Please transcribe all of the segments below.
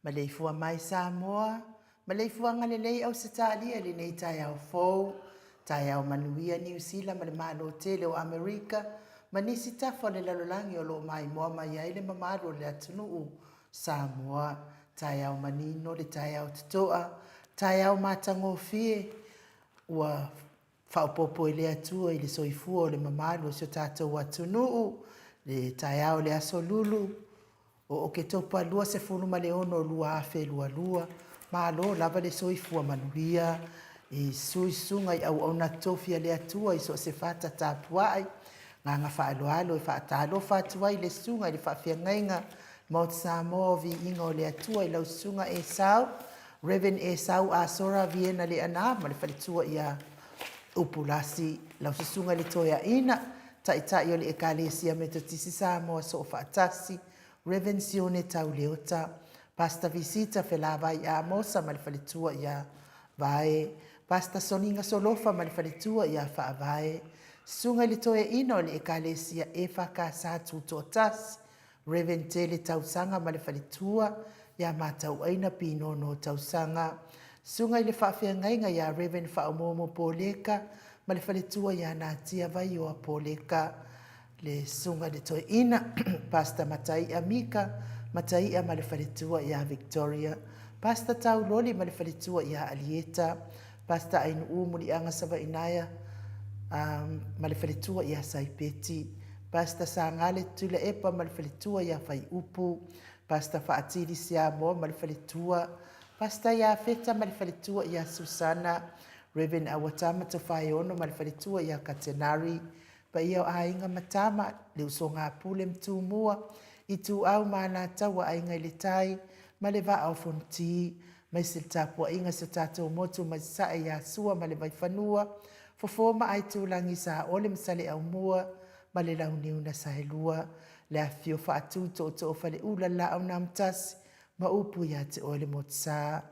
Maleifua mai Samoa, maleifuaga lelei Ausetalia i lenei taeao fou, taeao manuia Niu Sila ma le Malo tele o Amerika ma nisi tafa o le lalolagi o lo o maimoa mai ai le mamalu o le atunuu Samoa. Taeao manino le taeao totoa, taeao matagofie ua faaopoopo e le Atua i le soifua o le mamalu o si o tatou atunuu, le taeao o le Aso Lulu o Oketopa 26 2022. Malo lava le soifua manuia i sui susuga i auauna tofi a le Atua i so o se fata tapuai. Agaga faaaloalo e faatalofa atu ai i le susuga i le faafeagaiga Maota Samoa o Viiga o le Atua i lau susuga Esau, Rev. Esau Asora Viena Leaana ma le faletua ia Upulasi, lau susuga i le Toeaina, Taitai o le Ekalesia Metotisi Samoa Soofaatasi, Rev. Sione Tau Leota, Pastor Visita Felavai Amosa ma le faletua ia Vae, Pastor Soniga Solofa ma le faletua ia Faavae, Susuga i le Toeaina o le Ekalesia EFKS Tutoatasi, Rev. Tele Tausaga ma le faletua ia Matauaina Pinono Tausaga. Susuga i le Faafeagaiga ia Rev. Faaomoomo Poleka ma le faletua ia Natia Vaioa Poleka. Le Susuga i le Toeaina, Pastor Mataia Mika Mataia ma le faletua ia Victoria. Pastor Tauloli ma le faletua ia Alieta. Pastor Ainuu Muliaga Savainaea ma le faletua ia Saipeti. Pastor Sagale Tuilaepa ma le faletua ia Faiupu, Pastor Faatili Siamoa ma le faletua, Pastor Iafeta ma le faletua ia Susana, Rev. Awatama Tofaeono ma le faletua ia Katenari, Paia o Aiga ma Tama, le Usoga a Pule ma Tumua, Ituau ma Alataua, Aiga i le Tai ma le Vaa o Fonoti, maise le tapuaiga i so tatou motu mai Sasae ia Sua ma le Vaifanua, Fofo ma Aitulagi, Saole ma Saleaaumua ma le Launiu na Saelua. Le afifio faatu i tootoo o Faleula, le Laau na Amotasi, ma upu ia te oe le Motusa.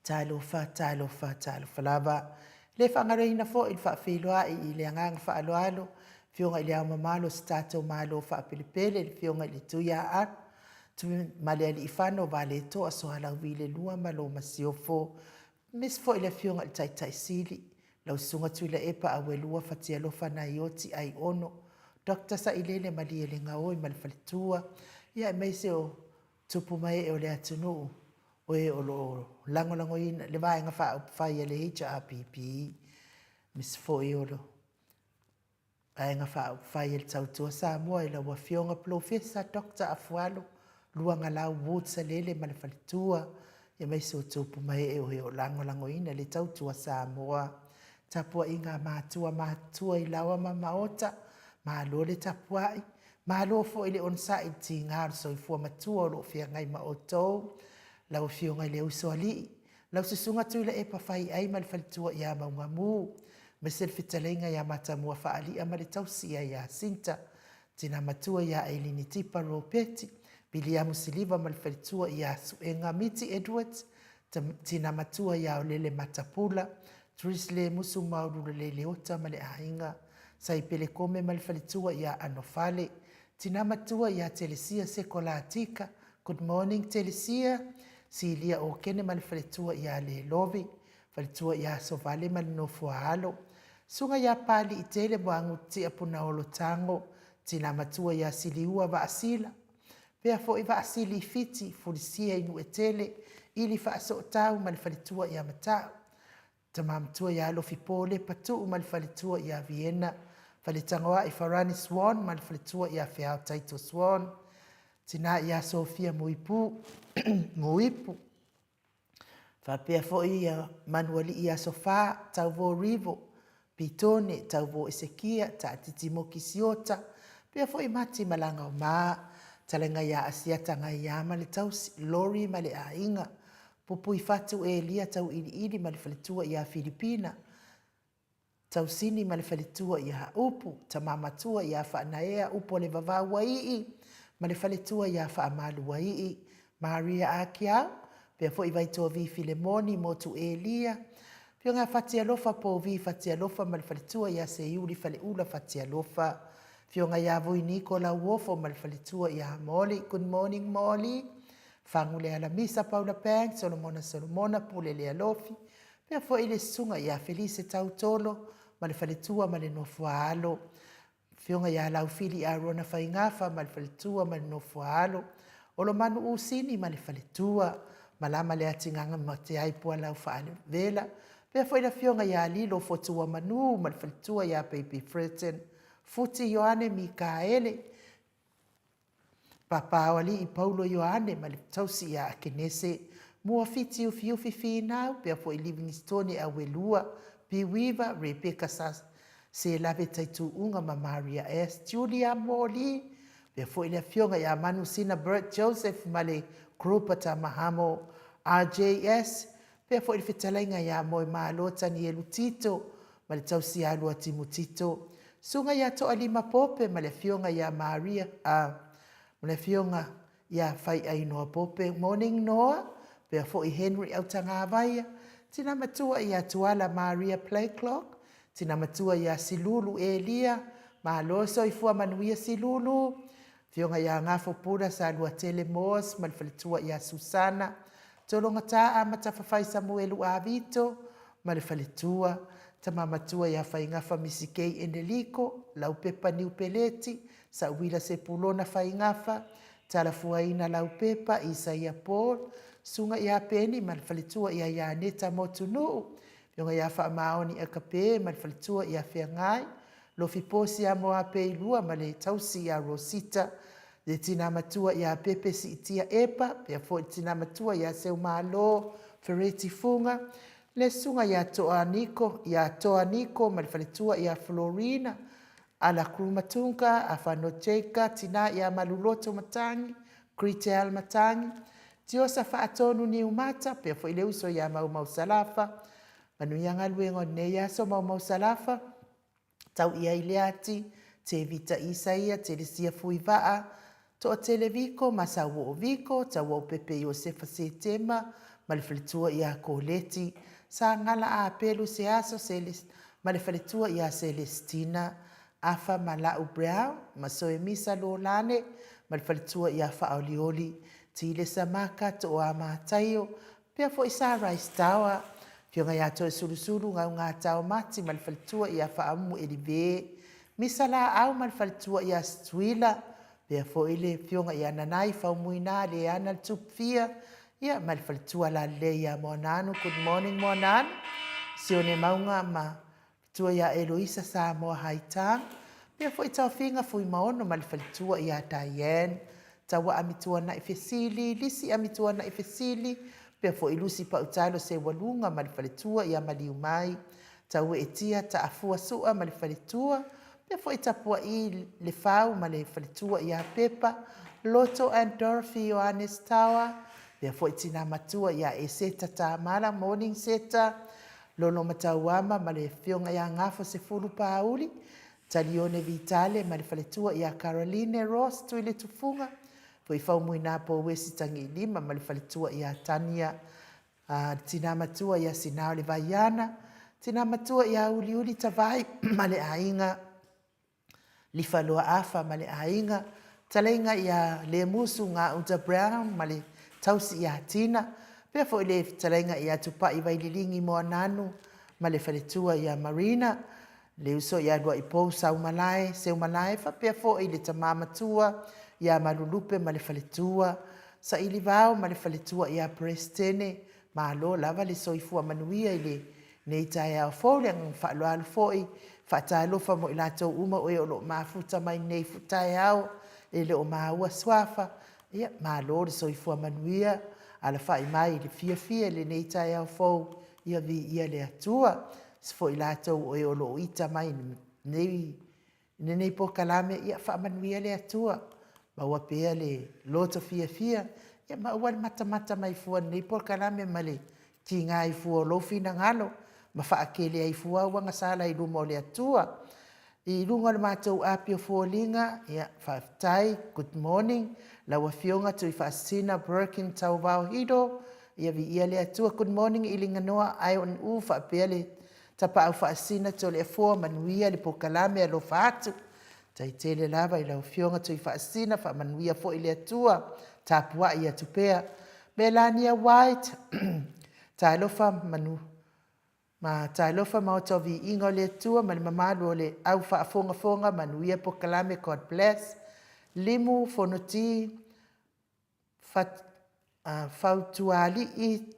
Talofa, talofa, talofa lava. E le faagaloina foi le faafeiloai i le agaga faaaloalo, Afioga i Le Ao Mamalu o si tatou Malo faapelepele, le Afioga i le Tuiaana Tuimalealiifano Vaaletoa Sualauvi II ma lau Masiofo, aemaise foi le Afioga i le Taitai Sili, lau Susuga Tuilaepa Auelua Fatialofa Naioti Aiono Dr. Sailele Malielegaoi ma le faletua, aemaise o tupu ma ee o le atunuu o e o lo o lagolagoina le Vaega Faaupufai a le HRPP, aemaise foi o le Vaega Faaupufai a le Tautua Samoa i lau Afioga Polofesa Dr. Afualo Luagalau Woods Salele ma le faletua, aemaise o tupu ma ee o e o lagolagoina le Tautua Samoa. Tapuaiga a matua matutua i laoa ma maota, malo le tapuai, malo foi le onosai i le tiga o le soifua matua o lo o feagai ma outou. Lau Afioga i le Usoalii, lau Susuga Tuilaepa Faiai ma le faletua ia Maugamu, aemaise le fetalaiga ia Matamua Faalia ma le tausi ia Iasinta, tina matua ia Elini Tipa Ropeti, Viliamu Siliva ma le faletua ia Suega Miti Edwards, tina matua ia Olele Matapula, Tris Lemusu Maulula Leota ma le aiga, Saipele Kome ma le faletua ia Anofale, tina matua ia Telesia Sekolatika, good morning Telesia, Silia Okene ma le faletua ia Lelovi, faletua ia Sovale ma le nofoaalo, Susuga ia Paliitele Muagututia Punaolo Tago, tina matua ia Siliua Vaasila, pea foi Vaasili Fiti, Fulisia i Nuetele, Ili Faasootau ma le faletua ia Matau, tama matua ia Alofipo Lepatuu ma le faletua ia Viena, Faletagoai Farani Swan ma le faletua ia Feao Taito Swan, tina ia Sofia Muipu, Muipu, faapea foi ia Manualii Aso Fa, Tauvo Rivo, Pitone, Tauvo Esekia, Taatiti Moki Siota, pea foi Mati Malagaoma, Talaga ia Asiata Gaia ma le tausi, Lori ma le aiga, Pupui Fatu Elia Tauiliili ma le faletua ia Filipina, Tausini ma le faletua ia Upu, tama matua ia Faanaea Upualevavau Uaii ma le faletua ia Faamalu Uaii, Maria Akiau, pea foi Vaitoavi Filemoni Motu Elia, Afioga Fatialofa Povi Fatialofa ma le faletua ia Seiuli Faleula Fatialofa, Afioga ia Vuiniko Lauofo ma le faletua ia Molly, good morning Molly, Fagu le Alamisa Paula Banks, Solomona Solomona Pule Lealofi, pea foi le susuga ia Felise Tautolo ma le faletua ma le nofoaalo, Afioga ia Laufili Arona Faigafa ma le faletua ma le nofoaalo, Olomanu Usini ma le faletua, Malama le Atigaga ma Te Aipualau Faalevela, pea foi le afioga ia Lilo Fotuamanu ma le faletua ia Baby Freton, Futi Ioane Mikaele, Papaoalii Paulo Ioane ma le tausi ia Akenese, Muafiti Ufiufi Finau, pea foi Livingstone Auelua, Piuiva, Rebecca Selave Taituuga ma Maria S. Julia Moli, pea foi le afioga ia Manusina Bert Joseph ma le Group Tamahamo RJS, pea foi le fetalaiga ia Moemalo Tanielu Tito ma le tausi ia Luatimu Tito, susuga ia Toalima Pope ma le afioga ia Maria, ma le afioga ia Faiainoa Pope, morning Noa, pea foi Henry Autagavaia, tina matua ia Tuala Maria Playclock, tina matua ia Silulu Elia, malo soifua manuia Silulu, Afioga ia Gafo Pula Saluatele Moores ma le faletua ia Susana, Tologata Amatafafai Samuelu Avito ma le faletua, Tama Matua ia Faigafa Misikei Eneliko, Laupepa Niu Peleti, Sauila Sepulona Faigafa, Talafuaina Laupepa, Isaia Paul, Susuga ia Peni ma le faletua ia Ianeta Motunuu, Afioga ia Faamaoni Akape ma le faletua ia Feagai, Lofiposi ia Moapeilua ma le tausi ia Rosita, le tina matua ia Pepe Siitia Epa, pea foi le tina matua ia Seumalo Fereti Fuga, le susuga ia Toa Niko, ia Toa Niko ma le faletua ia Florina, Ala Krumatunga, Afano Jeka, tina ia Maluloto Matangi, Kritel Matangi, Tiosa Faatonu Niumata, pea foi le uso ia Maumau Salafa, Manuia galuega o lenei aso Maumau Salafa, tau i ai le ati, Tevita Isaia, Telesia Fuivaa, Toatele Viko, Masauoo Viko, Tauaupepe Iosefa Setema ma le faletua ia Koleti, Sagala Apelu Seaso ma le faletua ia Selesitina, Afa Malau Brown ma Soemisa Lolane ma le faletua ia Faaolioli, Tilesa Maka Tooa Mataio, pea foi Sa Rice Tower, Afioga ia Toesulusulu Gaugata Mati ma le faletua ia Faaumu Elive, Misa Laau ma le faletua ia Setuila, pea foi le Afioga ia Nanai Faumuina Leana le Tupufia, ia ma le faletua lalelei ia Moananu. Good morning Moananu. Sione Mauga ma faletua ia Eloisa Samoa Haitang, pea foi Taofiga Fuimaono ma le faletua ia Diane, Taua Amituanai Fesili, Lisi Amituanai Fesili, pea foi Lusi Pautalo Seualuga ma le faletua ia Maliumai, Taueetia Taafua Sua ma le faletua, pea foi Tapuai Lefau ma le faletua ia Pepa, Loto and Dorothy Ioannes Tower, pea foi Tina Matua ia Eseta Tamala, Morning Seta, Lolo Matauama ma le Afioga ia Gafo Sefulu Pauli, Talione Vitale ma le faletua ia Caroline Ross Tuiletufuga, foi Faumuina Pouesi Tagiilima ma le faletua ia Tania, le tina matua ia Sinao Le Vaiana, tina matua ia Uliuli Tavai ma le aiga, Lifaloa Afa ma le aiga, talaiga ia Lemusu Gauta Brown ma le tausi ia Tina, pea foi le fetalaiga ia Tupai Vaililigi Moananu ma le faletua ia Marina, le uso ia Luaipou Saumalae, Seumalae faapea foi le tama matua ia Malulupe ma le faletua, Sailivao ma le faletua ia Perestene. Malo lava le soifua manuia i lenei taeao fou. Le agaga faaaloalo foi, faatalofa mo i latou uma o e o lo o mafuta mai nei taeao e le o maua suafa. Ia, malo le soifua manuia, alafai mai i le fiafia i lenei taeao fou, ia viia le Atua. Se foi latou o e o lo o ita mai i lenei polokalame, ia faamanuia le Atua, maua pea le loto fiafia, ia ma aua le matamata mai fua i lenei polokalame ma le tiga ai fua o lou finagalo, ma faakele ai fua au agasala i luma o le Atua. I luga o le matou api o foliga, ia faafetai, good morning, lau Afioga Tuifaasisina Berkin Tauvao Hito, ia viia le Atua. Good morning Iliganoa Ion U faapea le Tapaau Faasisina Toleafoa, manuia le polokalame, alofa atu. Tai tele lava i lau Afioga Tuifaasisina, faamanuia foi le Atua, tapuai atu pea. Melania White, talofa manu, ma talofa maota o viiga o le Atua ma le mamalu o le au faafogafoga, manuia polokalame, God bless. Limu Fonoti, Fautualii,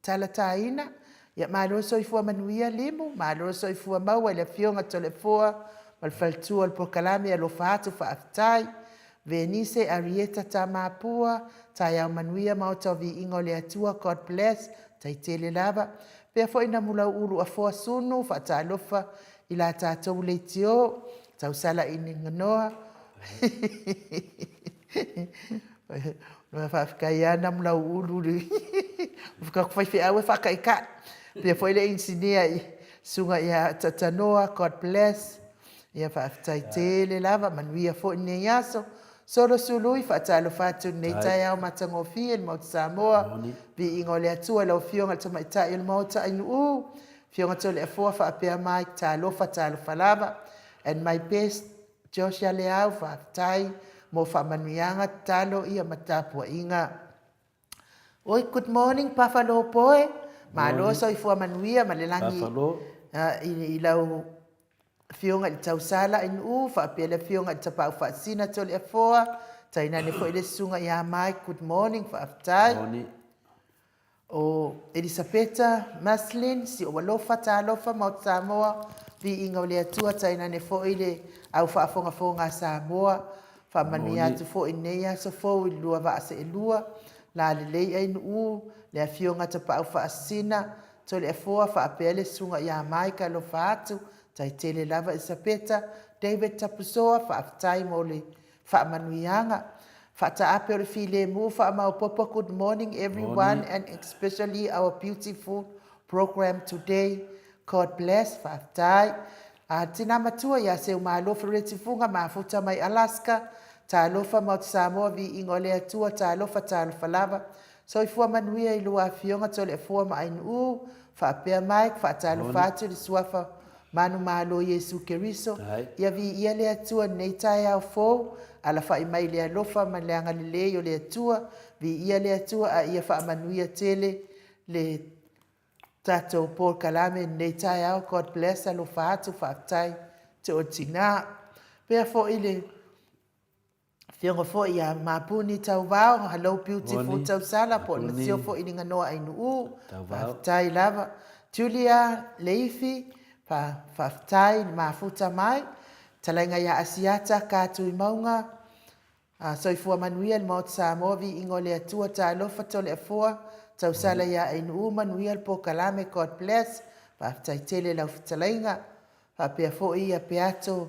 Talataina, ia malo le soifua manuia Limu, malo le soifua maua i le Afioga Toleafoa ma le faletua o le polokalame, alofa atu, faafetai. Venise Arieta Tamapua, taeao manuia maota o viiga o le Atua, God bless, tai tele lava. Pea foi na Mulauulu Afoa Sunu, faatalofa i la tatou leitio, tausala i Niganoa. Faafetai lava Namulauulu i faifeau e faataitai. Pea foi le inisinia i susuga ia Tatanoa, God bless. Ia faafetai tele lava, manuia foi lenei aso. Solo Sului, faatalofa atu i lenei taeao matagofie i le Maota Samoa. Viiga o le Atua i lau Afioga i le Tamaitai o le Maota Ainuu, Afioga Toleafoa faapea Mike, talofa talofa lava. And my best, Joshua Leau, faafetai mo faamanuiaga, tatalo ia ma tapuaiga. Oi, good morning Buffalo Boy. Malo soifua manuia ma le lagi i lau Afioga i le Tausala Ainuu, faapea le Afioga i le Tapaau Faasisina Toleafoa, tainane foi le Susuga ia Mike, good morning, faafetai. Morning. O Elisapeta Maslin, si ou alofa, talofa, Maota Samoa, viiga o le Atua, tainane foi le au faafogafoga a Samoa, faamanuia atu foi i lenei aso fou i le lua vaa seelua, lalelei Ainuu, le Afioga Tapaau Faasisina, Toleafoa faapea le Susuga ia Mike, alofa atu, tai tele lava Elisapeta, David Tapusoa, faafetai mo le faamanuiaga. Faataape o le filemu faamaopopo, good morning everyone and especially our beautiful program today. God bless faafetai. A tina matua ia Seumalo Fereti Fuga mafuta mai Alaska talofa Maota Samoa viiga o le Atua talofa talofa lava Soifua manuia i lua afioga Toleafua ma Ainuu faapea Mike faatalofa atu i le suafa Manumalo Iesu Keriso ia viia le Atua lenei taeao fou alafai mai le alofa ma le agalelei o le Atua viia le Atua a ia faamanuia tele le tatou polokalame i lenei taeao God bless alofa atu faafetai Toetina pea foi le afioga foi ia Mapuni Tauvao hello beautiful Tausala po o le masio foi i Liganoa Ainuu faafetai lava Julia Leifi faafetai le mafuta mai talaiga ia Asiata Katuimauga Soifua manuia le Maota Samoa viiga o le Atua talofa Toleafoa tausala ia Ainuu manuia le polokalame God bless faafetai tele lau fetalaiga faapea foi ia Peato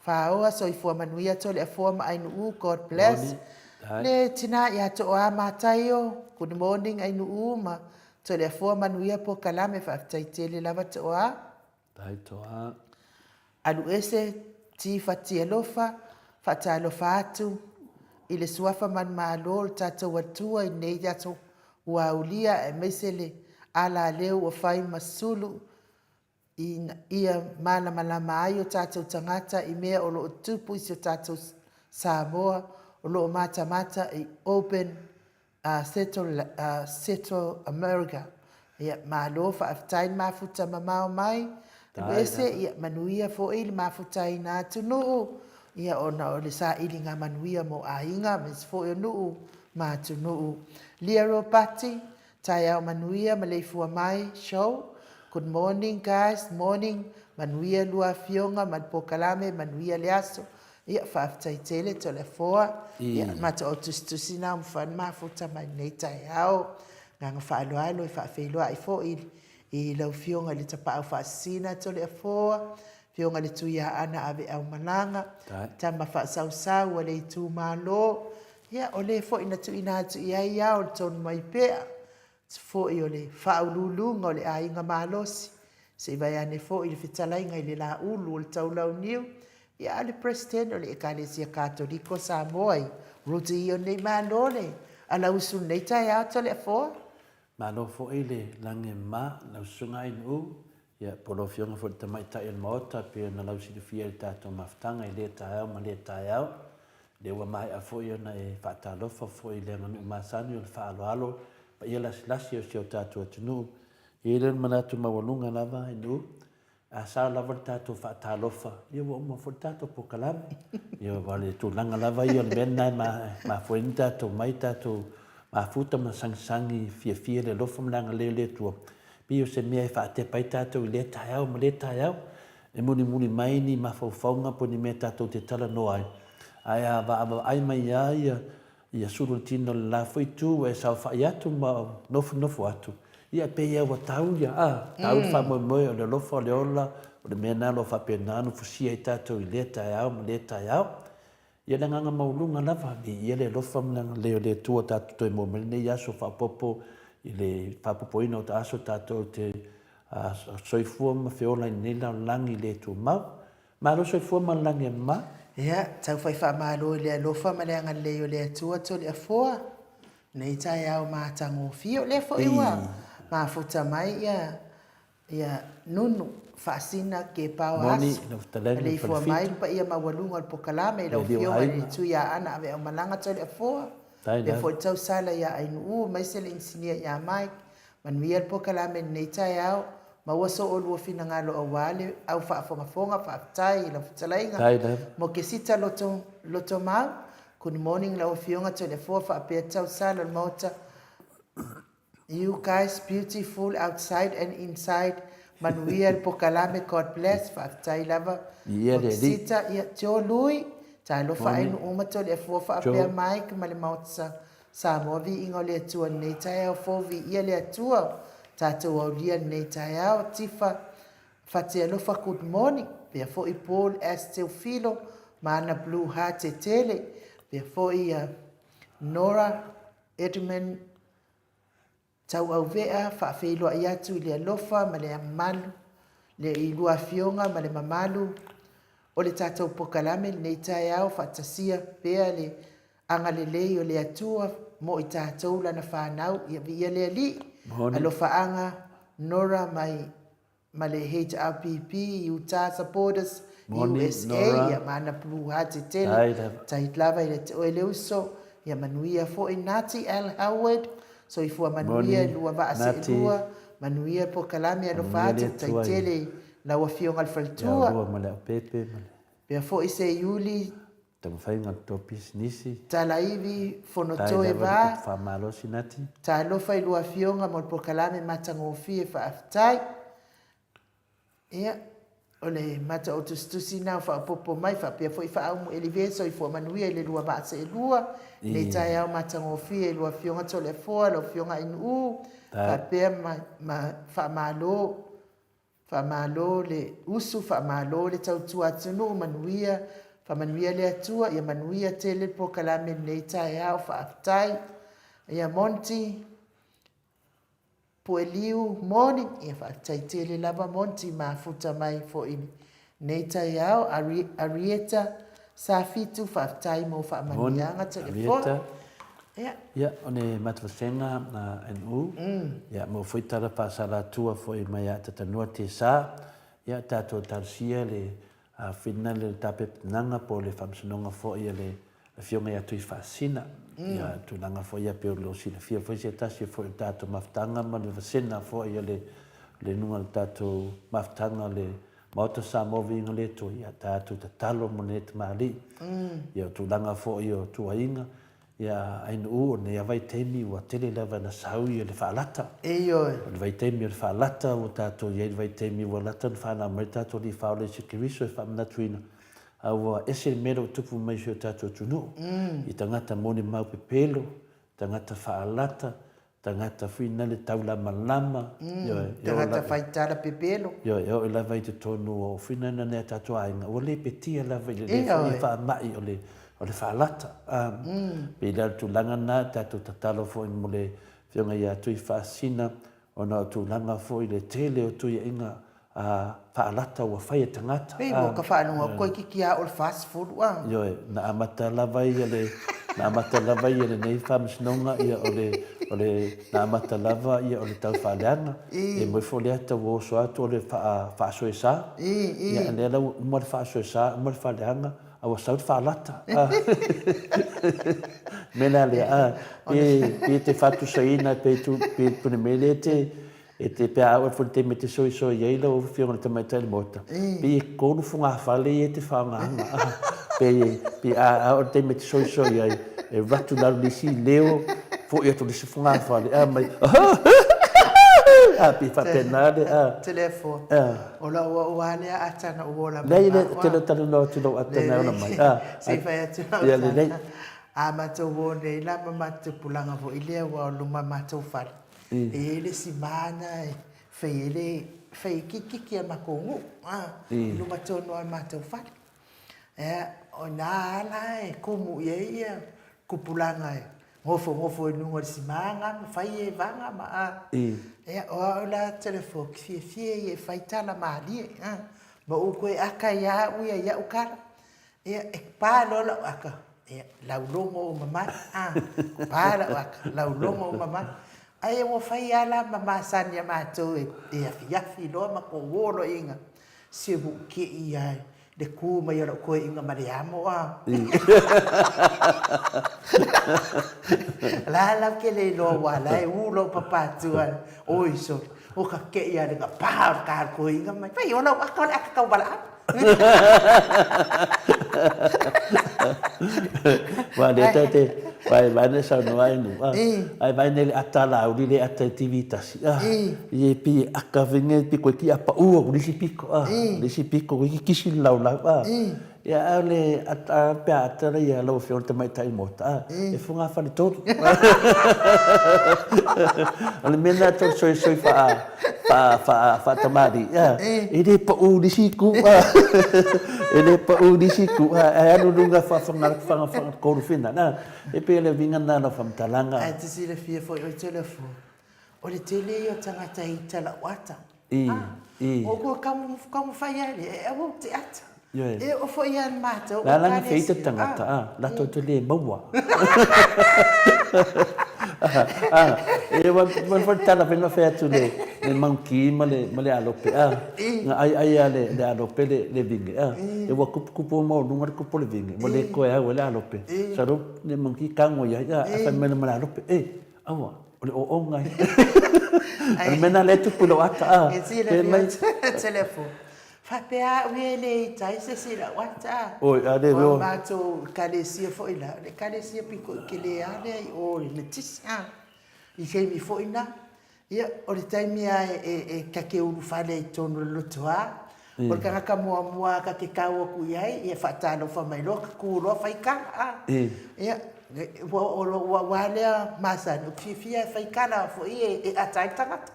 Faoa soifua manuia Toleafoa ma Ainuu God bless le tina ia Tooa Mataio good morning Ainuu ma Toleafoa manuia polokalame faafetai tele lava Tooa. Faafetai Toa. Alu ese Ti Fatialofa, faatalofa atu i le suafa manumalo o le tatou Atua i lenei aso ua aulia aemaise le alaleu ua fai ma sulu ina ia malamalama ai o tatou tagata i mea o lo o tupu i si o tatou Samoa o lo o matamata i open Settle Settle America. Ia, malo, faafetai le mafuta mamao mai. Ese, ia, manuia foi le mafutaina atunuu, ia, ona o le sailiga manuia mo aiga, aemaise foi o nuu ma atunuu. Lia Ropati, taeao manuia, maleifua mai, show. Good morning guys, morning, manuia lua afioga ma le polokalame, manuia le aso. Ia, faafetai tele Toleafoa. Ia, matou tusitusi na ua mafai ona mafuta mai lenei taeao. Agaga faaaloalo e faafeiloai foi i lau Afioga i le Tapaau Faasisina Toleafoa, Afioga i le Tuiaana Aveaumalaga, Tama Faasausau a le itumalo. Ia, o le foi na tuuina atu i ai ao le tonu mai pea. foi o le Faauluuluga o le Aiga Malosi, se i vaeane foi le fetalaiga i le Laulu o le Taulauniu, ia a o le President o le Ekalesia Katoliko o Samoa i Ruti o lenei Malo le alausu i lenei taeao Toleafoa. Malo foi le lagi e mama lau Susuga Ainuu, ia po o lau Afioga foi i le Tamaitai o le Maota pei ona lausilafia i le tatou mafutaga i lea taeao ma lea taeao. Lea ua maea foi ona e faatalofa foi i le aganuu masani o le faaaloalo paia lasilasi o si o tatou atunuu. E i ai lea o le manatu maualuga lava i nuu, a sao lava le tatou faatalofa, ia ua uma foi le tatou polokalame. Ia aua o le tulaga lava ia o le mea lena e mafua ai ona tatou omai tatou mafuta ma sagisagi fiafia i le alofa ma le agalelei o le Atua. Pei o se mea e faatepa ai tatou i lea taeao ma lea taeao. E mulimuli mai ni mafaufauga po o ni mea tatou te talanoa ai, ae a vaavaai mai lava ia, ia sulu le tino o le la foi itu ua e saofai atu ma nofonofo atu, ia e pei lava ua tau ia, a, tau le faamoemoe o le alofa, o le ola, o le mea lena o lo o faapena ona fusia ai tatou i lea taeao ma lea taeao. Ia le agaga maualuga lava, viia le alofa ma le agalelei o le Atua tatou toe maua mai lenei aso faaopoopo i le faaopoopoina o aso tatou te soifua ma feola i lenei lalolagi le tumau. Malo soifua ma le lagi e mama. Ia, tau fai faamalo i le alofa ma le agalelei o le Atua Toleafoa, lenei taeao matagofie. O lea foi ua mafuta mai ia Ia Nunu, Faasina, Kepao Moni, Aso, lau fetalaiga i le Maleifua mai Falefitu, le paia maualuga o le Pokalame i le lau Alii o Afioga i le Aiga, Tuiaana Aveaumalaga Toleafoa, Tai lea lava. foi tausala ia Ainuu aemaise le Inisinia ia Mike. Manuia le Pokalame i lenei taeao, maua so oulua finagalo aua le au faafogafoga, faafetai i lau fetalaiga Tai lava. mo Kesita Loto, Lotomau. Good morning lau Afioga Toleafoa faapea tausala o le Maota. You guys beautiful outside and inside manuia le pokalame God bless faafetai lava Viia le Alii. Sita ia Joe Lui talofa Moni. ai nuu ma Toleafua faapea Joe. Mike ma le Maota Samoa viiga o le Atua lenei taeao fou viia le Atua tatou aulia lenei taeao Tifa Fatialofa good morning pea foi Paul S Teofilo ma ana blue heart e tele pea foi ia Nora Edmund Tauauvea, faafeiloai atu i le alofa ma le mamalu, le i lua afioga ma le mamalu o le tatou pokalame lenei taeao, faatasia pea le agalelei o le Atua mo i tatou lana fanau, ia viia le Alii. Alofaaga Nora mai ma le HRPP Utah Supporters USA, ia ma ana Blue Heart tetele, tai lava ia te oe le uso, ia manuia foi Nati L. Howard, soifua manuia i lua vaa seelua, manuia pokalame alofa atu, tai tele i lau afioga le faletua. Pea foi se Iuli Taumafaiga o le pisinisi. Talaivi, Fonotoe Va. Faamalosi Nati. Talofa i lua afioga mo le polokalame matagofie faafetai. Ia, o le mata o tusitusi na o faaopoopo mai faapea foi faaumu Elive soifua manuia i le lua vaa seelua nei taeao matagofie i lua afioga Toleafoa, lau afioga Ainuu faapea ma, ma faamalo Faamalo le usu, faamalo le tautua atunuu, manuia, faamanuia le Atua, ia manuia tele le polokalame i lenei taeao, faafetai. Ia Monty Pueliu Moni, ia faafetai tele lava Monty, mafuta mai foi i lenei taeao. Arieta Safitu, faafetai mo faamanuiaga telefoni. Ia. Ia, o le matavasega a NU, ia mo foi tala faasalatua foi mai a Tatanua Tesa, ia tatou talosia le whina le tapepenaga po le faamasinoga foi a le Afioga ia Tuifaasina. Ia tulaga foi ia pei o lo silafia foi se tasi foi o tatou mafutaga ma le vasena foi o le le luga o le tatou mafutaga o le Maota Samoa Viiga le Atua, ia tatou tatalo mo lenei tamalii. Ia o tulaga foi o tuaiga, Ia Ainuu, o lenei lava vaitaimi ua tele lava ina sau ia le faalata. Ioe. O le vaitaimi o le faalata ua tatou i ai i le vaitaimi ua lata ona fanau mai le tatou Alii Faaola Iesu Keriso e faamanatuina, a ua ese le mea lea ua tupu mai i si o tatou atunuu, i tagata molimau pepelo, tagata faalata, Tagata fuina le taulamalama, ioe, e oo Tagata faitala pepelo. Ioe, e oo lava i totonu o fuina na nai a tatou aiga, ua le petia lava i le le foi faamai o le, o le faalata. Pei la o le tulaga lena, tatou tatalo foi mo le Afioga ia Tuifaasina, ona o tulaga foi i le tele o tuiaiga a faalata ua fai e tagata. Pei ua ka faalogo atu toeitiiti a o le 40 a. Ioe, na amata lava ia le, na amata lava ia lenei faamasinoga ia o le, o le, na amata lava ia o le tau faaleaga, e moe foi le ata ua oso atu o le faa, faasoesa. Ia a lea la ua uma le faasoesa, uma le faaleaga, a ua sau le faalata. Mea la lea, a, pe, pe te faatusaina pe tu, pe pune mea lea te, E te pea au e foi le taimi e te soisoi ai lau afioga i le tamaitai o le Maota, pei e tolu fogafale ia e te faogaina. Pei, pei a, a oo i le taimi e te soisoi ai, e alu atu i lalo i le isi leo, foi atu i le isi fogafale, a mai, a, pei e faapena le, a. Toleafoa, o lau au lava lea ata na ou ola mai ma au. Leai, te le o talanoa atu i lou ata na e ola mai. A, Se i fai atu lau tala. A matou o nei la ma matou tupulaga foi lea ua o luma matou fale, E i ai le isi ma na e fai ai le, fai ai kikiki a matou nuu, a, i luma tonu lava o le matou fale. Ia, o ina lava la e tumu i ai ia tupulaga e nofonofo i luga o le sima na ma fai evaga ma a. Ia, o au la Toleafoa, ou te fiafia ia e fai tala malie, a, ma ou toe ata ai lava au ia i au tala. Ia, e pa loa lau ata, ia, laulogo ou mamalu, a, pa lau ata, laulogo ou mamalu. Ae ua fai lava la ma masani a matou e afiafi loa matou o loa i ina, se ua ou te i lava i le tu mai o lau toeaina ma le amo, a. O la la ou te le iloa aua o la e u lou papa atu, oi sole, ua ta te i lava i le pa o le ta toeaina mai, fai o lau ata o le ata tauvalaau. Wa lea ta te vai vai ne saunoa ai nu. Ai vai ne le ata lauli le ata i TV tasi. I e pi aka vinge pi koe ki apa ua ku lisi piko. Lisi piko koe ki kisi le laulau. Ia a le ata pe ata le ia lau afioga i le tamaitai mota. E fogafale tolu. O le mea lena tau soisoi faa faa faa faatamalii e le pau i le isi itu e le pau i le isi itu ae alu i luga faafaga faga faga tolu fina e pei o le uiga lena o lau faamatalaga. Ae te silafia foi oe Toleafoa, O le tele ia o tagata e ita lau ata. O ko taumafai ai lea, e aua ou te ata. E oo foi ia matou. La la na feita tagata, a, latou te le maua. E wa wa tala fe no fe atu le le monkey ma le ma le alope a. Na ai ai a le le alope le le vinge a. E ua kupu kupu mo lunga le kupu le vinge, ua le koe au e le alope. Sa lo le monkey kango ia a, a fai mai le ma le alope, e Aua, o le ooooga ia. O le mea lena lea e tupu i lou ata, a. E silafia telefoni. Faapea au ia e le ita ai se isi i lau ata, a. Oi, a le O matou ekalesia foi la, o le ekalesia pito i tele lava lea i o i Metisi, a. I taimi foi na, ia, o le taimi lava e ta te ulufale ai i totonu o le lotoa, O le tagata muamua ta te tau atu i ai, ia faatalofa mai loa, tu loa fai tala. A. Ia, ua oo loa, ua ua lea masani, ou te fiafia e fai tala foi e ata ai le tagata.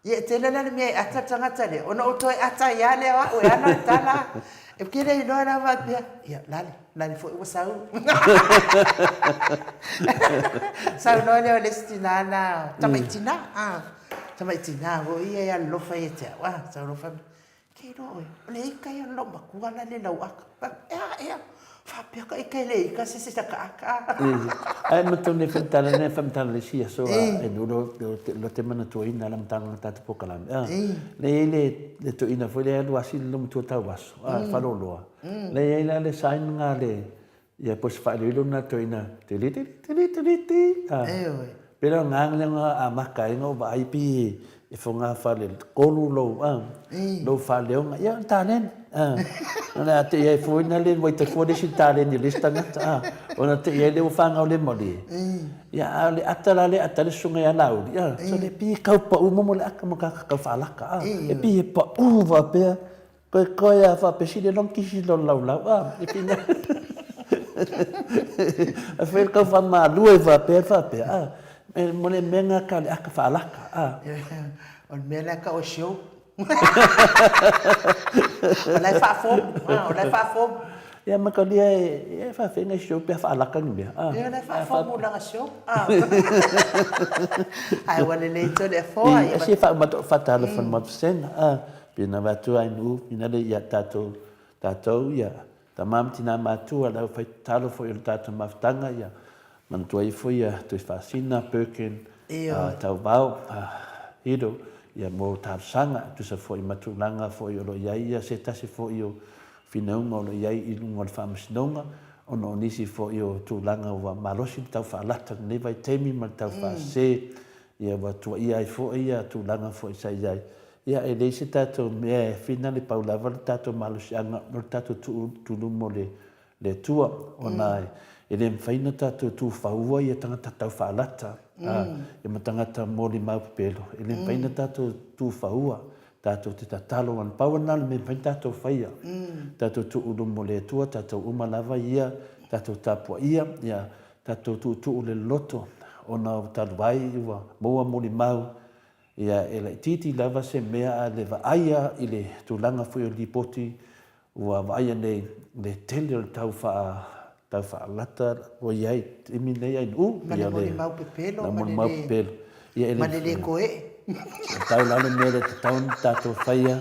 Ia e tele la le mea e ata le tagata lea, ona ou toe ata ai lava lea o au e ana le tala. Ou te le iloa la faapea, ia lale, lale foi ua sau. Sau loa lea o le isi tina la, tamai tina, a, tamai tina foi ia e alolofa ia te au, a, sau loa fai mai, Ke iloa oe, o le ika ia o lou matua la le lau aka. E a ea, faapea ka ika e le ika se se ka aka. Ae matou nei whamtala nei whamtala le sia so a e no lo lo te mana tua ina la mtanga nga tata pokalame. A le i le le to ina foi le alu asi le matua tau aso a whaloloa. Le i la le sign nga le Ia po se faailoilo lena toeaina tili tili tili tili ti a. Ioe. Pei la o le agaga lea na amata ai na ou vaai pi e fogafale kolu lou a lou faaleoga ia o le taleni a. O le a te i ai foi na le ua ita fua le isi taleni o le isi tagata a. Ona te i ai lea ua fanau le malie. Ia a o le ata la lea ata le susuga ia Laauli a. So le pi kau pau mo mo le aka mo ka kau faalaka a. E pi e pau faapea Koe koe a faapesi le long kisi lo laulau a e pina. A fai le kau whamalua e faapea faapea a. E mo le mea nga ka le aka whaalaka a. O le mea lea ka o show. O la e faafomu, o la e faafomu. Ia ma ka lia e faafenga i show pe a whaalaka ni mea a. Ia la e faafomu langa show. Ae ua lelei tonu e foa. I se whaumata o whatalofa no mafesena a. Pena avatu ai nuu ina le ia tatou, tatou ia tama ma tina matua le aufai tatalo foi o le tatou mafutaga ia manatua ifo ia Tuifaasina, Birkin, Tauvao, Hiro ia mo talosaga e tusa foi ma tulaga foi o lo o i ai ia se tasi foi o finauga o lo o i ai i luga o le faamasinoga ona o nisi foi o tulaga ua malosi le tau faalata i lenei vaitaimi ma le tau faasese ia ua tuaia ai foi ia tulaga foi sa i ai Ia, e leai se tatou mea e whina le pau lava le tatou malosiaga o le tatou tuutulu mo le le Atua, ona e le mafai ona tatou tufaua ia tagata taufahalata, a, ia ma tagata molimau pepelo, e le mafai ona tatou tufaua, tatou te tatalo ana. Pau lena o le mea e mafai ona tatou faia, tatou tuulu mo le Atua, tatou uma lava ia, tatou tapuaia, ia, tatou tuutuu le loloto, ona talu ai ua maua molimau Ia, e laitiiti lava se mea a le vaaia i le tulaga foi o lipoti ua vaaia nei le tele o le tau faa tau faalata ua i ai taimi nei ai nuu. Ma le molimau pepelo ma le le pepelo. Ia, e le ma le le koee. E tau la le mea lea tatau ona tatou faia,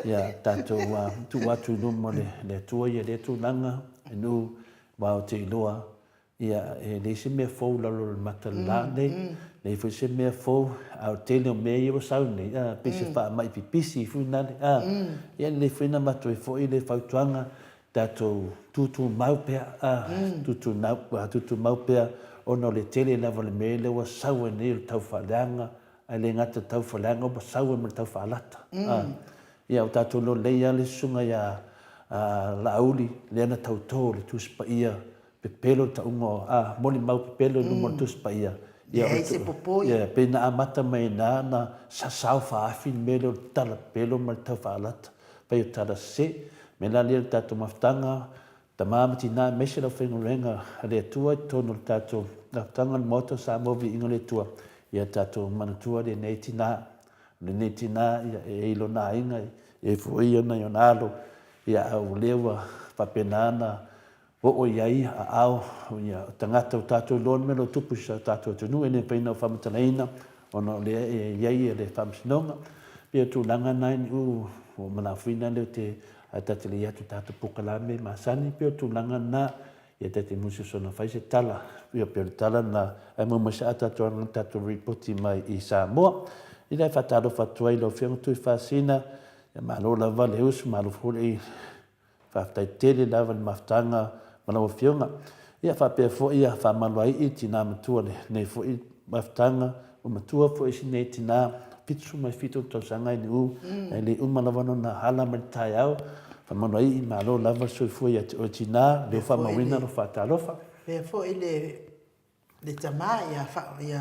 ia tatou tuu atu i luma o le le Atua ia lea tulaga e nuu aua ou te iloa Ia, e leai se mea fou i lalo o le mata o le la nei, leai foi se mea fou, a o le tele o mea ia ua sau nei, a, pei se faamai pipisi foi nale, a, ia lelei foi ona avatu ai foi le fautuaga, tatou tutumau pea, a, tutunau, tutumau pea, ona o le tele lava o le mea lea ua sau ai nei o le taufaaleaga, ae le gata i le taufaaleaga, ua sau ai ma le taufaalata, a. Ia, ua tatou iloa lelei lava le susuga ia Laauli, lea na tauto le Tusi Paia pepelo le tauga o, a, molimau pepelo i luma o le Tusi Paia. Ia, Leai se popoi. Ia, pei na amata mai ina na sasao faaafi le mea lea o le tala pepelo ma le tau faalata, fai o tala sese. Mea la lea le tatou mafutaga, tama ma tina aemaise le aufaigaluega a le Atua i totonu o le tatou mafutaga o le Maota o Samoa Viiga o le Atua, ia tatou manatua lenei tina, lenei tina, ia, e i ai lona aiga, e i ai foi ona alo, ia, a o lea ua faapena ona Oo i ai aao o tagata o tatou iloa le mea o lo o tupu i si o tatou atunuu e le mafai ona faamatalaina. ona o lea e i ai le Faamasinoga. Pei o tulaga na i uu ua malafuina lea o te ae ta te le atu tatou polokalame masani pei o tulaga na ia ta te musu fai se tala ia pei o le tala na ae mo mai sa tatou ana tatou ripoti mai i Samoa. I le faatalofa atu ai lau Afioga Tuifaasina, ia malo lava le usu, malo foi Faafetai tele lava i le mafutaga ma lau Afioga. Ia faapea foi ia Faamaluaii, tina matua i lenei foi mafutaga, ua matua foi si nei tina, 77 tausaga i Niu, ae le uma lava lona hala mai le taeao. Faamaluaii, malo lava le soifua ia te oe tina, lea ua faamauina lou faatalofa. Faapea foi le Le tama ia fa ia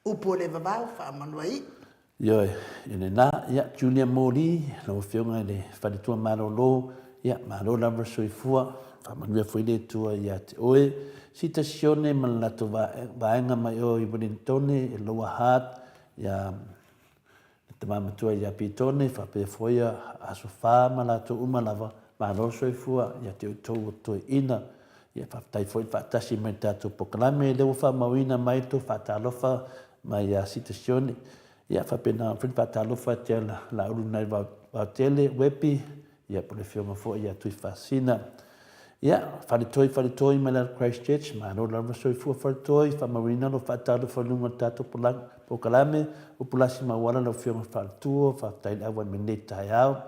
upu o le vavau faamanuaii. Ioe, i lena, ia, Junior Moli, lau Afioga i le Faletua Malolo, ia, malo lava le soifua, faamanuia foi le Atua ia te oe. Sita Sione ma le latou vaega mai o i Wellingtone, i Lower Hutt, ia, Le tama matua ia Pitone, faapea foi a Aso Fa ma latou uma lava, malo le soifua ia te outou o toeaina. Ia faafetai foi le faatasi mai i le tatou polokalame, lea ua faamauina mai le tou faatalofa mai ia Sita Sione. Ia faapena foi le faatalofa atu ia Laulu nai Vaotele Wepi, ia po o le afioga foi ia Tuifaasina. Ia, Faletoi, Faletoi mai lalo Christchurch, malo lava soifua Faletoi, faamauina lou faatalofa i luga o le tatou polokalame, upu lasi mauala lau afioga Faaletua, faafetai le auai mai nei taeao.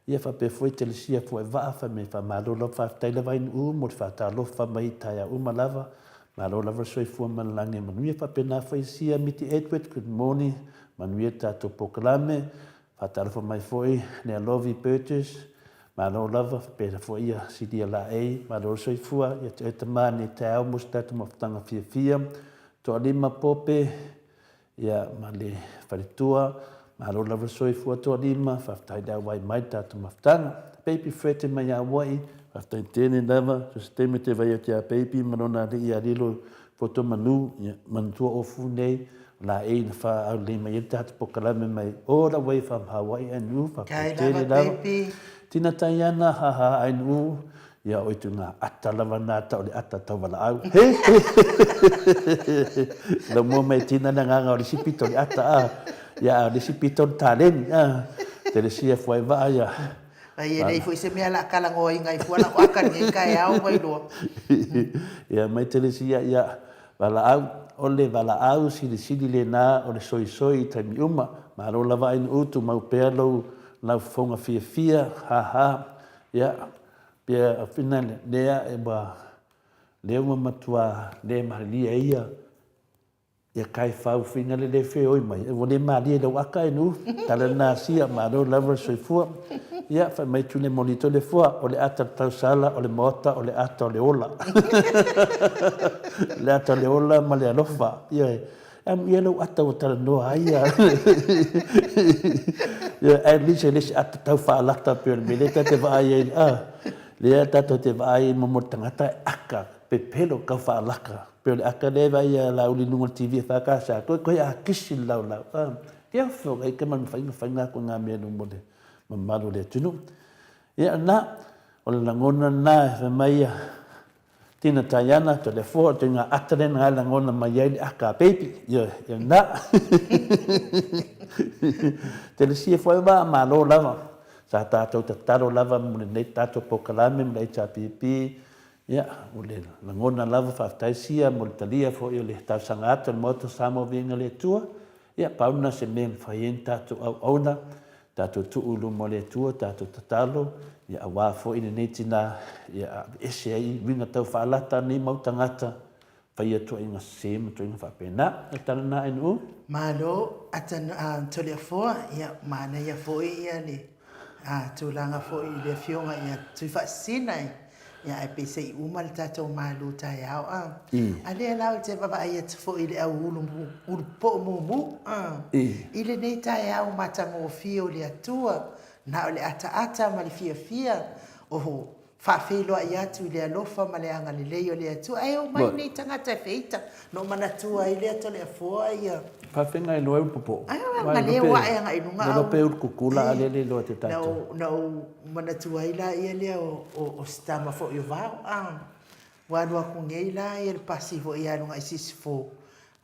Ia faapea foi Telesia Fuaivaa, fai mai faamalo lava, faafetai lava Ainuu mo le faatalofa mai i taeao uma lava, malo lava le soifua ma le lagi e manuia, faapena foi Sia Miti Edward, good morning, manuia le tatou polokalame, Faatalofa mai foi le Alovi Burgess, malo lava, faapena foi ia Silia Laei, malo le soifua, ia te oe tama nei taeao mo se tatou mafutaga fiafia, Toalima Pope, ia ma le faletua, malo lava le soifua Toalima, faafetai le auai mai le tatou mafutaga. Baby Fred mai Hawaii, faafetai tele lava, so se taimi te vai atu ia Baby ma lona alii ia Lilo Poto Manu, ia manatua ofu nei, Laei na whaaulei mai ai le tatou pokalame mai all the way from Hawaii Ainu, faafetai tele lava. Tina tai ana, ha ha Ainu, ia oi tu ngā ata lava nā ta o le ata tauvalaau. He he he Lau mua mai tina le agaga o le isi pito o le ata a, ia a o le isi pito o le taleni a. Telesia fuaivaa ia. Ai e lei foi se mea la kalagoaina i fua la ko aka nei taeao mai loa. Ia mai Telesia ia Valaau, O le valaau silisili lena o le soisoi i taimi uma. Malo lava Ainuu, tumau pea lou laufofoga fiafia, ha ha. Ia, pea awhina lea e ua lea ua matua le malilie ai ia ia kai fau whina le le wheoi mai. E ua le malie lau aka Ainuu, tala na sia, malo lava le soifua. Ia, fai mai tune moni to le fua, o le ata le tausala, o le maota, o le ata o le ola. le ata o le ola ma le alofa. Ia, e amu ia lau ata ua talanoa ai ia. Ia, at least e le se ata tau whaalata pe o le mea lea ta te vaai ai, ah, lea tatou te vaai mo mo le tangata e aka, pepelo kau whaalaka. Pe o le aka lea e vaai ia Laauli i luga o le TV e whakasa, koe koe a kisi le laulau. Ah, kia whai ka manu whainga whainga ko ngā mea no mo le mamalu o le atunuu. Ia na, o le lagona na e fai mai ia Tina Taiana, to le foa, to ngā atare ngā lagona mai ai le aka a baby. Ia, ia na. Te le sia foe wā, malo lava. Sa tātou tatalo lava mo le nei tātou pokalame mo le HRPP. Ia, o le lagona lava whaafetai sia mo le talia foi o le tausaga atu o le Maota Samoa Viiga le Atua. Ia, pau lena se mea e mafai ai ona tatou auauna, tatou tuu i luma o le Atua, tatou tatalo, ia auā foi lenei tinā, ia aveese ai uiga tau faalata a nei mau tagata, faia tuuaiga sese ma tuuaiga faapena. O le tala lena NU. Malo, ata a Toleafoa, ia manaia foi ia le a tulaga foi i le afioga ia Tuifaasisina Ia ae pei se i uma le tatou malu taeao a. A lea la ou te vaavaai atu foi i le au ulu, ulu po'o mumu a. I lenei taeao matagofie o le Atua, na o le ataata ma le fiafia o faafeiloai atu i le alofa ma le agalelei o le Atua. Ae omai nei tagata e feita, na ou manatua ai lea Toleafoa ia. Faafegai loa e ulu popo'o. Ai, na leo ae agai i luga au. Pe ulu kukula a lea le iloa te tatou. Na ou manatua ai la ia lea o si tama foi o Vao, a. Ua alu aku nei la ia le pasi foi ia luga i Sisifo.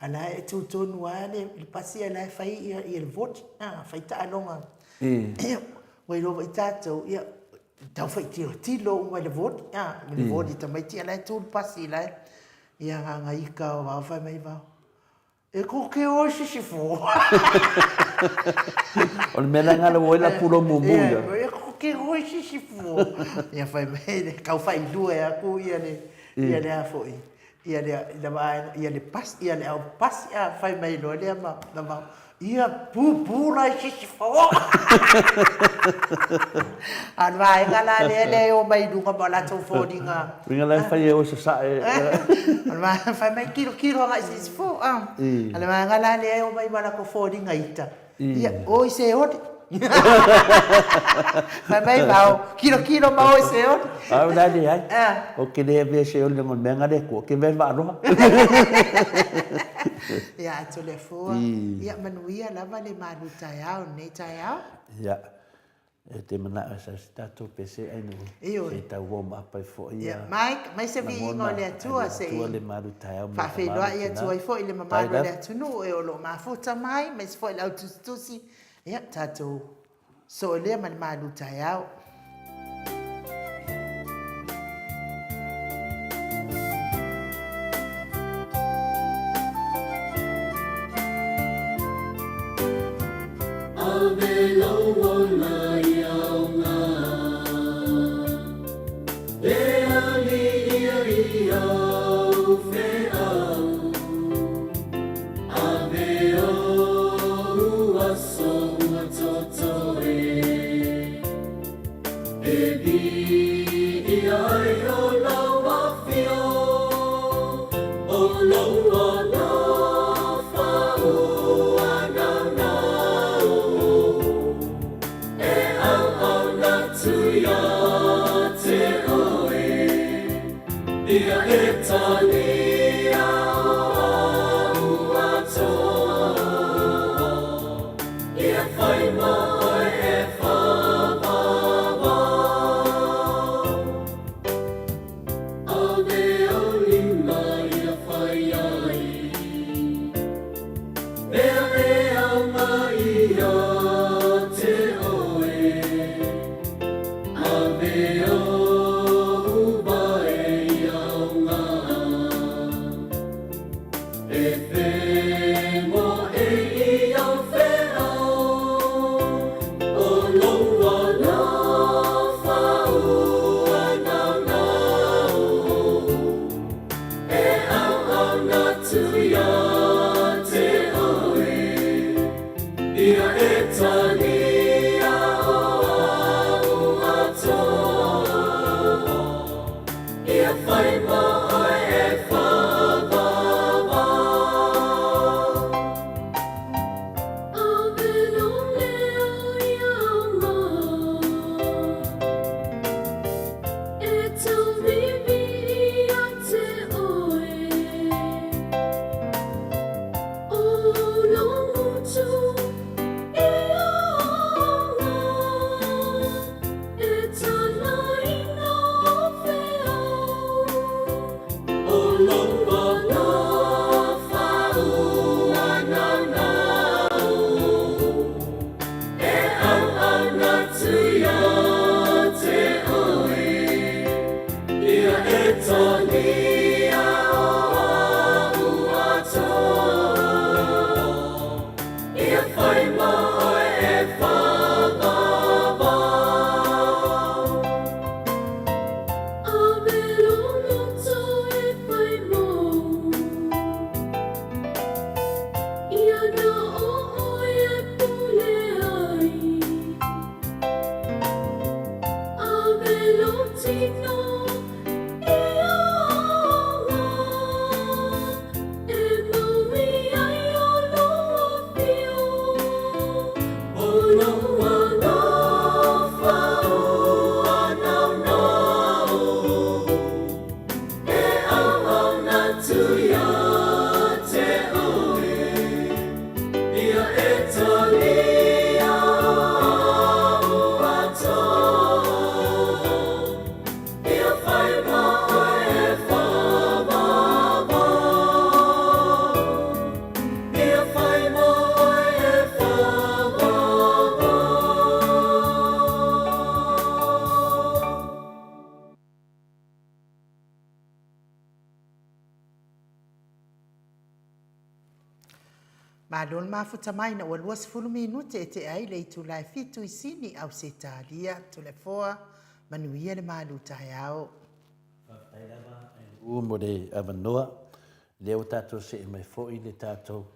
A la e tu tonu lava le pasi a la e fai ia le voti, a, fai taaloga. Ia, ua iloa foi tatou, ia, tau fai tilotilo uma i le voti, a, le voti tamaiti a la e tu le pasi la e, ia agaga ika o vao fai mai vao. E kou ke o i sisifo. O le mea la lena ua i ai la pulou mumu ia. E kou ke o i sisifo. Ia fai mai le kau failua e aku ia le ia le a foi. Ia le la vaega ia le pas ia le au pasi a fai mai loa lea ma ma ia pupu la i sisifo. A o le vaega la lea lea e omai i luga ma o latou foliga. Uiga la e fai e oe sasae. O le vaega fai mai kilokilo agai sisifo. A o le vaega la lea e omai ma latou foliga ita. Ia, o i Seoli. Fai mai vao, kilokilo ma o i Seoli. A o la leai. Ou te le avea Seoli leaga o le mea lena le Atua, ou te avea i le Vaa Aloha. Ia, a Toleafoa, ia manuia lava le malu taeao i lenei taeao. Ia, e te manao e sau se tatou pese ai no se i tau warm up ai foi ia. Mike, mai se viiga o le Atua se i faafeiloai atu ai foi le mamalu o le atunuu e o lo o mafuta mai, aemaise foi le au tusitusi. Ia, tatou soo lea ma le malu taeao. Ave lou ola i aoga Le alii ia i au feau Ave ou aso ua totoe E viia ai o lau afio O lou alofa ua naunau E auauna atu ia te oe Ia e talia o au atoa Ia whai mā oe e whāwāwā. Ave au lima ia whai ai. Mea e aunga ia te oe. Ave ou vae ia aunga. E whengo e i au wheao, O lou alofa ua naunau, E auauna atu ia te oe, Ia e talia o au atoa. Ia whai mā oe e whāwāwā. Ave lou leo i aoga E tauvivi ia te oe O lou motu i aoga E tālaina o feau. O lou alofa ua naunau. E auauna atu ia te oe. Ia e talia o au atoa. Ia whai mā oe e whāwāwā. Ave lou loto e whai mōu. Ia na o oe e pule ai. Ave lou tino i aoga. E maui ai o lou afio. O lou alofa ua naunau. E auauna atu ia te oe. Ia e talia o au atoa. Malo le mafuta mai ina ua 20 minute e tea ai le itula e fitu i Sini, Ausetalia. Toleafoa, manuia le malu taeao. Faafetai lava Ailuu mo le avanoa. Lea ua tatou see mai foi le tatou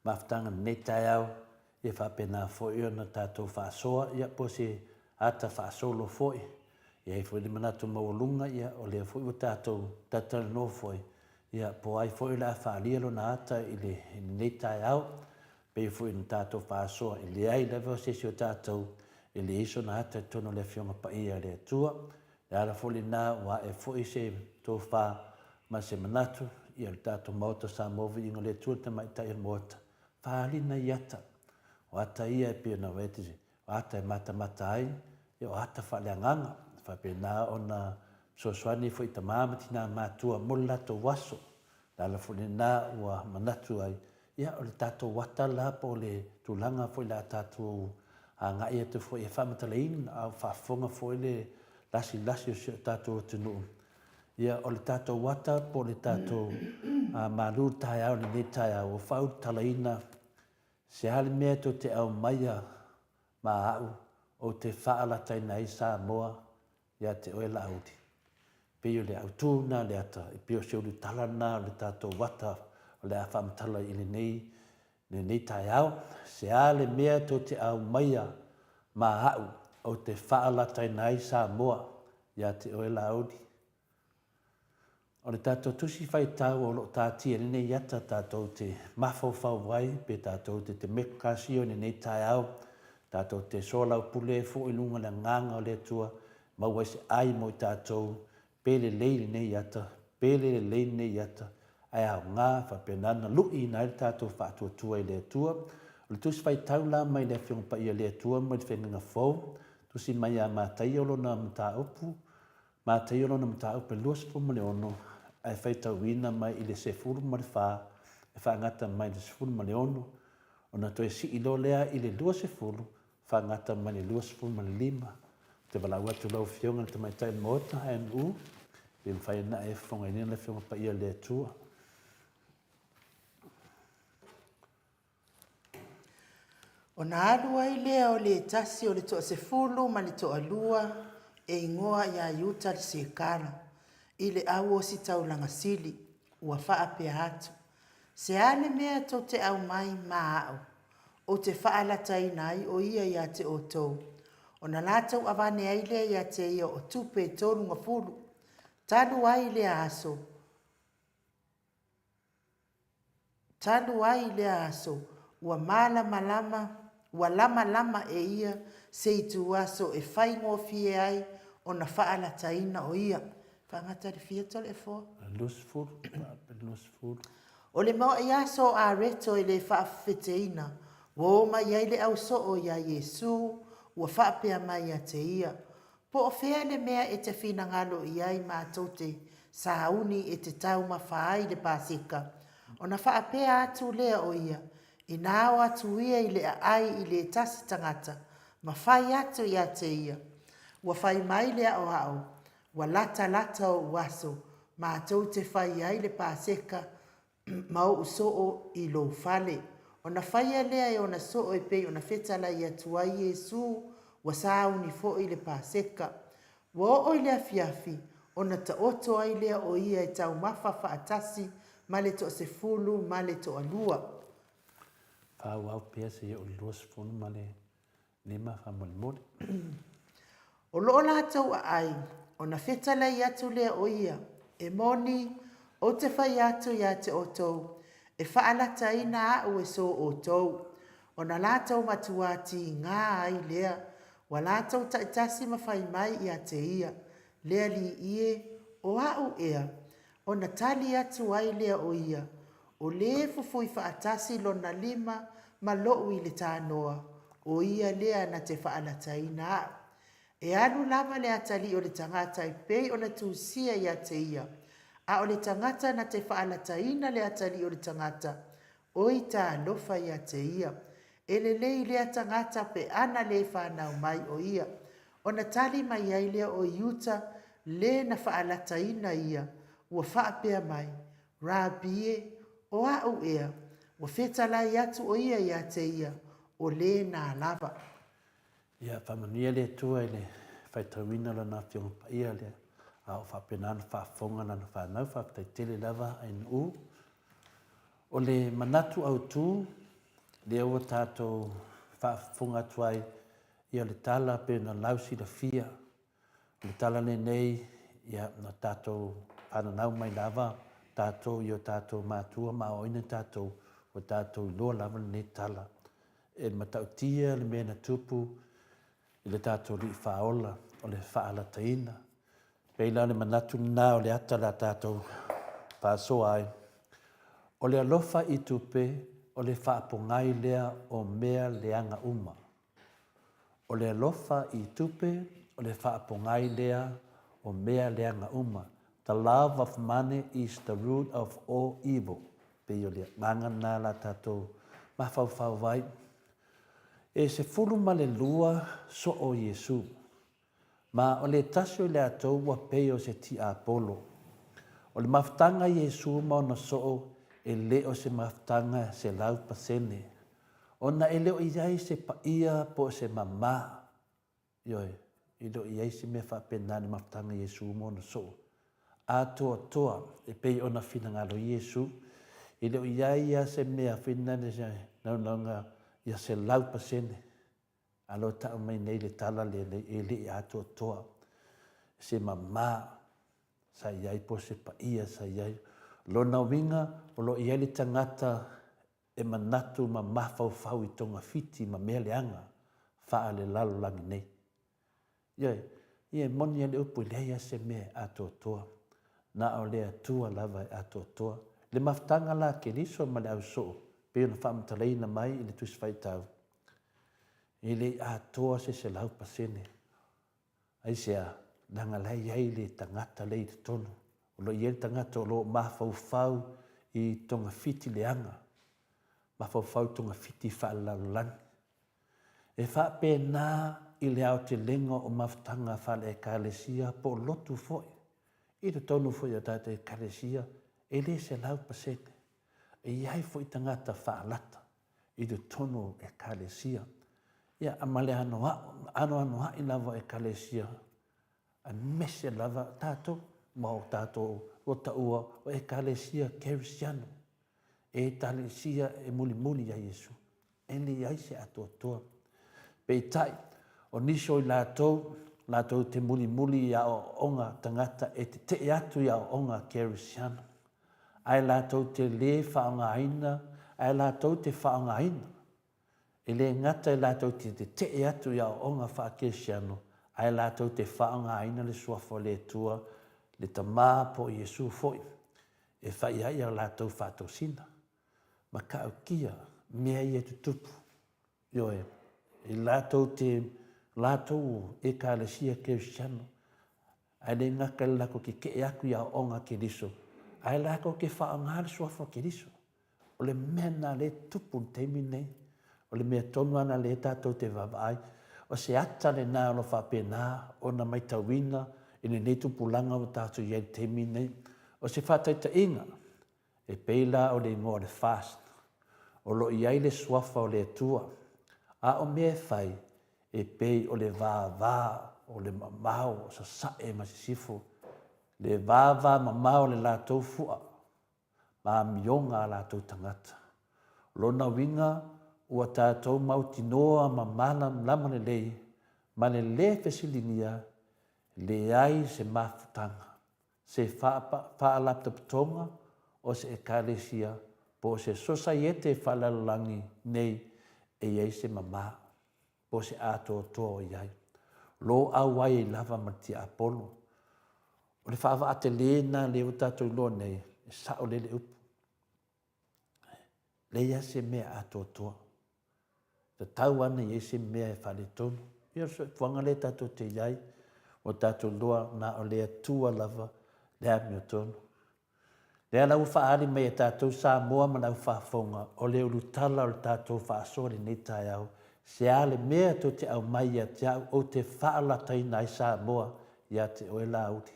mafutaga i lenei taeao, ia faapena foi ona tatou faasoa, ia po o se ata faasolo foi. E i ai foi le manatu maualuga, ia o lea foi ua tatou talatalanoa foi, ia po o ai foi o le a faaalia lona ata i lenei taeao. E pei foi ona tatou faasoa, e leai lava se isi o tatou e leai sona ata i totonu o le Afioga Paia a le Atua. O le ala foi lena ua ae foi se tofa ma se manatu, ia o le tatou Maota o Samoa, Viiga o le Atua, le Tamaitai o le Maota, faaali nai ata. O ata ia e pei ona o ata e matamata ai, ia o ata faaleagaga, e faapena ona fesoasoani foi i tama ma tina matua mo le latou aso. O le ala foi lena ua manatu ai, ia o le tatou ata la po o le tulaga foi o le a tatou agai atu foi e faamatalaina a o faafofoga foi le lasilasi o si o tatou atunuu, ia o le tatou ata po o le tatou malu taeao i lenei taeao ua faaulutalaina Se a le mea tou te aumaia ma a'u ou te faalataina ai Samoa ia te oe Laauli? Pei o le autu lena o le ata, e pei o se ulutala lena o le tatou ata o le a faamatala i lenei lenei taeao. Se a le mea tou te aumaia ma a'u ou te faalataina ai Samoa ia te oe Laauli? O le tatou tusi faitau o lo o taatia i lenei ata tatou te mafaufau ai pe tatou te te mekasio i lenei taeao, tatou te soalaupule ai foi i luga o le agaga o le Atua, maua ai se ai mo i tatou, pe lelei lenei ata, pe le lelei lenei ata, ae aoga faapena ona luiina ai le tatou faatuatua i le Atua. O le tusi faitau la mai le Afioga Paia a le Atua mai le Feagaiga Fou, tusi mai ia Mataio lona mataupu, Mataio lona mataupu e 26, ae faitauina mai i le 14 e faagata mai i le 16, ona toe sii loa lea i le 20, faagata mai i le 25. Ou te valaau atu i lau Afioga i le Tamaitai o le Maota, NU, pe mafai ona e fofogaina le Afioga Paia a le Atua. Ona alu ai lea o le tasi o le toasefulu ma le toalua e igoa ia Iuta le Sekara, i le au ositaulaga sili, ua faapea atu, Se a le mea tou te aumai ma a'u, ou te faalataina ai o ia ia te outou? Ona latou avane ai lea ia te ia o tupe e tolugafulu. Talu ai lea aso, Talu ai lea aso, ua malamalama, ua lamalama e ia se ituaso e faigofie ai ona faalataina o ia. Faagata le fia Toleafoa? 20, 20. O le maoaʻi aso o Areto e le faafefeteina, ua o mai ai le au soo iā Iesu, ua faapea mai ia te ia, Po o fea le mea e te finagalo i ai matou te sauni e te taumafa ai le Paseka? Ona faapea atu lea o ia, Inā o atu ia i le aai i le tasi tagata, ma fai atu ia te ia, Ua fai mai le aoao, ua latalata ou aso, matou te fai ai le Paseka ma ou soo i lou fale. Ona faia lea e ona soo e pei ona fetalai atu ai Iesu, ua sauni foi le Paseka. Ua oo i le afiafi, ona taoto ai lea o ia e taumafa faatasi ma le toasefulu ma le toalua. Faaauau pea seia oo i le 20 ma le 5 faamolemole. O lo o latou aai, ona fetalai atu lea o ia, E moni, ou te fai atu ia te outou, e faalataina a'u e so outou. Ona latou matuā tigā ai lea, ua latou taitasi ma fai mai ia te ia, Le Alii e, o a'u ea? Ona tali atu ai lea o ia, O lē fufui faatasi lona lima ma loʻu i le tanoa, o ia lea na te faalataina aʻu. E alu lava le atalii o le tagata e pei ona tusia ia te ia, a o le tagata na te faalataina le atalii o le tagata, oi talofa ia te ia! E lelei lea tagata pe ana lē fanau mai o ia. Ona tali mai ai lea o Iuta lē na faalataina ia, ua faapea mai, Rabi e, o aʻu ea? Ua fetalai atu ʻo ia iā te ia, ʻO lēnā lava. Ia, faamanuia le Atua i le faitauina o Lana Afioga Paia lea, a o faapena ona faafofoga Lana fanau. Faafetai tele lava Ainuu. O le manatu autu, lea ua tatou faafofoga atu ai, ia o le tala pei ona lausilafia, O le tala lenei, ia, na tatou fananau mai lava tatou i o tatou matua ma aoaoina tatou, ua tatou iloa lava lenei tala. E matautia le mea na tupu i le tatou Alii Faaola, o le faalataina. Pei la o le manatu lena o le ata o le a tatou faasoa ai. O le alofa i tupe, o le faapogai lea o mea leaga uma. O le alofa i tupe, o le faapogai lea o mea leaga uma. The love of money is the root of all evil. Pei o le agaga lena la tatou mafaufau ai. E 12 soo o Iesu. Ma o le tasi o i latou ua pei o se tiapolo. O le mafutaga a Iesu ma ona soo e le o se mafutaga 100%, ona e le o i ai se paia po o se mama, ioe, e le o i ai se mea faapena i le mafutaga a Iesu ma ona soo. Atoatoa e pei ona finagalo Iesu, e le o i ai lava se mea finagalo se naunauga ia 100%. A lo tau mai nei le tala lenei e le i atoatoa se mama sa i ai po o se paia sa i ai. O lona uiga o lo o i ai le tagata e manatu ma mafaufau i togafiti ma mea leaga faalelalolagi nei. Ioe, ia e moni lava le upu e leai lava se mea e atoatoa, na o le Atua lava e atoatoa. Le mafutaga la a Keriso ma le ausoo pei ona faamatalaina mai i le Tusi Faitau, e le i atoa se 100%. Aisea? Leaga la e i ai le tagata lea i totonu. O lo o i ai le tagata o lo o mafaufau i togafiti leaga, mafaufau i togafiti faalelalolagi. E faapena i le aotelega o mafutaga faale-Ekalesia po o lotu foi, i totonu foi o tatou Ekalesia, e le 100%. E i ai foi tagata faalata i totonu o Ekalesia. Ia, ma le anoanoai lava o Ekalesia, aemaise lava tatou, ma o tatou ua taua o Ekalesia Kerisiano, Ekalesia e mulimuli ia Iesu. E leai se atoatoa. Peitai, o nisi o i latou, latou te mulimuli i aoaoga tagata e tetee atu i aoaoga Kerisiano, ae latou te lē faaaogaina, ae latou te faaaogaina. E le gata i latou te tetee atu i aoaoga faa-Kerisiano, ae latou te faaaogaina le Suafa o le Atua, le Tama po o Iesu foi, e fai ai a latou faatosina. Matautia mea ia e tutupu, ioe, i latou te, latou Ekalesia Kerisiano, ae le gata i le latou tetee atu i aoaoga a Keriso, ae latou te faaaoga le suafa o Keriso. O le mea lena lea e tupu i le taimi lenei. O le mea tonu lava lena lea tatou te vaavaai. O se ata lena o lo o faapena ona matauina i lenei tupulaga ua tatou i ai i le taimi lenei. O se faataitaiga, E pei la o le igoa o le fast, o lo o i ai le suafa o le Atua, a o mea e fai, e pei o le vāvā o le mamao o Sasae ma Sisifo, le vāvā mamao o le latou fua ma amioga a latou tagata. O lona uiga, ua tatou mautinoa ma malamalama lelei ma le lē fesiligia, leai se mafutaga se Faalapotopotoga o se Ekalesia po o se Sosaiete Faalelalolagi nei e i ai se mama po o se atoatoa o i ai. Lo auai ai lava ma le tiapolo. O le faavaa tele lena lea ua tatou iloa nei, e sao lelei le upu. Leai lava se mea atoatoa. Tatau lava ona i ai se mea e faaletonu. Ia o le soifuaga lea tatou te i ai, ua tatou iloa na o le Atua lava le amiotonu. Lea la ua faaali mai e tatou Samoa ma le au faafofoga, o le ulutala o le tatou faasoa i lenei taeao, se a le mea tou te aumai ia te au ou te faalataina ai Samoa ia te oe Laauli.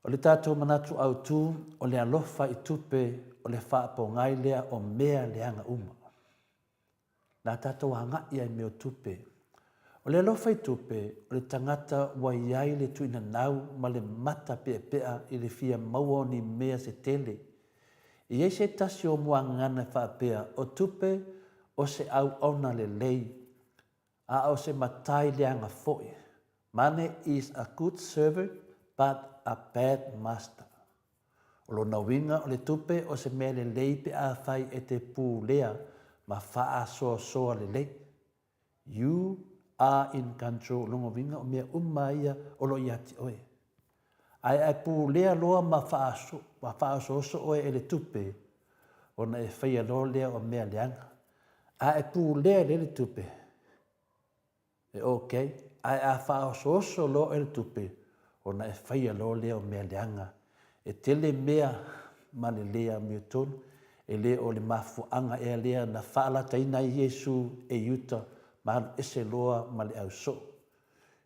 O le tatou manatu autu, o le alofa i tupe o le faapogai lea o mea leaga uma. Na tatou agai ai i mea o tupe. O le alofa i tupe, o le tagata ua i ai le tuinanau ma le mata peapea i le fia maua o ni mea se tele. E i ai se tasi o muagagana e faapea, o tupe o se auauna lelei, a o se matai leaga foi. Money is a good servant but a bad master. O lona uiga o le tupe o se mea lelei pe afai e te pulea ma faasoasoa lelei. You are in control, o lona uiga o mea uma ia o lo o ia te oe. Ae a e pulea loa ma faaosooso oe e le tupe, ona e faia loa lea o mea leaga. A e pulea lelei le tupe, E ok, ae a faaosooso loa oe i le tupe, ona e faia loa lea o mea leaga. E tele mea ma le le amiotonu, e le o le mafuaaga ea lea na faalataina ai Iesu e Iuta ma alu ese loa ma le ausoo.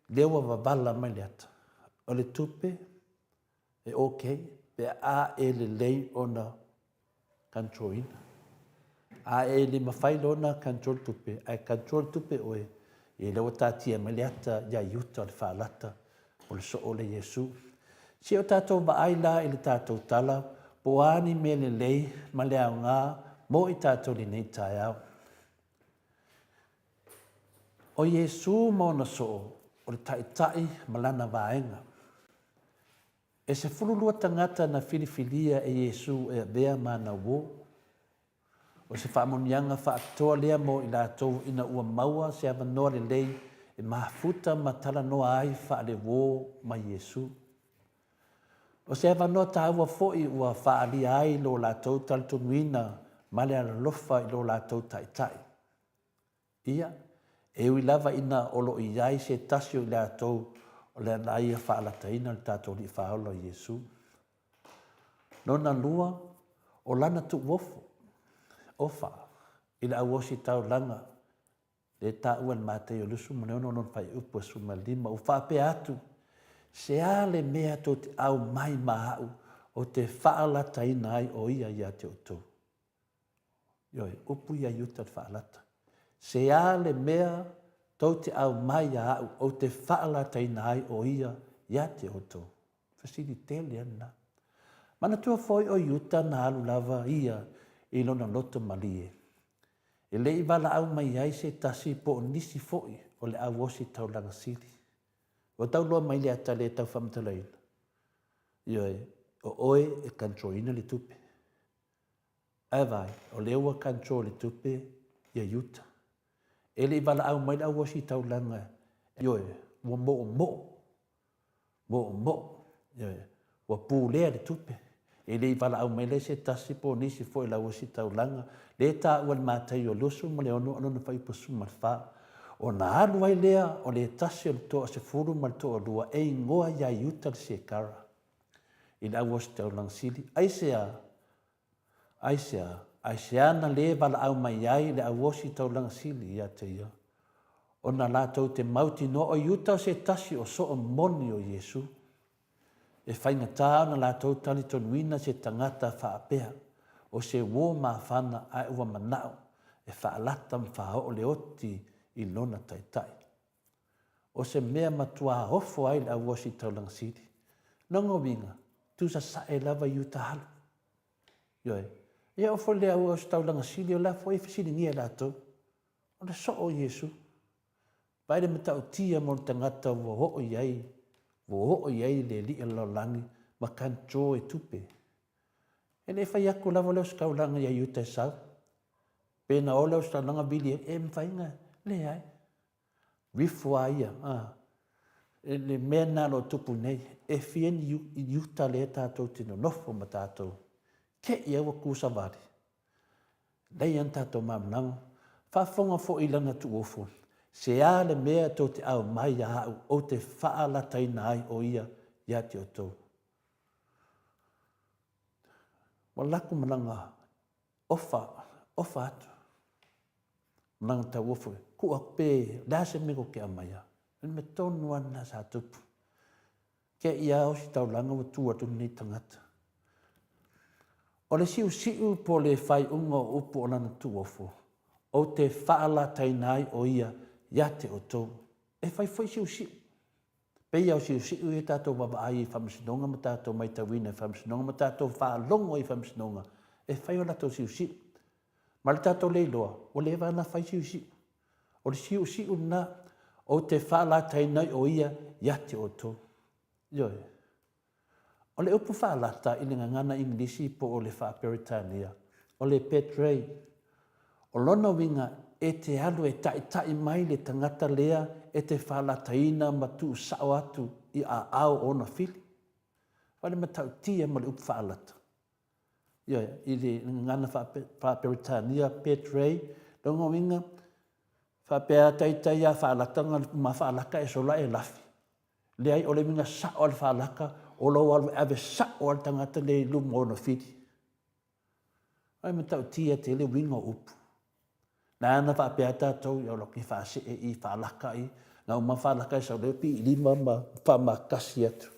Lea ua wavala mai le ata, o le tupe, e ok, pe a e lelei ona control ina. A e le mafai loa ona control tupe, ae control tupe oe, ia lea ua taatia mai le ata ia Iuta o le faalata o le soo lea Iesu. Se o tatou vaai la i le tatou tala, po o a ni mea lelei ma le aoga mo i tatou i lenei taeao. O Iesu ma ona soo, o le Taitai ma lana vaega. E 12 tagata na filifilia e Iesu e avea ma ana uō. O se faamanuiaga faapitoa lea mo i latou ina ua maua se avanoa lelei e mafuta ma talanoa ai faale-uō ma Iesu. O se avanoa taua foi ua faaalia ai lo latou talitonuina ma le alolofa i lo latou Taitai. Ia, e ui lava ina o lo o i ai se tasi o i latou o le a ia faalataina le tatou Alii Faaola o Iesu. Lona lua, o lana tuuofo, ofa, i le auositaulaga, lea e taua e le Mataio 26 lona fuaiupu e 15, ua faapea atu, Se a le mea tou te aumai ma au ou te faalataina ai o ia ia te outou? Ioe, upu ia i uta le faalata. Se a le mea tou te aumai ia au ou te faalataina ai o ia ia te outou? Fesili tele a lena. Manatua foi o Iuta na alu lava ia i lona loto malie. E le i valaau mai ai se tasi po o nisi foi o le au ositaulaga sili. Ua tau loa mai le ata le tau faamatalaina. Ioe, o oe e control ina le tupe. Ae vaai, o lea ua control e tupe ia Iuta. E le i valaau mai le au ositaulaga, ioe, ua moomoo, moomoo, ioe, ua pulea le tupe. E le i valaau mai lea se tasi po o nisi foi o le au ositaulaga, lea e taua i le Mataio 26 o lona fuaiupu 14. Ona alu ai lea o le tasi o le toasefulu ma le toalua e igoa ia Iuta le Sekara i le au ositaulaga sili. Aisea? Aisea? Aisea na lē valaau mai ai le auositaulaga sili ia te ia? Ona latou te mautinoa o Iuta o se tasi o soo moni o Iesu. E faigata ona latou talitonuina se tagata faapea, o se uō mafana ae ua manao e faalata ma faaoo le oti i lona taitai. O se mea matuā ofo ai le auositaulaga sili. Lona uiga, tusasae lava Iuta alu. Ioe. Ia o foi le auositaulaga sili o la foi e fesiligia e latou. O le soo o Iesu. Vaai le matautia mo le tagata ua oo i ai, ua oo i ai le alii o le lalolagi ma control e tupe. E le fai atu lava le ositaulaga ia Iuta e sau. Pe na o le ositaulaga vili e mafai ona leai. Rifo a ia, a. Le mea lena o lo o tupu nei, e fia ni Iuta lea tatou te nonofo ma tatou, te i ai ua tu savali. Leai lava ni tatou malamalama. Faafofoga foi i lana tuuofo, se a le mea tou te aumai ia au ou te faalataina ai o ia ia te outou. Ua alu atu ma lana ofa, ofa atu. Lana tauofo, tuu atu pe, o le a se mea tou te aumaia. O le mea tonu lava lena sa tupu. Kea ia ositaulaga ua tu atu lenei tagata. O le siusiu po o le faaiuga o upu o lana tuuofo, ou te faalataina ai o ia ia te outou. E fai foi siusiu. Pei lava o siusiu ia tatou vaavaai i faamasinoga ma tatou matauina i faamasinoga ma tatou faalogo ai i faamasinoga, e fai o latou siusiu. Ma le tatou le iloa, ua leva ona fai siusiu. O le siusiu lena, ou te faalataina ai o ia ia te outou. Ioe. O le upu faalata i le gagana Igilisi po o le faa-Peretania, o le betray. O lona uiga, e te alu e taita'i mai le tagata lea e te faalataina ma tuusao atu i aao o ona fili. O le matautia ma le upu faalata. Ioe, i le gagana faa-Peretania, betray, lona uiga, faapea a taitai a faalata ma faalaka e sola e lafi. Leai, o le uiga sao o le faalaka, o lou alu e ave sao lava le tagata lea i luma o ona fili. Ai matautia tele uiga o upu. Na ana faapea tatou, ia o laki faasee i faalaka i, na uma faalaka e sau lea pii lima ma faamakasi atu.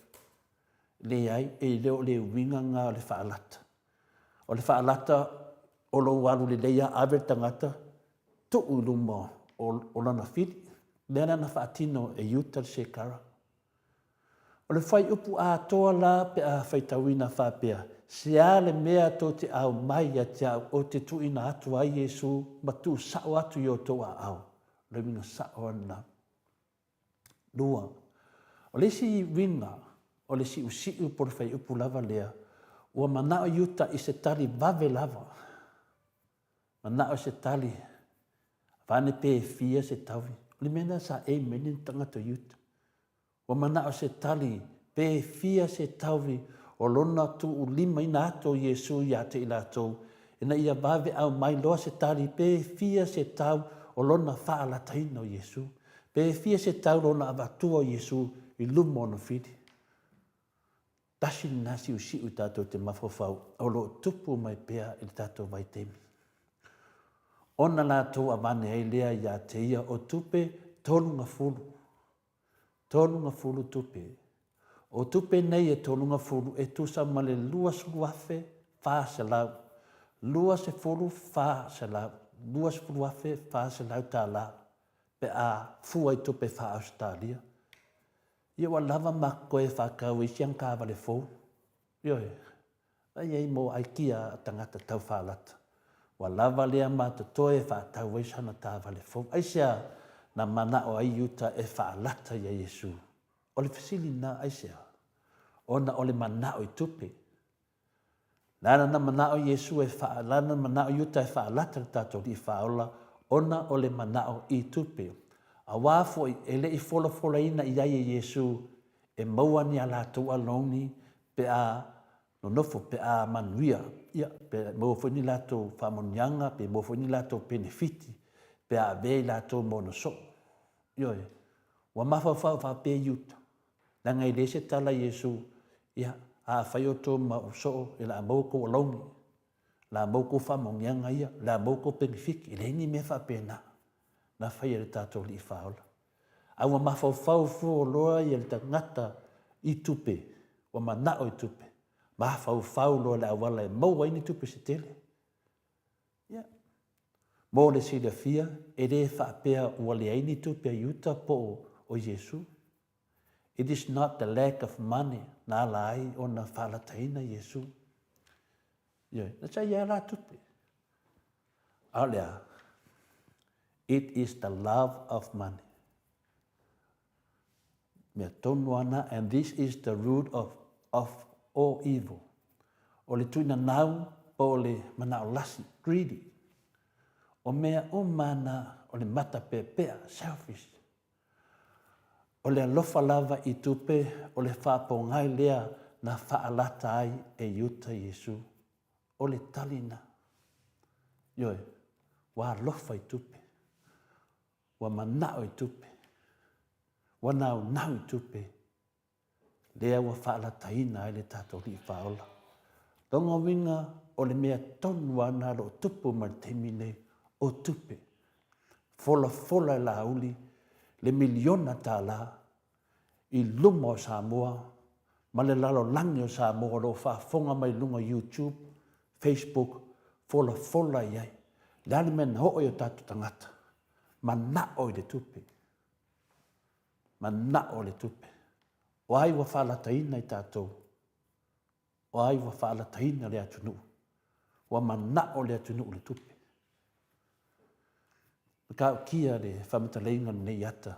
Leai, e le o le uiga na o le faalata. O le faalata, o lou alu lelei lava ave le tagata, tuu i luma o lana fili. O lea la na faatino e Iuta le sekara. O le fuaiupu atoa la pe a faitauina faapea, Sea le mea tou te aumai ia te au ou te tuuina atu ai Iesu ma tuusao atu i outou aao. O le uiga sao lava lena. Lua, o le isi uiga o le siusiu po o le fuaiupu lava lea, ua manao Iuta i se tali vave lava. Manao se tali, vane pe fia se taui. O le mea lena sa aim ai le tagata o Iuta. Ua manao se tali, pe fia se taui o lona tuulimaina atu o Iesu ia te i latou, ina ia vave aumai loa se tali pe fia se tau o lona faalataina o Iesu, pe fia se tau lona avatua o Iesu i luma o ona fili. Tasi lena siusiu tatou te mafaufau o lo o tupu mai pea i le tatou vaitaimi. Ona latou avane ai lea ia te ia o tupe tolugafulu, tolugafulu tupe. O tupe nei e tolugafulu e tusa ma le 20,400, 2400, 20,400 tala pe a fua i tupe faa-Ausetalia. Ia ua lava ma toe faatau ai si ana taavale fou. Ioe. A i ai mo aikia a tagata tau faalata. Ua lava lea ma totoe e faatau ai sana taavale fou. Aisea na manao ai Iuta e faalata iā Iesu? O le fesili lena, aisea? Ona o le manao i tupe. Lana na manao Iesu e faa, lana na manao Iuta e faalata le tatou Alii Faaola ona o le manao i tupe. Auā foi e le i folafolaina i ai e Iesu e maua ni a latou alauni pe a nonofo, pe a manuia, ia, pe maua foi ni latou faamanuiaga, pe maua foi ni latou penefiti, pe a avea i latou ma ona soo. Ioe. Ua mafaufau faapea Iuta, leaga e leai se tala a Iesu, ia, a fai outou ma ou soo, e le a maua kou alauni, o le a maua kou faamanuiaga ia, o le a maua kou penefiti. E leai ni mea faapena na fai e le tatou Alii Faaola. A ua mafaufau fua loa ia le tagata i tupe, ua manao i tupe, mafaufau loa i le auala e maua ai ni tupe se tele. Ia, mo le silafia, e le faapea ua leai ni tupe a Iuta po o Iesu. It is not the lack of money na ala ai ona faalataina Iesu. Ioe, na sa ia la tupe. A o le a? It is the love of money. Mea tonu ana, and this is the root of, of all evil. O le tuinanau po o le manao lasi, greedy. O mea uma ana o le matapeapea, selfish. O le alofa lava i tupe o le faapogai lea na faalata ai e Iuta Iesu. O le tali na. Ioe, ua alofa i tupe. Ua manao i tupe. Ua naunau i tupe. Lea ua faalataina ai le tatou Alii Faaola. Lona uiga, o le mea tonu lava lena o lo o tupu mai le taimi nei, o tupe. Folafola e Laauli le miliona tala i luma o Samoa. ma le lalolagi o Samoa o lo o faafofoga mai i luga o YouTube, Facebook, folafola i ai. Le a le mea na oo i o tatou tagata? Manao i le tupe. Manao i le tupe. O ai ua faalataina i tatou? O ai ua faalataina le atunuu? Ua manao le atunuu i le tupe. Matautia le faamatalaina o lenei ata.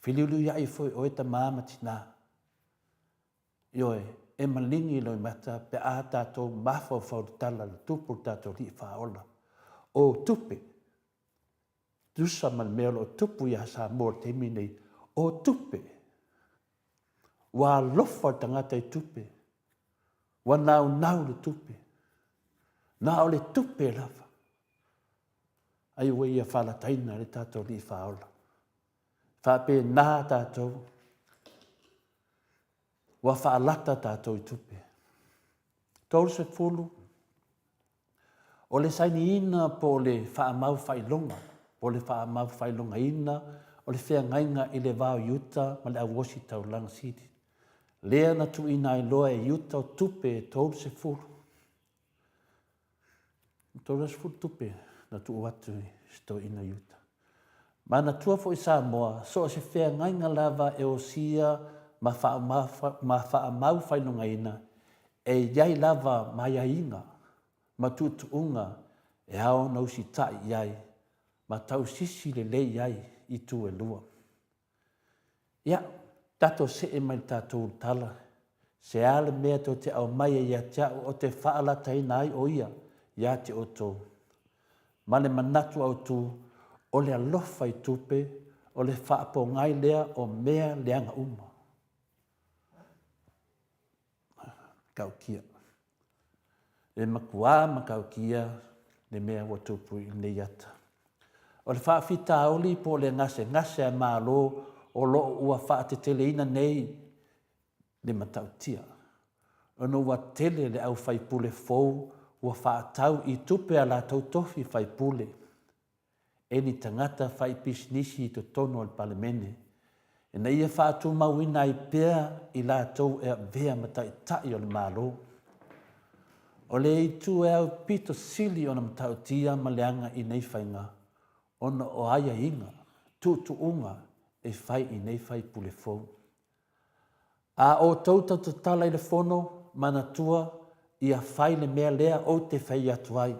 Feliuliuiai foi oe tama ma tina. Ioe, e maligi i loimata pe a tatou mafaufau i le tala a le Tupu o le tatou Alii Faaola. O tupe, tusa ma le mea o lo o tupu ia Samoa i le taimi lenei, o tupe. Ua alofa le tagata i tupe. Ua naunau le tupe. Na o le tupe lava. Ai ua ia faalataina le tatou Alii Faaola. Faapena tatou. Ua faalata tatou i tupe. 30, o le sainiina po o le faamau faailoga, po o le faamau faailogaina o le feagaiga i le va o Iuta ma le au ositaulaga sili, lea na tuuina ai loa e Iuta o tupe e 30. 30 tupe na tuu atu i si toeaina Iuta. Manatua foi Samoa, so o se feagaiga lava e osia ma faamau faailogaina, e i ai lava ma aiaiga ma tuutuuga e ao ona usitai i ai ma tausisi lelei i ai i itu e lua. Ia, tatou see mai i le tatou ulutala, se a le mea tou te aumai ai ia te au ou te faalataina ai o ia ia te outou? Ma le manatu autu, o le alofa i tupe, o le faapogai lea o mea leaga uma. Matautia. E matuā matautia le mea ua tupu i lenei ata. O le faafitauli po o le gasegase a Malo o lo o ua faateteleina nei le matautia, ona ua tele le au faipule fou ua faatau i tupe a latou tofi faipule e ni tagata faipisinisi i totonu o le Palemene, ina ia faatumauina ai pea i latou e avea ma taitai o le Malo. O le itu e aupito sili ona matautia ma leaga i nei faiga, ona o aiaiga, tuutuuga e fai i nei faipule fou. A outou tautatala i le fono, manatua, ia fai le mea lea ou te fai atu ai.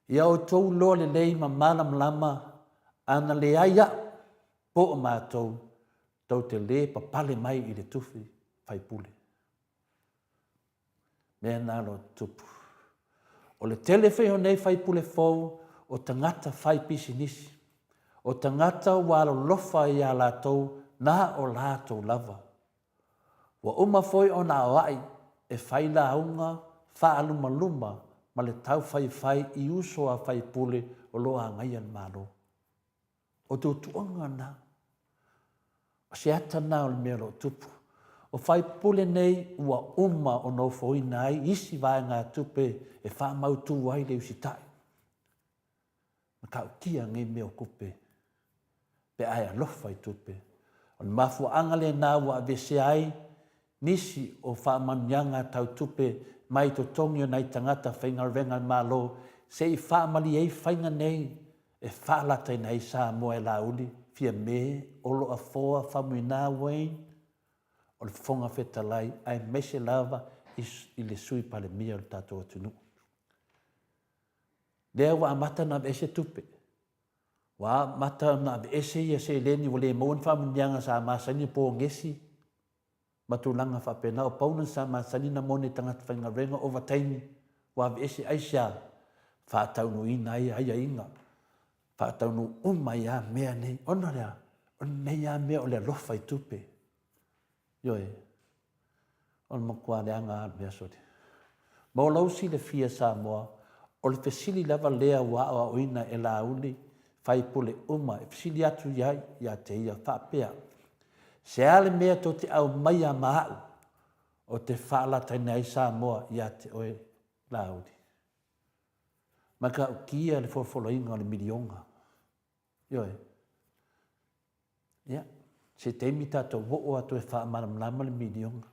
Ia outou iloa lelei ma malamalama, ana leai a'u po o matou, tou te lē papale mai i le tufi faipule. Mea na lo tupu. O le tele foi o nei faipule fou o tagata fai pisinisi, o tagata ua alolofa iā latou na o latou lava. Ua uma foi ona aoai e fai lauga faalumaluma ma le taufaifai i uso a faipule o lo o agaia le Malo. O tuatuaga na. O se ata na o le mea o lo o tupu. O faipule nei ua uma ona ofoina ai isi vaegatupe e faamautu ai le usitai. Matautia nei mea o tupe pe a e alofa i tupe. O le mafuaaga lena ua aveesea ai nisi o faamanuiaga tau tupe mai totogi o nai tagata faigaluega a le Malo se i faamalie ai faiga nei e faalataina ai Samoa e Laauli, Fiame, Olo Afoa, Faumuina, Wayne, o le Fofoga Fetalai aemaise lava i le Sui Palemia o le tatou atunuu. Lea ua amata ona aveese tupe. Ua amata ona aveese ia seleni ua le maua ni faamanuiaga sa masani pogesi ma tulaga faapena. O bonus sa masani ona moni e tagata faigaluega, ovataimi, ua aveese. Aisea? Faataunuuina ai aiaiga, faataunuu uma ai lava mea nei. Ona o le a? O lenei lava mea o le alofa i tupe. Ioe. O le matua leaga lava o le mea sole. Mo lou silafia Samoa, o le fesili lava lea ua aoaoina e Laauli faipule uma e fesili atu i ai ia te ia faapea, Se a le mea tou te aumaia ma a'u o te faalataina ai Samoa ia te oe Laauli? Matautia le folofoloina o le miliona. Ioe. Ia, se taimi tatou oo atu e faamalamalama le miliona.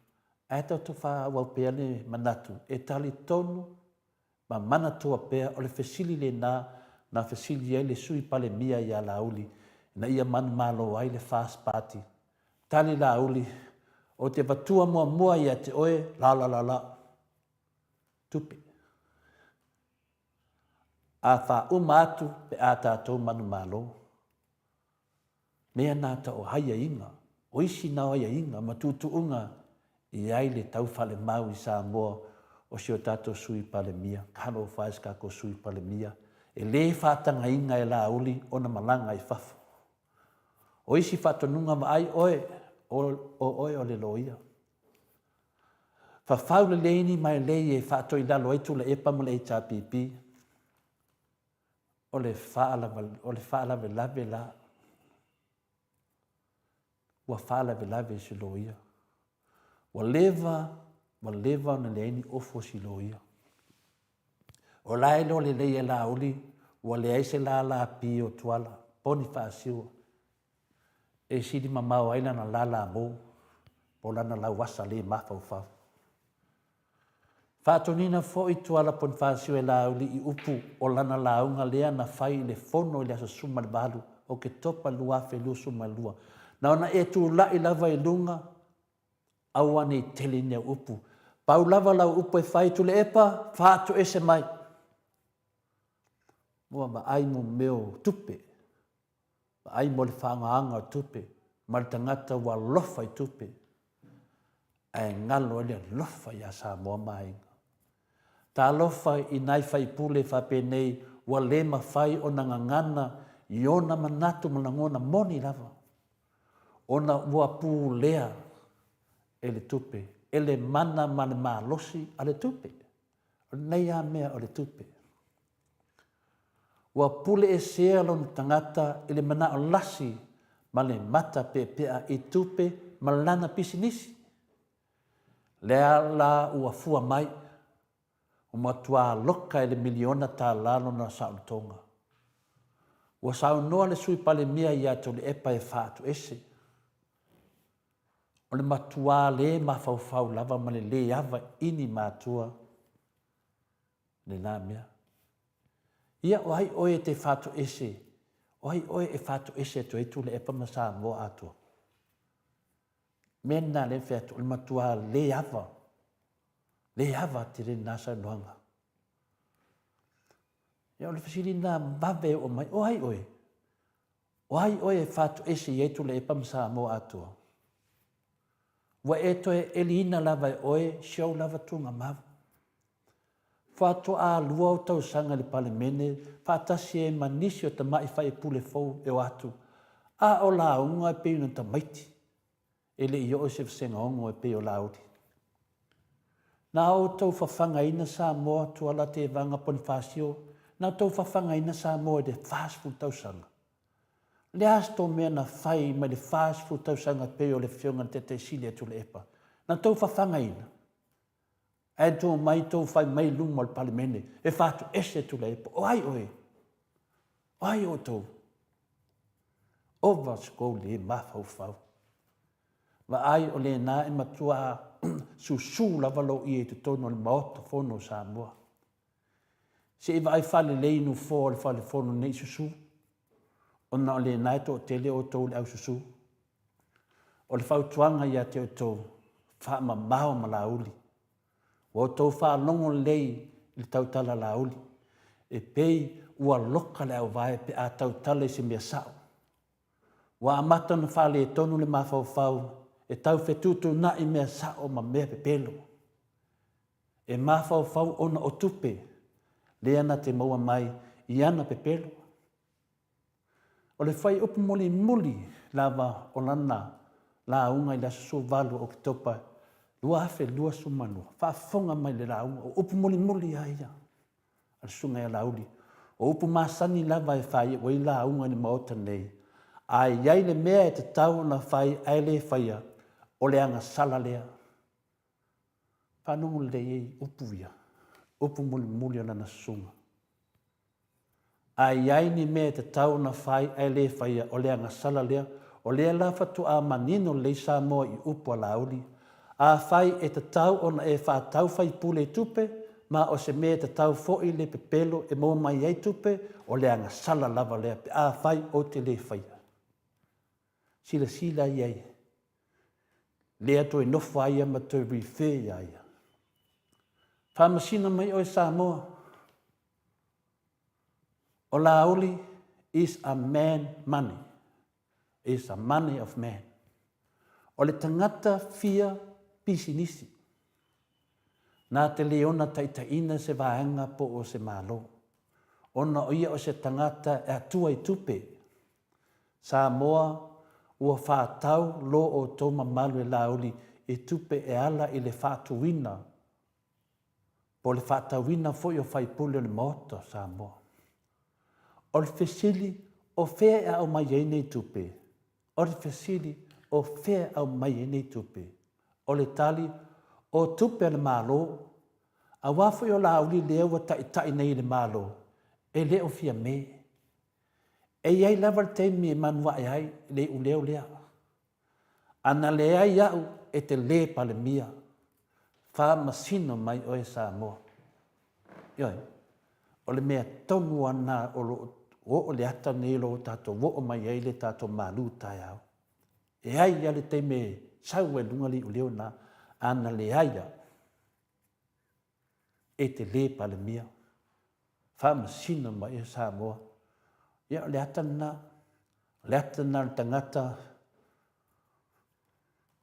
Ae tatou faaauau pea le manatu e talitonu ma manatua pea o le fesili lena na fesili ai le Sui Palemia ia Laauli ina ia manumalo ai le FAST Party. Tali Laauli, Ou te avatua muamua ia te oe la la la la. Tupe. A faauma atu pe a tatou manumalo. Mea na ta o aiaiga, o isi na o aiaiga ma tuutuuga i ai le tau falemau i Samoa o si o tatou Sui Palemia. Talofa e i si tatou Sui Palemia, e le faatagaina e Laauli ona malaga i fafo. O isi faatonuga vaai oe, o oe o le loia. Fafau lelei ni mailei e faatoilalo ai Tuilaepa ma le HRPP. O le faalavelave la, ua faalavelave i si loia. Ua leva, ua leva ona leai ni ofu a si loia. O la e iloa lelei e Laauli, ua leai se lala pi o Tuala, Ponifasio, e sili mamao ai lana lala mo, po o lana lauasa le mafaufau. Faatonuina foi Tuala Ponifasio e Laauli i upu o lana lauga lea na fai i le fono i le aso 18 Oketopa 2022. Na ona e tulai lava i luga, aua ne i tele ni au upu. Pau lava lau upu e fai, Tuilaepa, faatoese mai. Ua vaai mo mea o tupe, vaai mo le faaaogaina o tupe ma le tagata ua alofa i tupe, ae galo ai le alofa ia Samoa ma aiga. Talofa i nai faipule faapenei ua le mafai ona gagana i ona manatu ma lagona moni lava, ona ua pulea e le tupe, e le mana ma le malosi a le tupe. O lenei lava mea o le tupe. Ua pule esea lona tagata i le manao lasi ma le mata peapea i tupe ma lana pisinisi. Lea la ua fua mai, ua matua loka i le miliona tala lona saolotoga. Ua saunoa le Sui Palemia ia Tuilaepa e faatuese. O le matua le mafaufau lava ma le le ava i ni matua lena mea. Ia, o ai oe e te faatoese, o ai oe e faatoese atu ai Tuilaepa ma Samoa atoa? Mea lena lea e fai atu, o le matua le ava, le ava tele lena saunoaga. Ia, o le fesili lena vave e oo mai, o ai oe? O ai oe e faatoese i ai Tuilaepa ma Samoa atoa? Ua e toe ʻeliina lava e oe si ou lava tuugamau. Faatoa lua ou tausaga i le Palemene faatasi ai ma nisi o tamai faipule fou e o atu, a o lauga e pei ona tamaiti e le i oo i se vasega ono e pei o Laauli. Na outou fafagaina Samoa, Tuala Tevaga Ponifasio, na outou fafagaina Samoa i le 40 tausaga. O le a se tou mea na fai mai le 40 tausaga pei o le Afioga i le Taitai Sili a Tuilaepa? Na outou fafagaina? Ae tou omai tou fai mai i luma o le Palemene e fatoese Tuilaepa. O ai oe? O ai outou? Ova se kou le mafaufau. Vaai o lena e matua susu lava lou ie i totonu o le Maota Fono o Samoa. Se i vaai faalelei i nofoa o le fale fono nei susu, ona o lena e toatele outou le au susu. O le fautuaga ia te outou, faamamao ma Laauli. Ua outou faalogo lelei i le tautala Laauli, e pei ua loka le auvae pe a tautala i se mea sao. Ua amata ona faaletonu le mafaufau e tau fetuutuunai mea sao ma mea pepelo. E mafaufau ona o tupe lea na te maua mai i ana pepelo. O le fuaiupu mulimuli lava o lana lauga i le aso 18 o Oketopa 2022, faafofoga mai i le lauga, o upu mulimuli lava ia a le Susuga ia Laauli. O upu masani lava e faaiu ai lauga i le Maota nei, a i ai le mea e tatau ona fai ae le faia, o le agasala lea. Faalogo lelei ai upu ia, upu mulimuli o lana susuga. A i ai ni mea e tatau ona fai ae le faia, o le agasala lea. O lea la faatoa manino lelei Samoa i upu a Laauli. Afai e tatau ona e faatau faipule i tupe, ma o se mea e tatau foi le pepelo e maua mai ai tupe, o le agasala lava lea pe afai ou te le faia. Silasila i ai, lea toe nofo a ia ma toe refer ia ia. Faamasina mai oe Samoa, o Laauli is a man money. Is a money of man. O le tagata fia pisinisi. Nā te le ona taitaiina se vaega po o se Malo. Ona o ia o se tagata e atua i tupe. Samoa, ua whātau lo o tō mamalu e Laauli i tupe e ala i le whaatuina po o le whaatauina foi o faipule o le Maota o Samoa. O le fesili, o fea e aumai ai nei tupe? O le fesili, o fea e aumai ai nei tupe? O le tali, o tupe a le Malo, aua foi o Laauli lea ua taitai nei i le Malo, e le o Fiame. E i ai lava le taimi e manuae ai le iuleo lea. A na leai au e te lē Palemia, faamasino mai oe Samoa. Ioe, o le mea tonu lava lena o lo o oo le ata nei o lo o tatou oo mai ai le tatou malu taeao. E ai lava le taimi e sau ai i luga le iuleo lena, a na leai au, e te lē Palemia, faamasino mai oe Samoa. Ia, o le ata lena, o le ata lena o le tagata,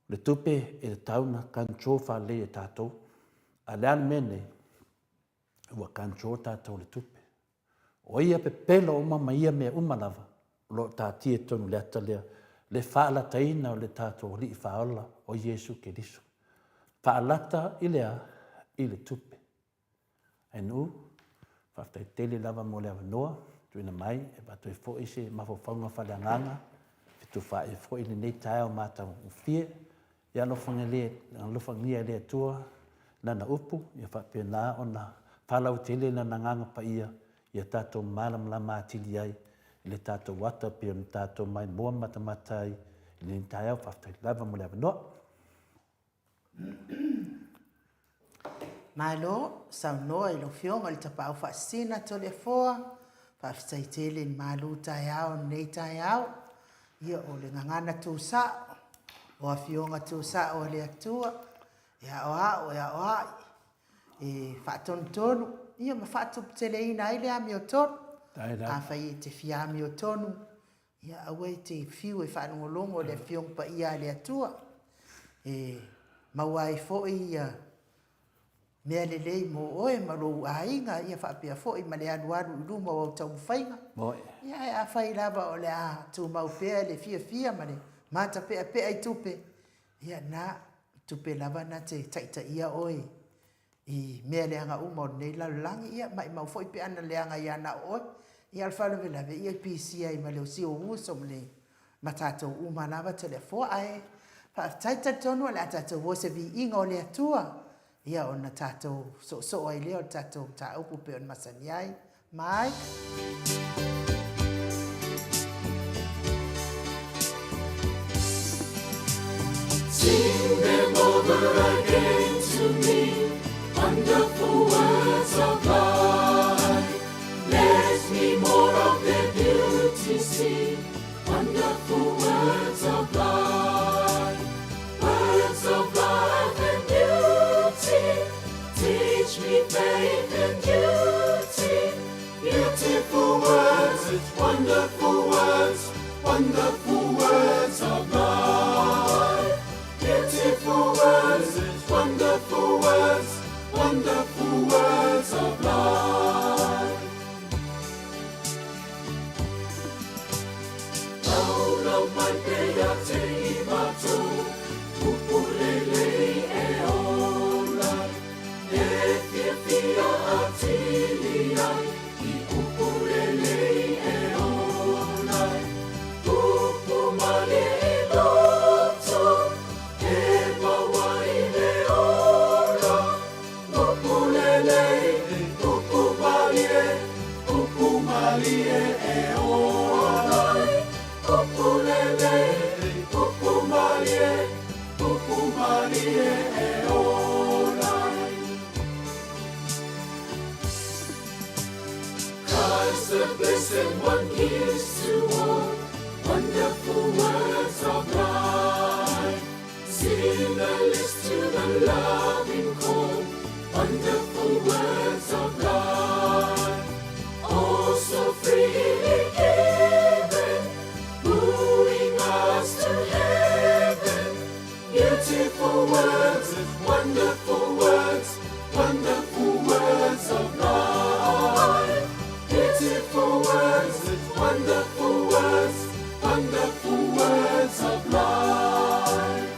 o le tupe e tatau ona control faalelei e tatou. A o le a le mea nei? Ua control tatou i le tupe. O ia pepelo uma ma ia mea uma lava, o lo o taatia i totonu o le ata lea, le faalataina o le tatou Alii Faaola o Iesu Keriso. Faalata i le a? I le tupe. Ae-nuu, faafetai tele lava mo le avanoa tuuina mai e avatu ai foi se mafaufauga faaleagaga, fetufaai foi lenei taeao matagofie. Ia alofagia e le Atua Lana upu, ia faapena ona faalautele Lana Agaga Paia ia tatou malamalama atili ai i le tatou ata e pei ona tatou maimoa matamata ai i lenei taeao. Faafetai lava mo le avanoa. Malo saunoa i lau Afioga i le Tapaau Faasisina Toleafoa. Faafetai tele i le malu taeao i lenei taeao. Ia, o le gagana tusao, o Afioga tusao a le Atua, e aoao, e aoai, e faatonutonu, ia ma faatuputeleina ai le amiotonu. Afai e te fia amiotonu, ia aua e te fiu e faalogologo i le Afioga Paia a le Atua, e maua ai foi ia mea lelei mo oe ma lou aiga, ia faapea foi ma le alualu i luma o au taumafaiga. Ia ae afai lava o le a tumau pea le fiafia ma le matapeapea i tupe, ia na, tupe lava na te taitaia oe i mea leaga uma o lenei lalolagi, ia maimau foi pe ana leaga ia na o oe. Ia o le faalavelave, ia e pisia ai ma le si ou uso ma le ma tatou uma lava Toleafoa. Ae faafetai, talitonu o le a tatou o i se viiga o le Atua, ia ona tatou soosoo ai lea o le tatou mataupu pei ona masani ai. Mai. Sing them over again to me, wonderful words of life. Let me more of their beauty see, wonderful words of life. Words of life and beauty, teach me faith and duty. Beautiful words, wonderful words, wonderful words of life. Beautiful words, wonderful words, wonderful words of life. Laulau mai pea te i matou, upu lelei e ola ai, e fiafia atili ai, i upu lelei e ola ai. Upu malie i loto, e maua i le ola, upu lelei. the Blessed One gives to all. Wonderful words of life. Sinner, list to the loving call. Wonderful words of life. Oh, so freely given, wooing us to heaven. Beautiful words, wonderful words, wonderful words of life. Beautiful words, wonderful words, wonderful words of life.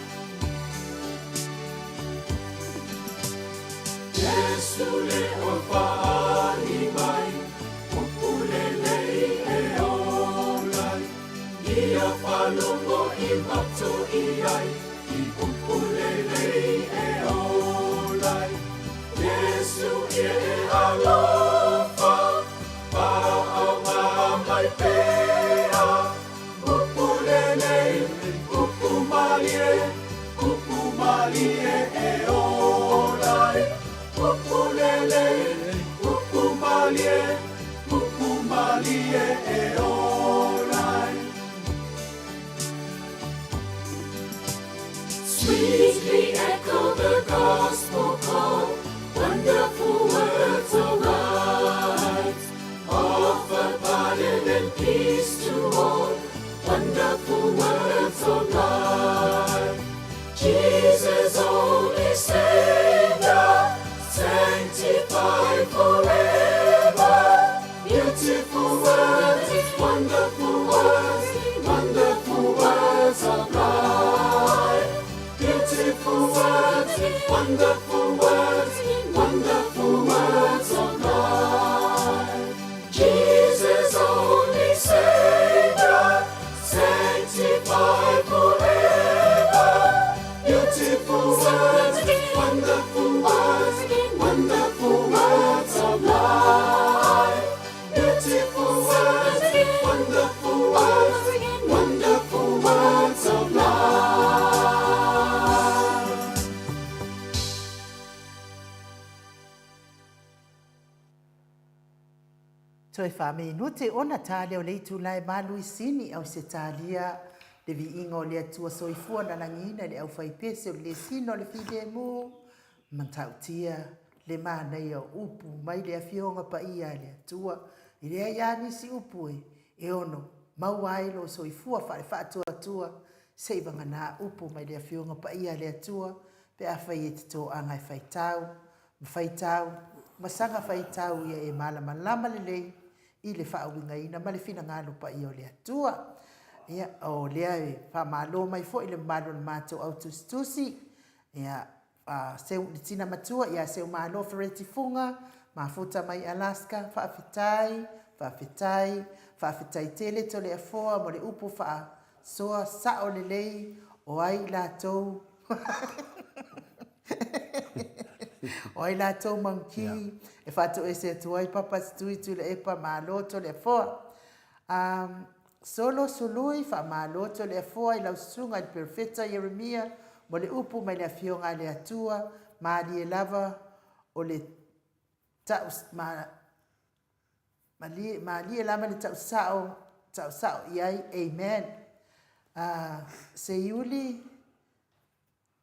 Iesu le oe fa'ali mai, upu lelei e ola ai. Ia faalogo i matou i ai, i upu lelei e ola ai. Iesu ia e alofa, fa'aaoga mai pea. Upu lelei, upu malie, upu malie e ola ai. Upu lelei, upu malie, upu malie e ola ai. Sweetly echo the gospel call, wonderful words of light. Offer pardon and peace to all, wonderful words of life. Jesus, only Savior, sanctified forever. Beautiful words, wonderful words, wonderful words of life. Beautiful words, wonderful words, wonderful words of life. Jesus, only Savior, sanctified forever. Beautiful words, wonderful words, wonderful words of life. Beautiful words, wonderful words, wonderful words of life. Toe faaminute ona ta lea o le itula e malu i Sini, Ausetalia, le viiga o le Atua Soifua na lagiina i le aufaipese o le lesina o le filemu, matautia le manaia o upu mai le Afioga Paia a le Atua. E leai lava nisi upu e ono maua ai lou soifua faale-faatuatua se i vagana upu mai le Afioga Paia a le Atua pe afai e te toaga e faitau ma faitau ma saga faitau ia e malamalama lelei i le faauigaina ma le finagalo paia o le Atua. Ia, o lea e faamalo mai foi le mamalu o le matou au tusitusi, ia, a Seu, le tina matua ia Seumalo Fereti Fuga, mafuta mai Alaska, faafetai, faafetai, faafetai tele Toleafoa mo le upu faasoa sao lelei o ai latou O ai latou monkey e faatoese atu ai Papa Setui Tuilaepa malo Toleafoa. Um, Solo Sului faamalo Toleafoa i lau susuga i le Perofeta Ieremia mo le upu mai le Afioga a le Atua, malie lava o le ta'u ma, malie, malie lava le ta'u sa'o, ta'u sa'o i ai. Amen. Uh, Seiuli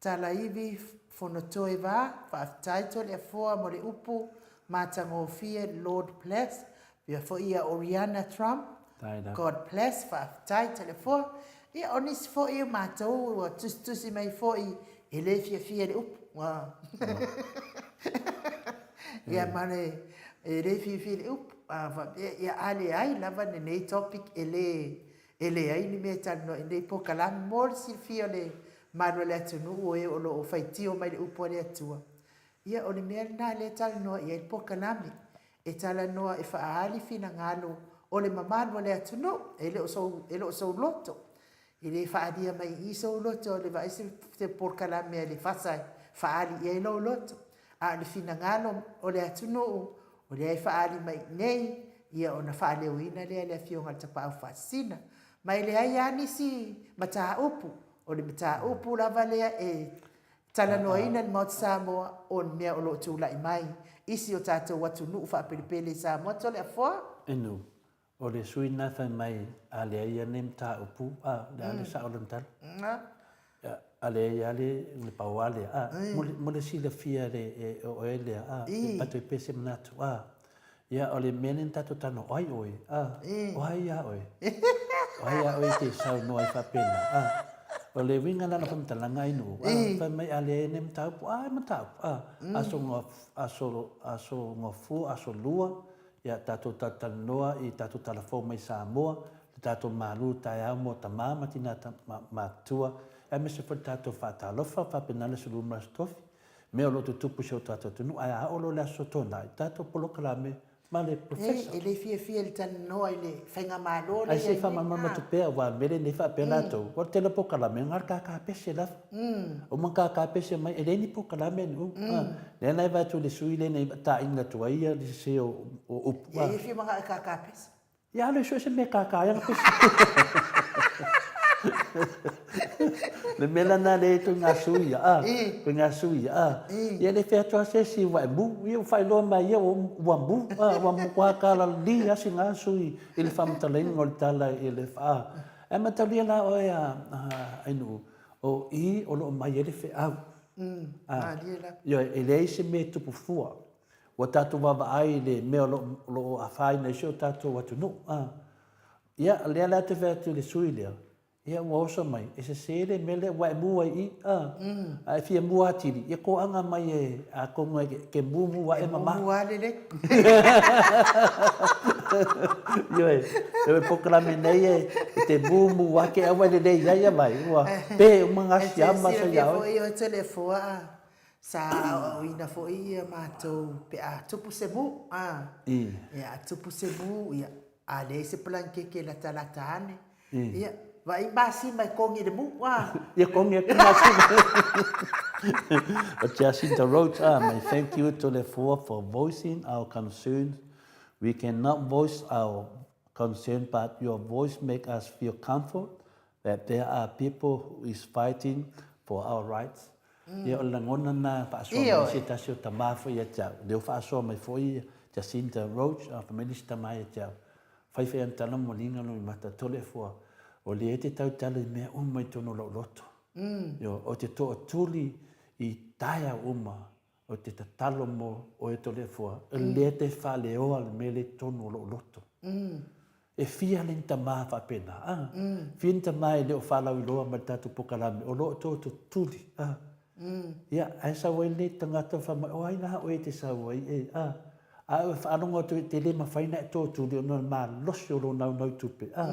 Talaivi Fonotoe Va, faafetai Toleafoa mo le upu matagofie Lord bless, pea foi ia Oriana Trump, God bless, faafetai Toleafoa. Ia o nisi foi o matou ua tusitusi mai foi e le fiafia i le upu. Ia ma le e le fiafia i le upu. Faapea ia a leai lava lenei topic e le E leai ni mea e talanoa i nei polokalame mo le silafia o le malu a le atunuu o e o lo o faitio mai le upu a le Atua. Ia, o le mea lena lea e talanoa i ai le polokalame. E talanoa e faaali finagalo o le mamalu o le atunuu, e le o sou, e le o sou loto. E le faaalia mai i i sou loto, le vaai se, se polokalame a le fasa e faaali i ai lou loto. A o le finagalo o le atunuu, o lea e faaali mai i inei, ia ona faaleoina lea e le Afioga i le Tapaau Faasisina. Ma e leai lava nisi mataupu, o le mataupu lava lea e talanoaina i le Maota Samoa, o le mea o lo o tulai mai i si o tatou atunuu faapelepele i Samoa. Toleafoa. Enu. O le sui lena fai mai a leai ia nei mataupu, a, o le a le sao o lana tala? A leai lava le, le pau lava lea, a, mo le silafia e oe lea, a, e avatu ai pea se manatu, a, ia, o le mea lea na tatou talanoa, o ai oe, a, o ai ia oe? O ai ia oe e te saunoa ai faapena, a? O le uiga la o lau faamatalaga Ainuu, a, fai mai a leai nei mataupu, a, e mataupu, a, aso, aso, aso gafua, aso lua, Ia tatou talatalanoa i tatou tala fou mai Samoa, le tatou malu taeao mo tama ma tina matutua, aemaise foi le tatou faatalofa faapena le Aso Lulu ma le Aso Tofi, mea o lo o tutupu i si o tatou atunuu, ae a oo loa le Aso Toonai, tatou polokalame ma le Professor. E le fiafia i le talanoa i le Faigamalo lea i ai nei. Ae se i faamalamalama atu pea, aua o le mea lenei faapea latou, o le tele o polokalame, na o le kakapese lava. Uma ona kakapese mai, e leai ni polokalame ni upu. Lea la e vaai atu i le sui lenei e taina atu ai le sese o upu. Ia, ia fia manao e kakapese. Ia alu e sue se mea e kaka ai ana pese. Le mea lena lea e ituaiga sui ia, a, ituaiga sui ia, a. Ia le fai atu lava se isi ua e mu, ia ua faailoa mai ia ua mu, a, ua matua talalī lava sina sui i le faamatalaina o le tala i le, a. Ae mataulia la oe a Ainuu, o i o lo o mai ai le feau. A, malie lava. Ioe, e leai se mea e tupu fua. Ua tatou vaavaai i le mea o lo o afaina ai si o tatou atunuu. A. Ia, o lea la ou te fai atu i le sui lea, ia ua oso mai, e sese le mea lea ua e mu ai i i, a. A e fia mu atili, ia toaga mai e, atonu e te mumu ae mama. E mumu lava lelei. Ioe, o le polokalame nei e te mumu ake aua e lelei ai a vai, ua pe uma ngā siama sa ia oe. E te silafia foi oe Toleafoa a, sa aoaoina foi ia matou pe a tupu se mu, a. Ia, a tupu se mu, ia, a leai se palankeke e latalata ane, Ia, vaai masima e kongi le mu, a. Ia kongi atu masima. But Jacinta wrote, ah, my thank you Toleafoa for voicing our concerns. We cannot voice our concern but your voice make us feel comfort that there are people who is fighting for our rights. Ia, o le lagona lena e faasoa mai se tasi o tama foi ia te au. Lea ua faasoa mai foi Jacinta Roach, a fai mai le isi tama ia te au. Whai whai ana tala mo linga no i mata tole fua, o le e te tautala i mea uma i tonu lou loto. Io, o te toatuli i taea uma, o te tatalo mo oe tole fua, o le te whaleoa le mea le tonu o lou loto. E fia le ni tama faapena, a? Fia ni tama e le o whalauiloa ma le tatou pokalame, o loo to tuli, a? Ia, ae sau ai lenei tagata fai mai, o ai la oe e te sau ai e, a? A e faalogo atu e te le mafai ona e totuli ona o le malosi o lou naunau tupe, a?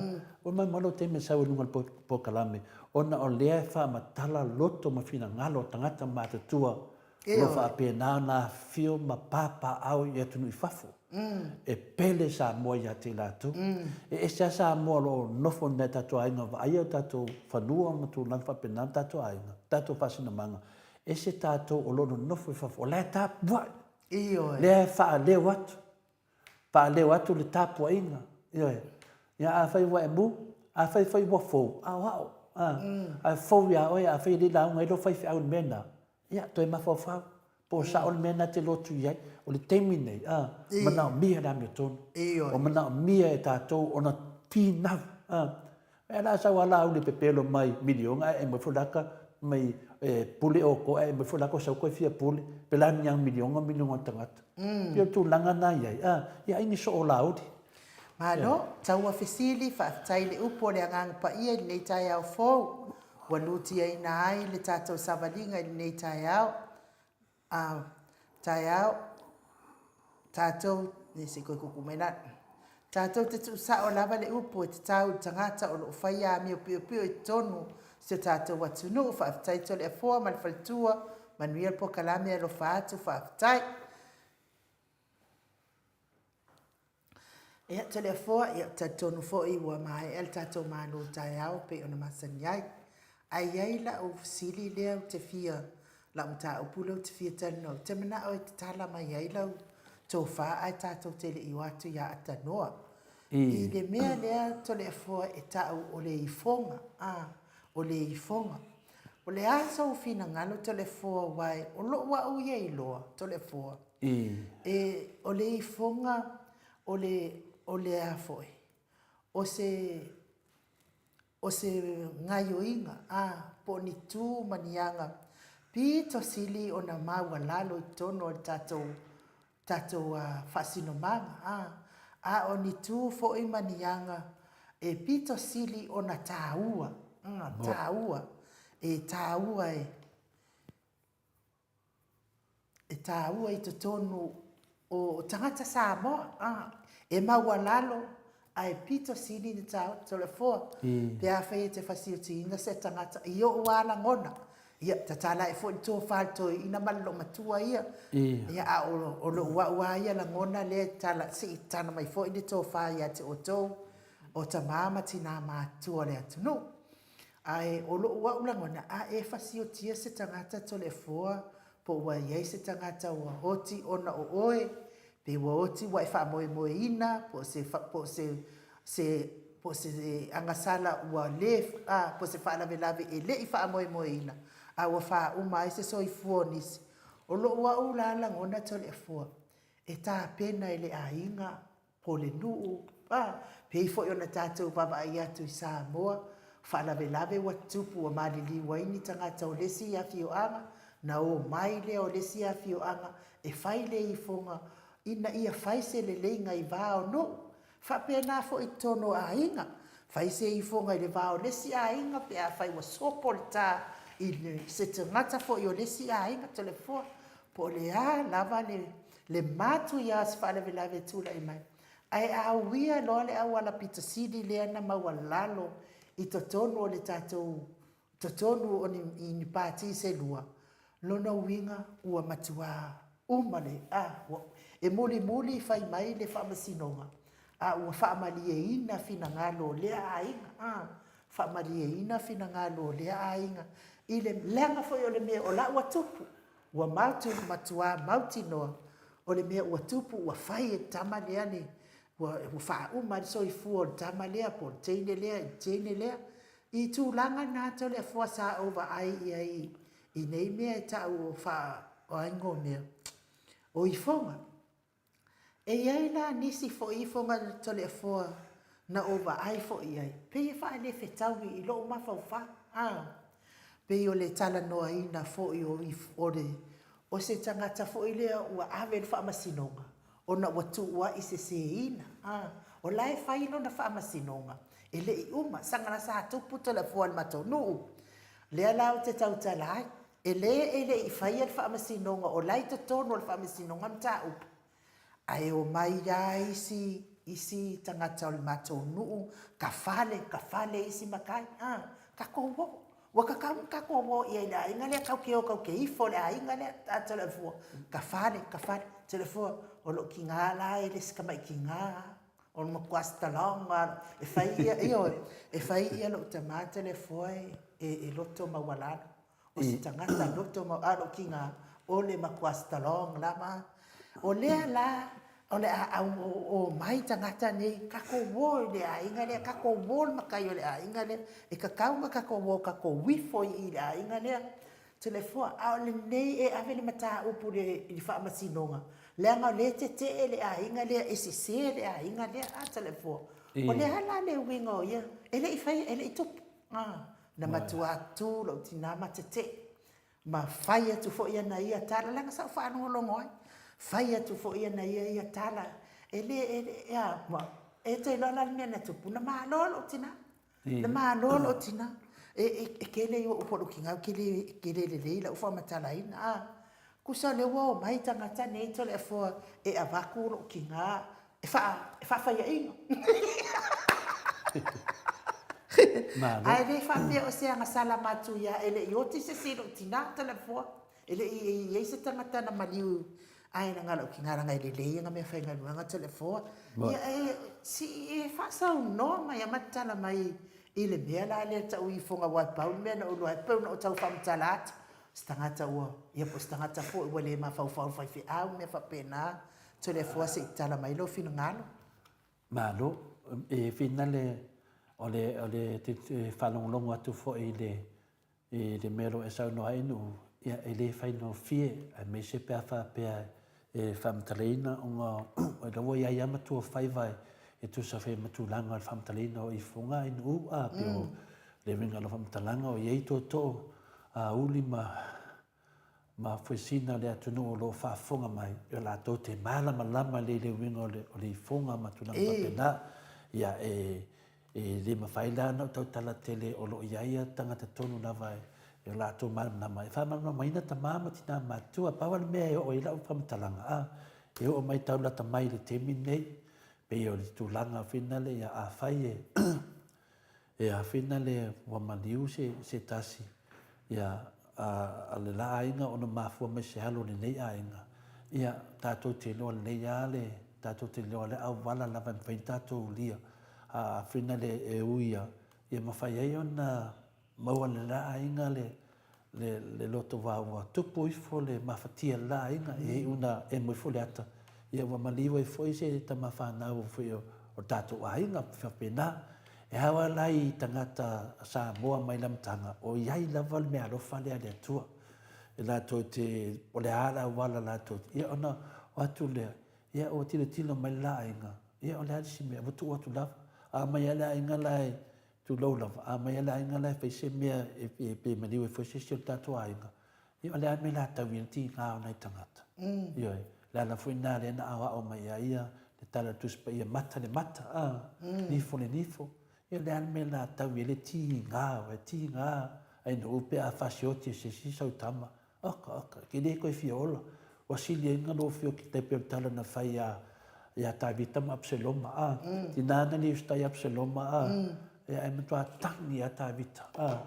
Ua mai ma lou taimi e sau ai i luga o le polokalame, ona o lea e faamatala loto ma finagalo o tagata matutua o lo o faapena ona afifio ma papaaao i atunuu i fafo. E pele Samoa ia te i latou. E ese lava Samoa o lo o nofo i nai o tatou aiga vaaia o tatou fanua ma tulaga faapena ma tatou aiga, tatou faasinomaga. Ese tatou o lo o nonofo i fafo, o la e tapuai. Ioe. Lea e faaleo atu, faaleo atu le tapuaiga. Ioe. Ia afai ua e mu, afai foi ua fou, aoao. Ae fou ia oe afai e le i lauga ai lou faifeau i le mea lena, Ia, toe mafaufau, po o sao le mea lena e te lotu i ai. O le taimi nei, a, manaomia le amiotonu. Ua manaomia e tatou ona finau, a. Mea la sau a Laauli e pepelo mai miliona ae aumai foi laka mai e pule outou ae aumai foi laka o sau koe fia pule, pe la ni miliona miliona o tagata. Pei o le tulaga lena e i ai, a, ia ai ni soo o Laauli. Malo, taua fesili, faafetai i le upu o le Agaga Paia i lenei taeao fou, ua lutiaina ai le tatou savaliga i lenei taeao, a, taeao, tatou, ne se i koe kuku mai lalo, tatou te tuusao lava le upu e tatau i le tagata o lo o faia amio piopio i totonu o si o tatou atunuu, faafetai Toleafoa ma le faletua, manuia le polokalame alofa atu, faafetai. Ia, Toleafoa, ia, talitonu foi ua maea le tatou malo taeao pei ona masani ai. Ae i ai lau fesili lea ou te fia, lau mataupu lea ou te fia talanoa, ou te manao e tatala mai ai lau tofa ae tatou te le i o atu ia Atanoa. I le mea lea Toleafoa e tau o le ifoga, a, o le ifoga. O le a sou finagalo Toleafoa aua o lou au ia iloa Toleafoa, E, o le ifoga, o le, o le a foi? O se, o se gaioiga, a, po o ni tu ma ni aga pito sili ona maualalo i totonu o le tatou, tatou faasinomaga, a, a o ni tu foi ma ni aga e pito sili ona taua, a, taua, e taua e, e taua i totonu o tagata Samoa, a, e maualalo ae pito sili le taua. Toleafoa, pe afai e te fasiutiina se tagata i o'u lava lagona, ia, tatala ae foi le tofa a le toeaina ma le loomatua ia, ia, a o lo'u a'u lava ia lagona lea e tala, se i tala mai foi le tofa ia te outou o tama ma tina matutua o le atunuu. Ae o lo'u a'u lagona, a e fasiotia se tagata Toleafoa po ua i ai se tagata ua oti ona o oe, pe ua oti ua e faamoemoeina, po o se, po o se, se, po o se agasala ua le, a, po o se faalavelave e le i faamoemoeina, a ua faauma ai se soifua o nisi. O lo'u a'u la lagona Toleafoa, e tapena e le aiga po le nuu, a, pei foi ona tatou vaavaai atu i Samoa, faalavelave ua tutupu ua maliliu ai ni tagata o le isi afioaga, na omai lea o le isi afioaga e fai le ifoga ina ia fai se leleiga i va o nuu. Faapena foi i totonu o aiga, fai se ifoga i le va o le isi aiga pe afai ua sopo le ta i se tagata foi o le isi aiga, Toleafoa, po o le a lava le le matuia o se faalavelave e tulai mai, ae a uia loa le auala pito sili lea na maualalo i totonu o le tatou totonu o ni, i ni pati se lua, lona uiga ua matuā uma le, a, ua, e mulimuli fai mai le Faamasinoga, a ua faamalieina finagalo o lea aiga, a, faamalieina finagalo o lea aiga i le leaga foi o le mea o la ua tupu. Ua mautu, matuā mautinoa, o le mea ua tupu ua fai e le tama lea le, ua, ua faauma ai le soifua o le tama lea po o le teine lea i le teine lea. I tulaga na Toleafoa sa ou vaai i ai i nei mea e tau o faa, o a igoa o mea, o ifoga. E i ai la nisi foi ifoga Toleafoa na ou vaai foi i ai, pei e faalefetaui i lou mafaufau, a, pei o le talanoaina foi o, o le, o se tagata foi lea ua ave i le faamasinoga ona ua tuuai seseina, a, o la e fai lona faamasinoga, e le i uma, saga la sa tupu Toleafoa i le matou nuu. Lea la ou te tautala ai, E le e le i faia le faamasinoga o la i totonu o le faamasinoga mataupu, ae omai lava isi isi tagata o le matou nuu, ka fale, ka fale isi matai, a, tatou o. Ua tatau ona tatou o i ai i le aiga lea, tatou te o tatou te ifo i le aiga lea, a Toleafoa, ka fale, ka fale. Toleafoa, o lou tina la e le o se tamai tina lava, o le matua strong lava, e fai ia, ioe, e fai ia lou tama Toleafoa e loto maualalo. O se tagata loto mau, a o lou tina, o le matua strong lava. O lea la, o le a omai tagata nei, tatou o i le aiga lea, tatou o i le matai o le aiga lea, e tatau ona tatou o tatou ifo i le aiga lea. Toleafoa, a o lenei e ave le mataupu i le faamasinoga, leaga o lea e tetee le aiga lea, e sese le aiga lea. A Toleafoa, o le a la le uiga o ia, e le i faia, e le i tupu. Na matua tu lou tina ma tetee, ma fai atu foi ana ia tala, leaga sa ou faalogologo ai, fai atu foi ana ia ia tala, e le, e le, e a, ma, e te iloa la le mea na tupu, na malo lou tina, na malo lou tina, e, e, e tele i ou upu a lou tina ou te le, e te le lelei lau faamatalaina, a, tusa o lea ua omai tagata nei Toleafoa e avatu lou tina e faa, e faafaiaina. Malo. Ae le faapea o se agasala matuia e le i oti se isi i lou tina Toleafoa. E le i i ai se tagata na maliu ae leaga lou tina leaga e lelei ana meafaigaluega Toleafoa. Ia e, sii e faasaunoa mai a ma tatala mai i le mea la lea tau ifoga aua e pau le mea na ou iloa ai pei ona ou tau faamatala atu, se tagata ua, ia po o se tagata foi ua le mafaufau i le faifeau ma mea faapena. Toleafoa se i tatala mai lou finagalo. Malo. E finale o le, o le te, te faalogologo atu foi i le, i le mea o lo o e saunoa ai Nu'u, ia e le faigofie, aemaise pe a faapea e faamatalaina ona o la ua i ai lava matuafaiva e tusa foi ma tulaga o le faamatalaina o ifoga i nuu a pei o le uiga o lau faamatalaga o i ai tootoo a uli ma ma fuesina o le atunuu o lo o faafofoga mai, e latou te malamalama lelei i le uiga o le, o le ifoga ma tulaga faapena. Ia, e, e le mafai la ona ou tautala tele o lo o i ai tagata tonu lava e, e o latou malamalama e faamalamalamaina tama ma tina matutua. Pau lava le mea e oo i ai lau faamatalaga, a, e oo mai tau lata mai i le taimi lenei, pei o le tulaga foi lea, ia afai e E afina le ua maliu se se tasi ia a a le la aiga ona mafua mai se alo o lenei aiga, ia tatou te iloa lelei a le tatou te iloa le auala lava e mafai ona tatou ulia a afina le e ui ia ia mafai ai ona maua e le la aiga le le, le loto vā ua tupu ifo le mafatia i le la aiga, e iu ina emo ifo le ata, ia ua maliu ai foi se tama fanau foi o, o le tatou aiga, faapena. E ao lava la i tagata Samoa mai le amataga, o i ai lava le meaalofa lea a le Atua. E latou te, o le a le auala latou te, ia ona o atu lea, ia ua tilotilo mai le la aiga, ia o le a le isi mea, ua tuu atu lava. A aumai lava le aiga la e, Tulou lava, a aumai lava le aiga la e fai se mea e, pe maliu ai foi se isi o le tatou aiga, ia o le a le mea o le a tau i ai le tiga o nai tagata. Ioe. O le ala foi lena lea na aoao mai ai ia le Tala o le Tusi Paia, mata le mata, a, nifo le nifo. Ia o le a le mea o le a tau i ai le tiga, e tiga ai nuu pe a fasioti e se isi sau tama, Oka, oka, ke le koe fia ola. Ua sili ai na lou afio ki tai pei o le tala na fai iā, iā Tavita ma Apeseloma, a. Tina na le usitai Apeseloma, a. Ia ae matua tangi ia Tavita, a.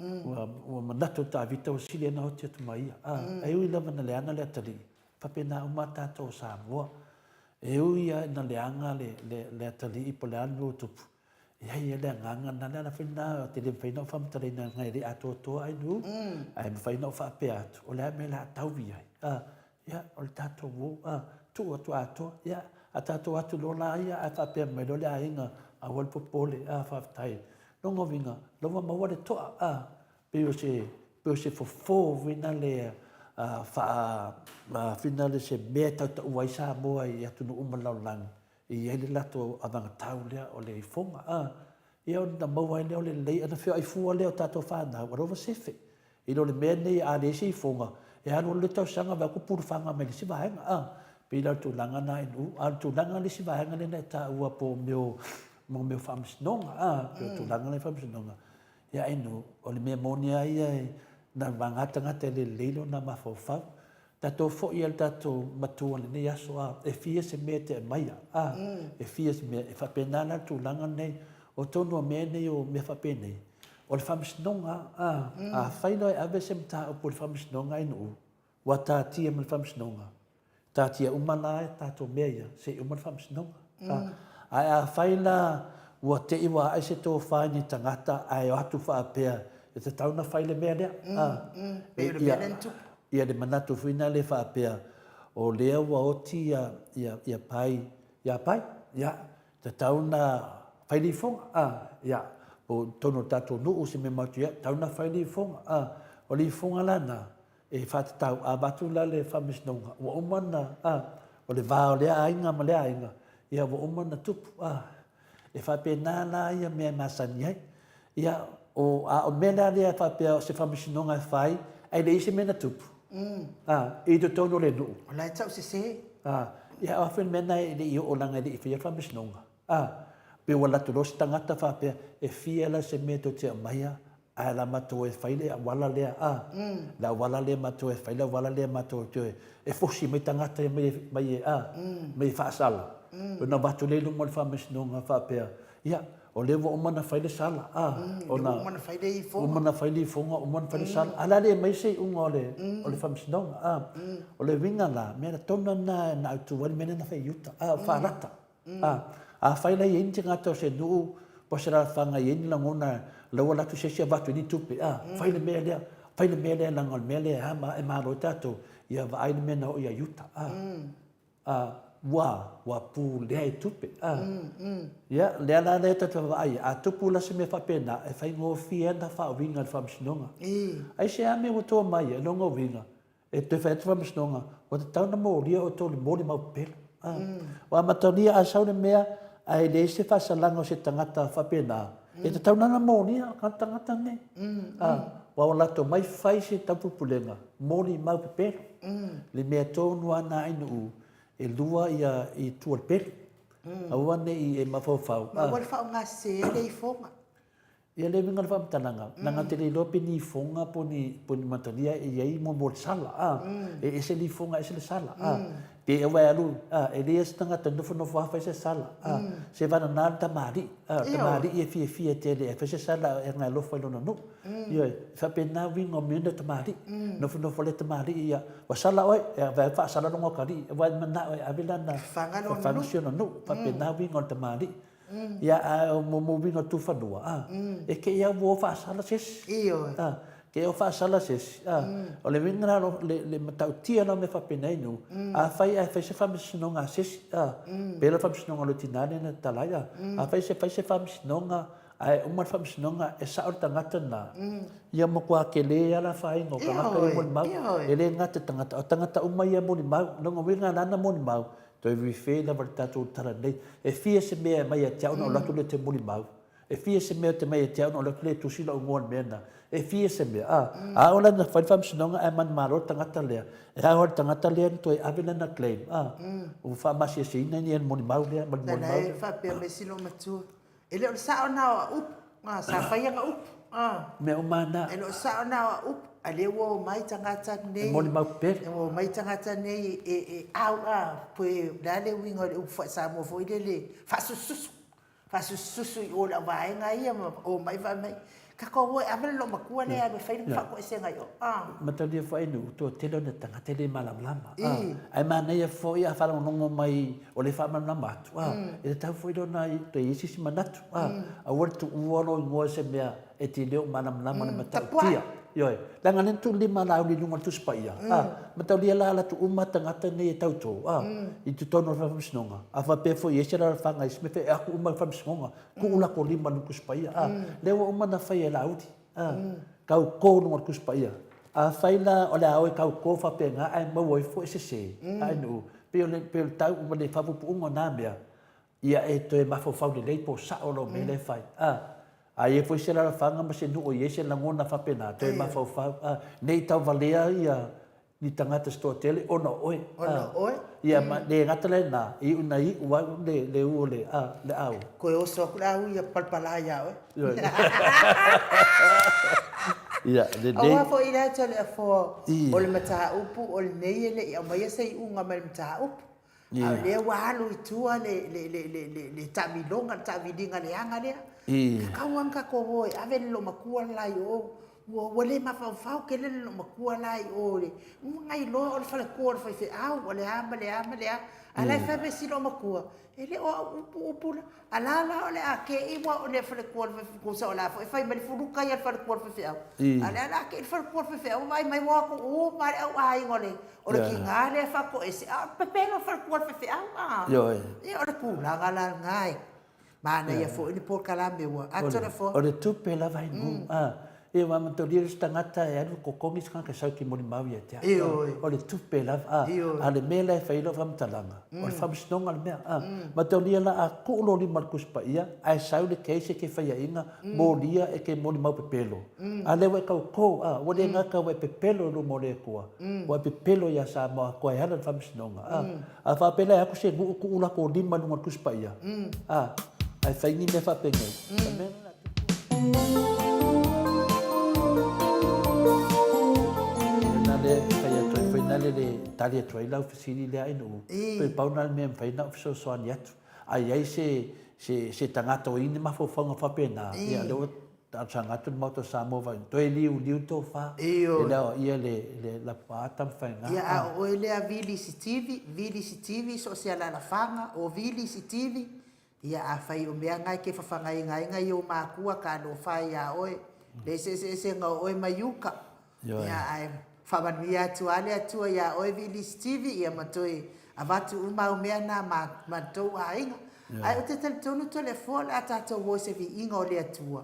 Ua, ua manatu o Tavita ua sili ai na oti atu ma ia, a. Ae ui lava na leaga le atalii, faapena uma a tatou o Samoa. E ui lava ina leaga le, le, le atalii po o le a le mea ua tupu, E i ai le agaga lena, le ala foi lena ou te le mafai ona ou faamatalaina leaga e le atoatoa ai nuu, ae mafai ona ou faapea atu, o le a le mea o le a tau i ai, a, ia, o le tatou o, a, tuu atu atoa, ia, a tatou o atu loa la ia ae faapea mai loa le aiga, aua le popole, a, faafetai. Lona uiga, o la ua maua le toa, a, pei o se, pei o se fofo foi lea, a, faa, a, foi lea se mea e tautaua ai Samoa i atunuu uma o le lalolagi, E i ai le latou avagatau lea o le ifoga, a. Ia ona maua ai lea o le lelei ona feoai fua lea o tatou fanau, a lova sefe. I lo le mea lenei a leai se ifoga, e alu alu le tausaga vaai atu pulufaga mai le isi vaega, a. Pei la o le tulaga lena i nuu, a o le tulaga le isi vaega lea na e taua po o mea o, mo mea o faamasinoga, a, pei o tulaga la i faamasinoga. Ia ai nuu, o le mea moni lava ia e na vagata tagata e le lelei lona mafaufau. Tatou foi a le tatou matua i lenei aso, a, e fia se mea e te aumaia, a, e fia se mea, e faapena la le tulaga lenei, o tonu o mea nei o mea faapenei, o le faamasinoga, a, afai loa e ave se mataupu i le faamasinoga i nuu, ua tatia ma le faamasinoga, tatia uma la e tatou mea ia, se i uma le faamasinoga, a, ae afai la ua te i ua ae se tofa i ni tagata ae o atu faapea e tatau ona fai le mea lea, a, Pei o le mea lea na tupu. Ia le manatu foi lena faapea, o lea ua oti ia, ia, ia Pai, ia Pai, ia, tatau ona fai le ifoga, a, ia, po o totonu o le tatou nuu se mea matou ia, tatau ona fai le ifoga, a. O le ifoga la lena, e faatatau, a avatu la le faamasinoga, ua uma ona, a, o le va o lea aiga ma lea aiga, ia ua uma ona tupu, a. E faapena la ia mea e masani ai. Ia, o, a o le mea la lea faapea o se faamasinoga e fai, ae leai se mea na tupu, a, i totonu o le nuu. O la e tau sese. A, ia, o a foi le mea lena e le i oo leaga e le i faia le faamasinoga. A, pei ua alu atu loa se tagata faapea, e fia la se mea tou te aumaia, ae la matou e fai le auala lea, a, le auala lea matou e fai le auala lea matou te, e fosi mai tagata ia mai, mai, a, mai faasala. Ona avatu lea i luma o le faamasinoga faapea, ia, o lea ua uma ona fai le sala, a, ona, ua uma ona fai le ifoga, uma ona fai le ifoga, uma ona fai le sala, a o le a le aumai se iuga o le, o le faamasinoga, a. O le uiga la, mea tonu lava lena na autu ai le mea lea na fai i uta, a, o faalata. A, afai la e i ai ni tagata o se nuu po o se alaalafaga e i ai ni lagona la ua alu atu se isi avatu ai ni tupe, a, fai le mea lea, fai le mea lea leaga o le mea lea e a ma a e malo ai tatou, ia vaai le mea na oo ia Iuta, a, a, ua, ua pulea i tupe, a. Ia, lea la lea tatou te vaavaai ai, a tupu la se mea faapena, e faigofie lava ona faauiga e le Faamasinoga. Aisea mea ua tua mai ai? Lona uiga, E toe fai atu faamasinoga, ua tatau ona molia outou i le molimau pepelo. Ua amatalia a sau le mea, Ae leai se faasalaga o se tagata faapena, e tatau la ona molia ka tagata nei. A, ua o latou mai fai se taupulepulega, molimau pepelo. Le mea tonu lava na Ainuu, e lua ia itu o le pelu. Aua ne i e mafaufau. Ma aua le faaaoga sese ai le ifoga. Ia le uiga o le faamatalaga, leaga ou te le iloa pe ni ifoga po o ni, po o ni matalia e i ai mo mo le sala, a. E ese le ifoga ese le sala, a. Pe aua e alu, a, e leai se tagata e nofonofo lava fai se sala, a. Se vagana le tamalii, a, o le tamalii e fiafia tele e fai se sala e alofa i lona nuu. Ioe, e faapena uiga o mea nei o tamalii. Nofonofo le tamalii ia, ua sala oe, e vaai faasala lona atalii, aua e manao e ave lana fafaga si ona nuu. E faapena uiga o le tamalii. Ia, a o mo uiga o le tufanua, a, e te i au o faasala se isi. Ioe. A, te i o faasala se isi, a. O le uiga la, le matautia la o mea faapena i nuu, afai ae fai se faamasinoga a se isi, a, pei la le faamasinoga a lou tina lea na tatala ai, a, afai se fai se faamasinoga ae uma le faamasinoga e sao le tagata lena, ia matua tele lava le afaina o tagata ia molimau. E le gata i tagata, o tagata uma ia molimau. O lona uiga la na molimau, Toe refer lava le tatou tala nei. E fia se mea e aumai ia te au ona ou alu atu lea ou te molimau. E fia se mea ou te aumai ia te au ona ou alu atu lea e tusi lou igoa i le mea lena. E fia se mea, a. A oo la ina fai le faamasinoga ae manumalo le tagata lea, e ao lava i le tagata lea ona toe ave lana claim, a. Ua faamasiasiaina le molimau lea ma le molimau lea. Lea la e faapea mai si loomatua, E le o le sao lena o au upu, sa fai ana upu. Mea uma lava na. E le o le sao lena o au upu, a lea ua omai tagata nei. E molimau pepelo. Ua omai tagata nei e au a, pe o le a le uiga o le upu faa-Samoa foi lele, faasususu, faasususu i o i le auvaega ia ma omai fai mai, tatou o e ave le loomatua lea e alu e fai le faatoesega i o. Mataulia foi nuu, toatele ona tagata e le malamalama. Ae manaia foi a faalogologo mai o le faamalamalama atu, e tatau foi lona toe i ai se isi manatu. Aua le tuua lou igoa i se mea e te le o malamalama i le matautia. Ioe. Leaga lea na tuu lima a Laauli i luga o le Tusi Paia. Mataulia la alu atu uma tagata nei e tauto i totonu o le Faamasinoga. A faapea foi e i ai se alaalafaga i se mea, e atu uma i le Faamasinoga, tuu latou lima i luga o le Tusi Paia. Lea ua uma ona fai e Laauli. Tauto i luga o le Tusi Paia. Afai la o le a o e tauto faapena ae maua ai foi sese, ae nuu, pei o le, pei o le tau ma le faapuupuuga o na mea, ia e toe mafaufau lelei po o sao lou mea lea e fai. A, a i ai foi se alaalafaga ma se nuu o i ai se lagona faapena, toe mafaufau, a, ne i tauvalea ia ni tagata se toatele ona o oe. Ona o oe. Ia, ma le gata la i lena, e iu ina iu ai le, le u o le, a, le au. Toe oso atu le au ia palapala ia oe. Ia, lelei. Aua foi la Toleafoa, o le mataupu o lenei e le i aumaia se iuga mai le mataupu. A o lea ua alu i tua le, le, le, le, le, le taamiloga, le taaviliga leaga lea. Tatau lava ona tatou o e ave le loomatua le la i o. Ua, ua le mafaufau tele le loomatua la i o i le, ua na iloa o le faletua o le faifeau, o le a ma le a ma le a. A o la e fai mai si loomatua, e le o au upu upu la. A la la o le a te i ua o le faletua o le faifeau, tusa o le a foi fai mai le fuluta ia le faletua o le faifeau. A o lea o le a te i le faletua o le faifeau ua vaai mai ua o atu uma lava le au aiga o le, o le tiga lea e faatoese, a o le pepelo o le faletua o le faifeau a. Ia o le tulaga la lena e manaia foi le polokalame ua atoa le O le tupe lava i nuu a. Ia aua mataulia le isi tagata e alu totogi se tagata e sau e te molimau ia te au. O le tupe lava a. A o le mea la e fai ai lau faamatalaga, o le faamasinoga le mea a. Mataulia la a tuu lou lima i le Tusi Paia ae sau le case e te faiaina, molia e te molimau pepelo. A lea ua e tauto a, ua le gata ua e pepelo i luma o le Atua, ua e pepelo ia Samoa atoa e ala i le faamasinoga a. A faapea la e atu se nuu tuu latou lima i luga o le Tusi Paia, a, ae fai ni mea faapenei. O le mea lena. Lena lea e fai atu ai foi nale le tali atu ai lau fesili lea Ainuu, toe pau lena o le mea e mafai ona ou fesoasoani atu. A i ai se, se, se tagata o i ai ni mafaufauga faapena, ia lea ua talosaga atu le Maota o Samoa vai, toe liuliu le tofa, e le aoaia le, le Lapuaa Tamafaiga. Ia, a o oe lea Vili Sitivi, Vili Sitivi, so o se alaalafaga, o Vili Sitivi, Ia, afai o mea na e te fafagaina ai nai ou matua, talofa e iā oe, le eseeseesega o oe mai uka. Ia, ae faamanuia atu lava le Atua iā oe Vili Stevie, ia ma toe avatu uma au mea na ma ma tou aiga. Ae ou te talitonu Toleafoa o le a tatou o i se viiga o le Atua,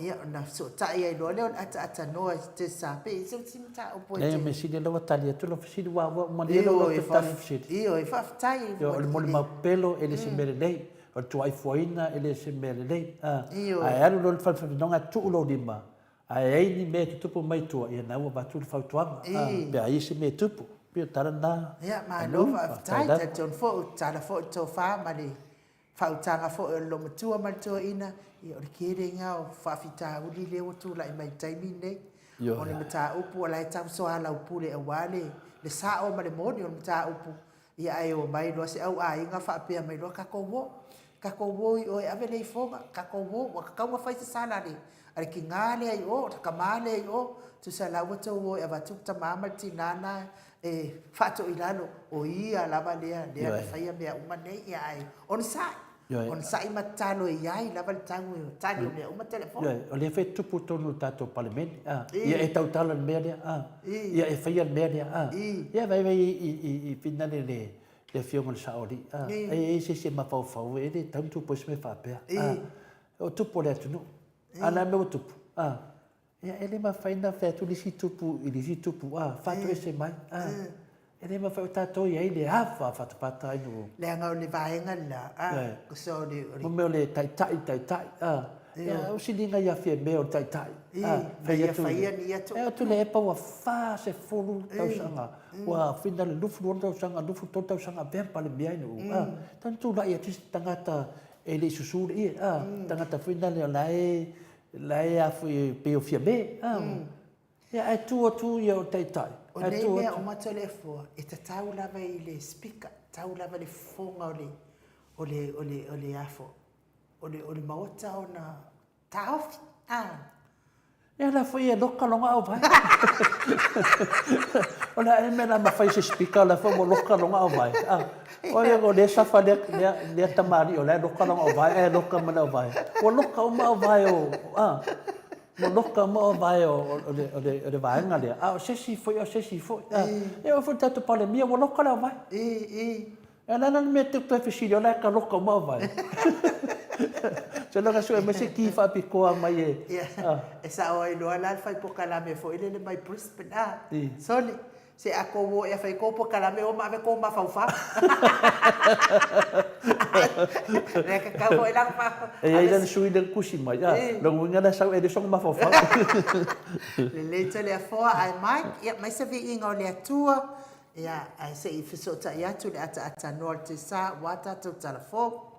ia ona fesootai ai loa lea o le ataatanoa i te sa pe i se isi mataupu e te. Leai, mea sili o lea ua tali atu lau fesili, ua malie lou loto i tali fesili. Ioe, faafetai. O le molimau pepelo e le se mea lelei. O le tuaifuaina e le o se mea lelei, a. Ae alu loa i le fale faamasinoga ae tuu lou lima, ae ai ni mea e tutupu mai tua, ia na ua avatu le fautuaga, a, pe a i ai se mea e tupu. E pei o le tala lena. Ia, malo faafetai. Talitonu foi ua tatala foi le tofa ma le faautaga foi o le loomatua ma le toeaina, ia o le tele lena o faafitauli lea ua tulai mai i le taimi lenei. O le mataupu o la e tau soalaupule aua le sao ma le moni o le mataupu, ia ae omai loa se au aiga faapea mai loa, tatou o, tatou o i o e ave le ifoga, tatou o, ua tatau ona fai se sala a le tina lea i o, o le tama lea i o, tusa la ua outou o e avatu le tama ma le tina lena e faatoilalo, o ia lava lea lea na faia mea uma nei, ia ae onosai, onosai ma tatalo e i ai lava le tau e tali o mea uma telefoni. Ioe, o lea foi e tupu i totonu o le tatou Palemene, a, ia e tautala i le mea lea, a, ia e faia le mea lea, a, ia vaivai i finale le le Afioga i le Saoalii, a, e i ai se isi e mafaufau e le tatau ona tupu ai se mea faapea, a, o tupu o le atunuu, a o le a le mea ua tupu, a, Ia, e le mafai ona fai atu le isi tupu i le isi tupu, a, faatoese mai, a. E le mafai o tatou i ai le ava fatafata ai no. Leaga o le vaega le la, a, so o le, o le. Mo mea o le taitai, taitai, a. Ia, o siliga ia Fiame o le taitai, a. Fai atu, faia ni atu. E atu le epa ua 40 tausaga, ua fina le 26 tausaga, 23 tausaga avea ma Palemia ai no, a. Tanu tulai atu se tagata e le i susu le ie, a, tagata foi nale o la e La e a foi pei o Fiame, a. Ia ae tu atu ia o Taitai. O nei mea uma Toleafoa, e tatau lava i le Speaker, tatau lava i le fofoga o le, o le, o le, o le a foi, o le, o le Maota ona taofi, a. Ia la foi e loka lona auvae. O le a ea le mea o le a mafai e se Speaker o la foi ua loka lona auvae, a. O ai o lea e safa lea, lea, lea tamalii o la e loka lana auvae ae loka ma le auvae. Ua loka uma auvae o, a, ua loka uma auvae o, o, le, o, le, o le vaega lea. A o se isi foi, o se isi foi. A, e oo foi i le tatou Palemia, ua loka le auvae. E o le a la le mea e toe fesili ai, o la e ka loka uma auvae. Seiloga sue mai se ki faapitoa mai e, a. E sao ai loa la le fai pokalame foi lele mai Brisbane, a, sole, Se a kou o ea fai kou pokalame o ma ave kou mafaufau. Lea ka kau foi langa fa. E iai la le sui lea na tusi mai, a, lona uiga la e sau e le sona mafaufau. Lelei Toleafoa ae Mike, ia mai se viiga o le Atua, ia ae se i fesootai atu le ataata noa o le Tesa ua tatou tala fou.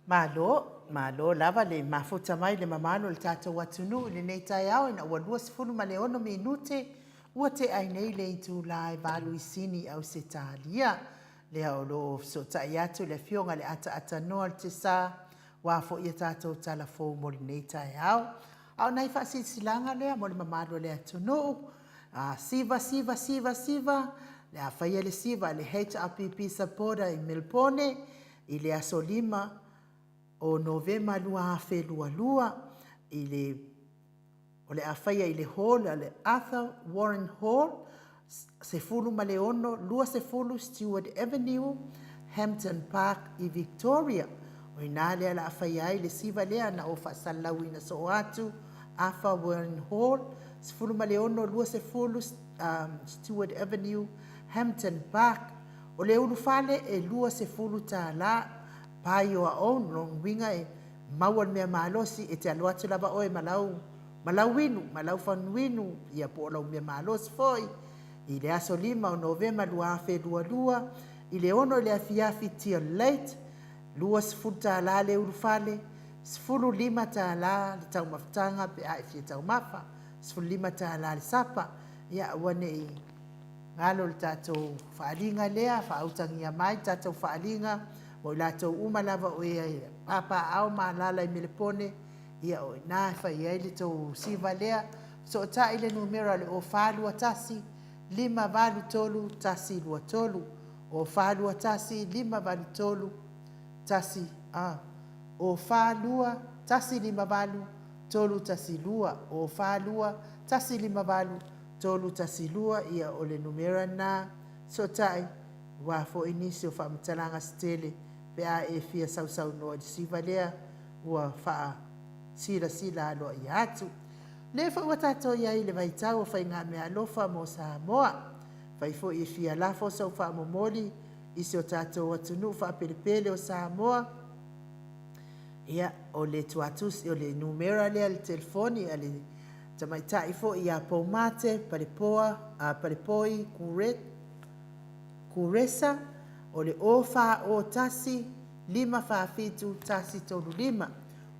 Malo, malo lava le mafuta mai le mamalu o le tatou atunuu i lenei taeao ina ua 26 minute ua tea ai nei le itula e 8 i Sini, Ausetalia. Lea o lo o fesootai atu le Afioga i le Ataatatanoa o le Tesa, ua foi a tatou tala fou mo lenei taeao. A o nai faasilasilaga lea mo le mamalu o le atunuu, a siva, siva, siva, siva, le a faia le siva a le HRPP supporter i Melbourne i le aso 5 o Novema 2022 i le o le a faia i le hall a le Arthur Warren Hall, 16 20 Stewart Avenue, Hampton Park i Victoria. O ina lea la a faia ai le siva lea na o faasalalauina soo atu, Arthur Warren Hall, 16 20 Stewart Avenue, Hampton Park. O le ulufale e $20, buy your own, lona uiga e maua le mea malosi, e te alu atu lava oe ma lau, ma lau inu, ma lau fanuinu, ia po o lau mea malosi foi, i le aso 5 o Novema 2022, i le 6 i le afiafi till late, $20 le ulufale, $15 le taumafataga pe a e fia taumafa, $15 le sapa, ia aua ne i galo le tatou faaaliga lea, faautagia mai le tatou faaaliga mo i latou uma lava o e papaaao ma alaala i Melepone, ia o i ina e fai ai le tou siva lea. Fesootai le numera o le 0421 583 123, 0421 583 1, a, 042 158 312, 042 158 312, ia o le numera lena. Fesootai, aua foi nisi o faamatalaga se tele pe a e fia sausaunoa i le siva lea ua faasilasila aloaia atu. O lea foi ua tatou i ai i le vaitau o faigameaalofa mo Samoa. Fai foi e fia lafo sau faamomoli i si o tatou atunuu faapelepele o Samoa, ia, o le tuatusi, o le numera lea le telefoni a le tamaitai foi ia Poumate Palepoa, a Palepoi Kuresa, o le 0401 547 135,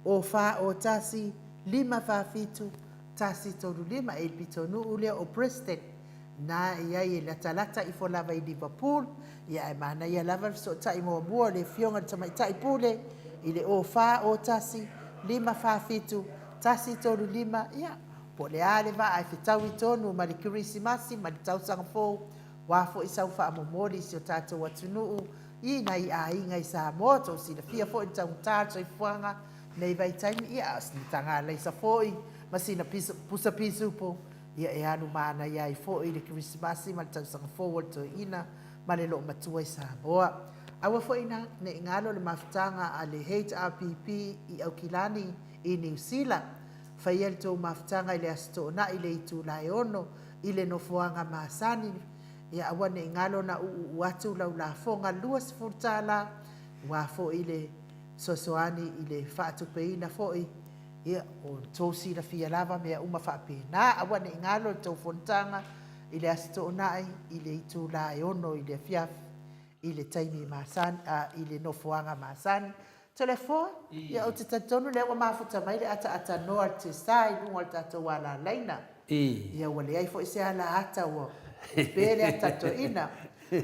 0401 547 135, e i le pitonuu lea o Preston, na e i ai e latalata ifo lava i Liverpool, ia ae manaia lava le fesootai muamua o le Afioga i le Tamaitai Pule i le 0401 547 135, ia, po o le a le vaa e fetaui tonu ma le Kerisimasi ma le tausaga fou, aua foi sau faamomoli i si o tatou atunuu i nai aiga i Samoa. Tou silafia foi le taugata o le soifuaga nei vaitaimi, ia, a o sina taga alaisa foi ma sina pusa pisupo, ia e alu manaia ai foi le Kerisimasi ma le tausaga fou o le toeaina ma le loomatua i Samoa. Aua foi ne i galo le mafutaga a le HRPP i Aukilani i Niu Sila. Faia le tou mafutaga i le Aso Toonai i le itula e 6 i le nofoaga masani. Ia aua ne i galo na uuuu atu lau lafoga $20, aua foi le fesoasoani i le faatupeina foi, ia, o tou silafia lava mea uma faapena. Aua ne i galo le tou fonotaga i le Aso Toonai i le itula e 6 i le afiafi i le taimi masani, a, i le nofoaga masani. Toleafoa, ia ou te talitonu lea ua mafuta mai le ataatanoa a le Tesa i luga o le tatou alalaina. Ia ua leai foi se alaata ua pe le ata toeaina.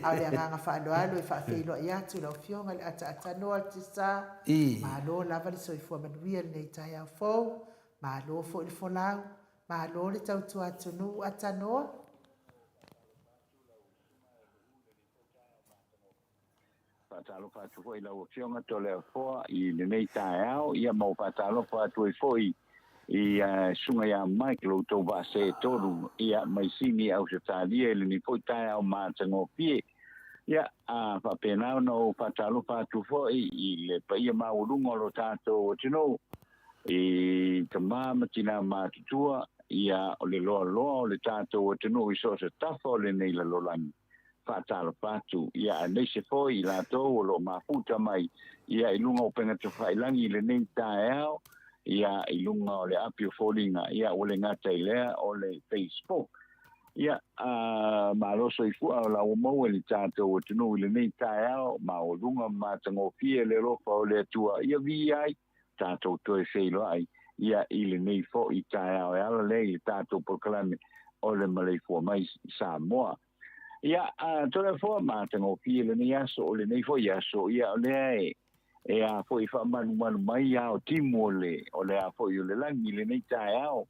A o le agaga faaaloalo e faafeiloai atu i lau Afioga i le ataatanoa a le Tesa. Malo lava le soifua manuia i lenei taeao fou. Malo foi le folau. Malo le tautua atunuu atanoa. Faatalofa atu foi i lau Afioga Toleafoa i lenei taeao, ia ma ua faatalofa atu ai foi i Susuga ia Mike lo outou vaa tolu, ia, mai Sini, Ausetalia i lenei foi taeao matagofie. Ia, a faapena ona ou faatalofa atu foi i le paia maualuga o lo tatou atunuu i tama ma tina matutua, ia, o le loaloa o le tatou atunuu i so o se tafa o lenei lalolagi. Faatalofa atu, ia, aemaise foi i latou o lo o mafuta mai, ia, i luga o upega tafailagi i lenei taeao, ia, i luga o le api o foliga, ia, ua le gata i lea o le Facebook. Ia, malo soifua o la ua maua i le tatou atunuu i lenei taeao, maualuga ma matagofie le alofa o le Atua, ia viia ai tatou toe feiloai ia i lenei foi taeao e ala lea i le tatou polokalame o le Maleifua Mai Samoa. Ia, Toleafoa, matagofie lenei aso, o lenei foi aso, ia o lea e e a foi faamalumalu mai ao timu o le o le a foi o le lagi i lenei taeao.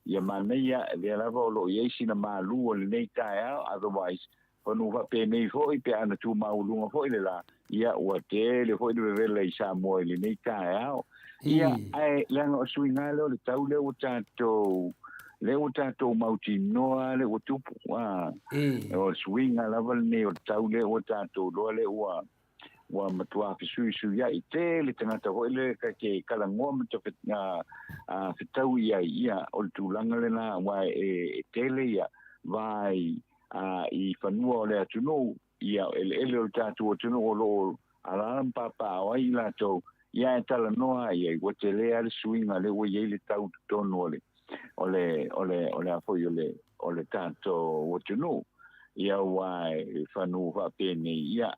Ia manaia, lea lava o lo o i ai sina malu o lenei taeao, otherwise fanu faapenei foi pe ana tumauuluga foi le la, ia ua tele foi le vevela i Samoa i lenei taeao. Ia, ae leaga o suiga lea o le tau lea ua tatou lea ua tatou mautinoa lea ua tupu, a o le suiga lava lenei o le tau lea ua tatou iloa lea ua ua matua fesuisuiai tele tagata foi le ka ke talanoa ma fetau i ai, ia o le tulaga lena, aua e tele ia vai i fanua o le atunuu, ia eleele o le tatou atunuu o lo o alaala ma papaaao ai i latou, ia e talanoa ai ai ua tele lava le suiga lea ua i ai le tau i totonu o le o le o le o le a foi o le o le tatou atunuu, ia ua e fanu faapenei, ia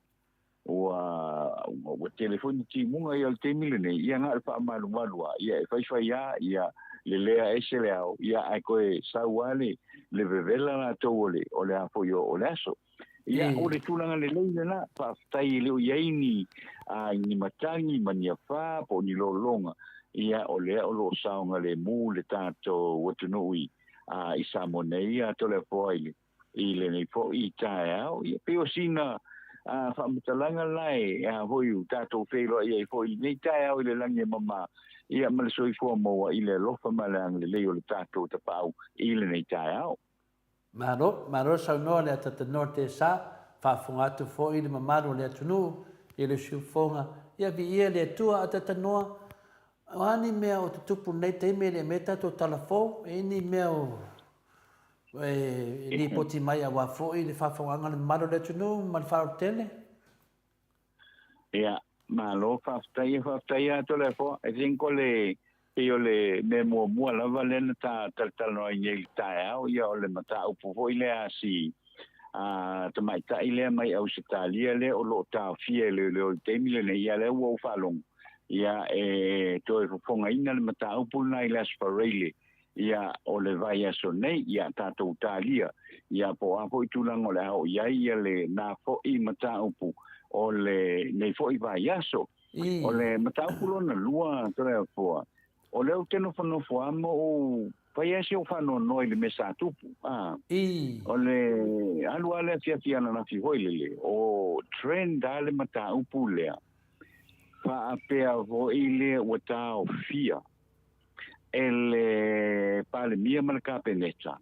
ua ua tele foi ni timuga ia o le taimi lenei, ia na o le faamalumalu lava, ia e faifai lava, ia lelea ese le ao, ia ae toe sau lava le le vevela latou o le o le a foi o le aso. Ia o le tulaga lelei lena, faafetai e le o i ai ni ni matagi ma ni afā po o ni lologa, ia o lea o lo o saogalemu le tatou atunuu i i Samoa nei, ia Toleafoa i le i lenei foi taeao. Ia pei o sina faamatalaga la e a foi ua tatou feiloai ai foi i lenei taeao i le lagi e mama, ia ma le soifua maua i le alofa ma le agalelei o le tatou Tapaau i lenei taeao. Malo, malo saunoa le atatanoa te sa, faafofoga atu foi le mamalu o le atunuu i le siufofoga, ia viia le Atua atatanoa, o a ni mea o tutupu i lenei taimi e le mea tatou tala fou, e i ai ni mea o e lipoti mai aua foi le faafofogaaga a le mamalu o le atunuu ma le faalototele. Ia, malo faafetai, ia faafetai lava Toleafoa. I think o le, pei o le mea muamua lava lea na ta talatalanoaina i le taeao, ia o le mataupu foi lea a si a tamaitai lea mai Ausetalia lea o lo o taofia e leoleo i le taimi lenei, ia lea ua ou faalogo, ia e toe fofogaina le mataupu lena i le Aso Faraile ia o le vaiaso nei, ia tatou talia, ia po o a foi tulaga o le a oo i ai ia lena foi mataupu o lenei foi vaiaso. O le mataupu lona lua, Toleafoa, o lea ou te nofonofo lava ma ou fai lava si ou faanoanoa i le mea sa tupu. A, o le alu lava le afiafi ananafi foi lele, o trend lava le mataupu lea, faapea foi lea ua taofia e le Palemia ma le Kapeneta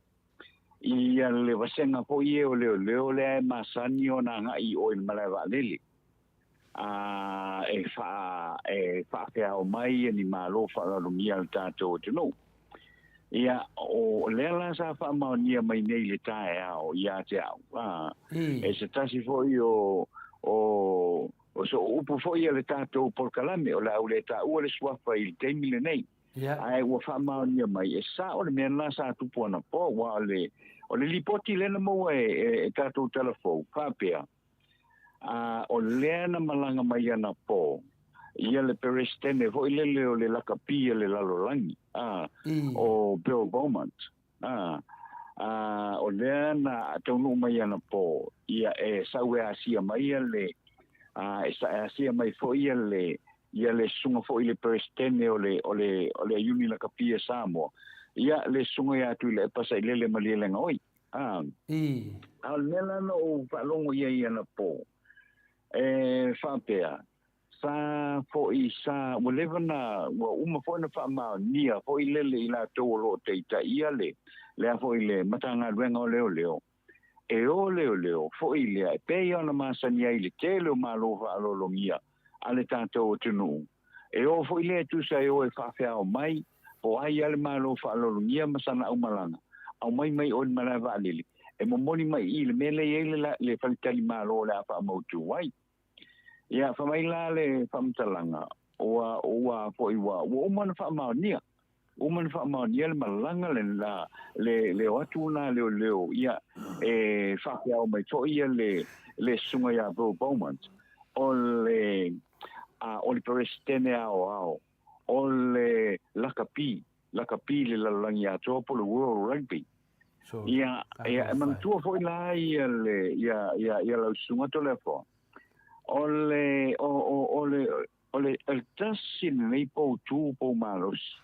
ia le vasega foi e o leoleo lea e masani ona agai i o i le malae vaalele a e faa e faafeao mai ni malo faaaloalogia a le tatou atunuu. Ia, o lea la sa faamaonia mai nei i le taeao ia te au, a, e se tasi foi o o O sou upu foi a le tatou polokalame, o le a ou le taua le suafa i le taimi lenei. Ae ua faamaonia mai, e sao le mea lena sa tupu anapo, aua o le, o le lipoti lea na maua e, e, e tatou talafou, faapea, a, o lea na malaga mai anapo, ia le Peresetene foi lele o le lakapi a le lalolagi, a, o Bill Beaumont. A, a, o lea na taunuu mai anapo, ia e sau e asia mai ia le, a, e sa e asia mai foi ia le, ia le susuga foi i le Peresetene o le, o le, o le Iuni Lakapi a Samoa, ia le susuga ia Tuilaepa Sailele Malielegaoi. A, a o le mea la na ou faalogo i ai anapo, e faapea, Sa foi sa ua leva na ua uma foi na faamaonia foi lele i latou o lo o taitaia le lea foi le Matagaluega o Leoleo, e o leoleo foi lea e pei ona masani ai le tele o malo faaaloalogia a le tatou atunuu, e o foi lea e tusa e o e faafeao mai po o ai a le malo faaaloalogia ma sana aumalaga, aumai mai o i le malae vaalele e momoli mai i i le mea lea e i ai le le faletalimalo o le a faamautu ai. Ia, fai mai la le faamatalaga, ua, ua foi, ua, ua uma ona faamaonia. Uma ona faamaonia le malaga le la le le o atu o nā leoleo ia e faafeao mai foi ia le le susuga ia Bill Beaumont o le a o le Peresetene Aoao o le lakapi lakapi i le lalolagi atoa po o le World Rugby. Ia ia e manatua foi la ia le ia ia ia lau susuga Toleafoa o le o o o le O le tasi lenei poutū poumalosi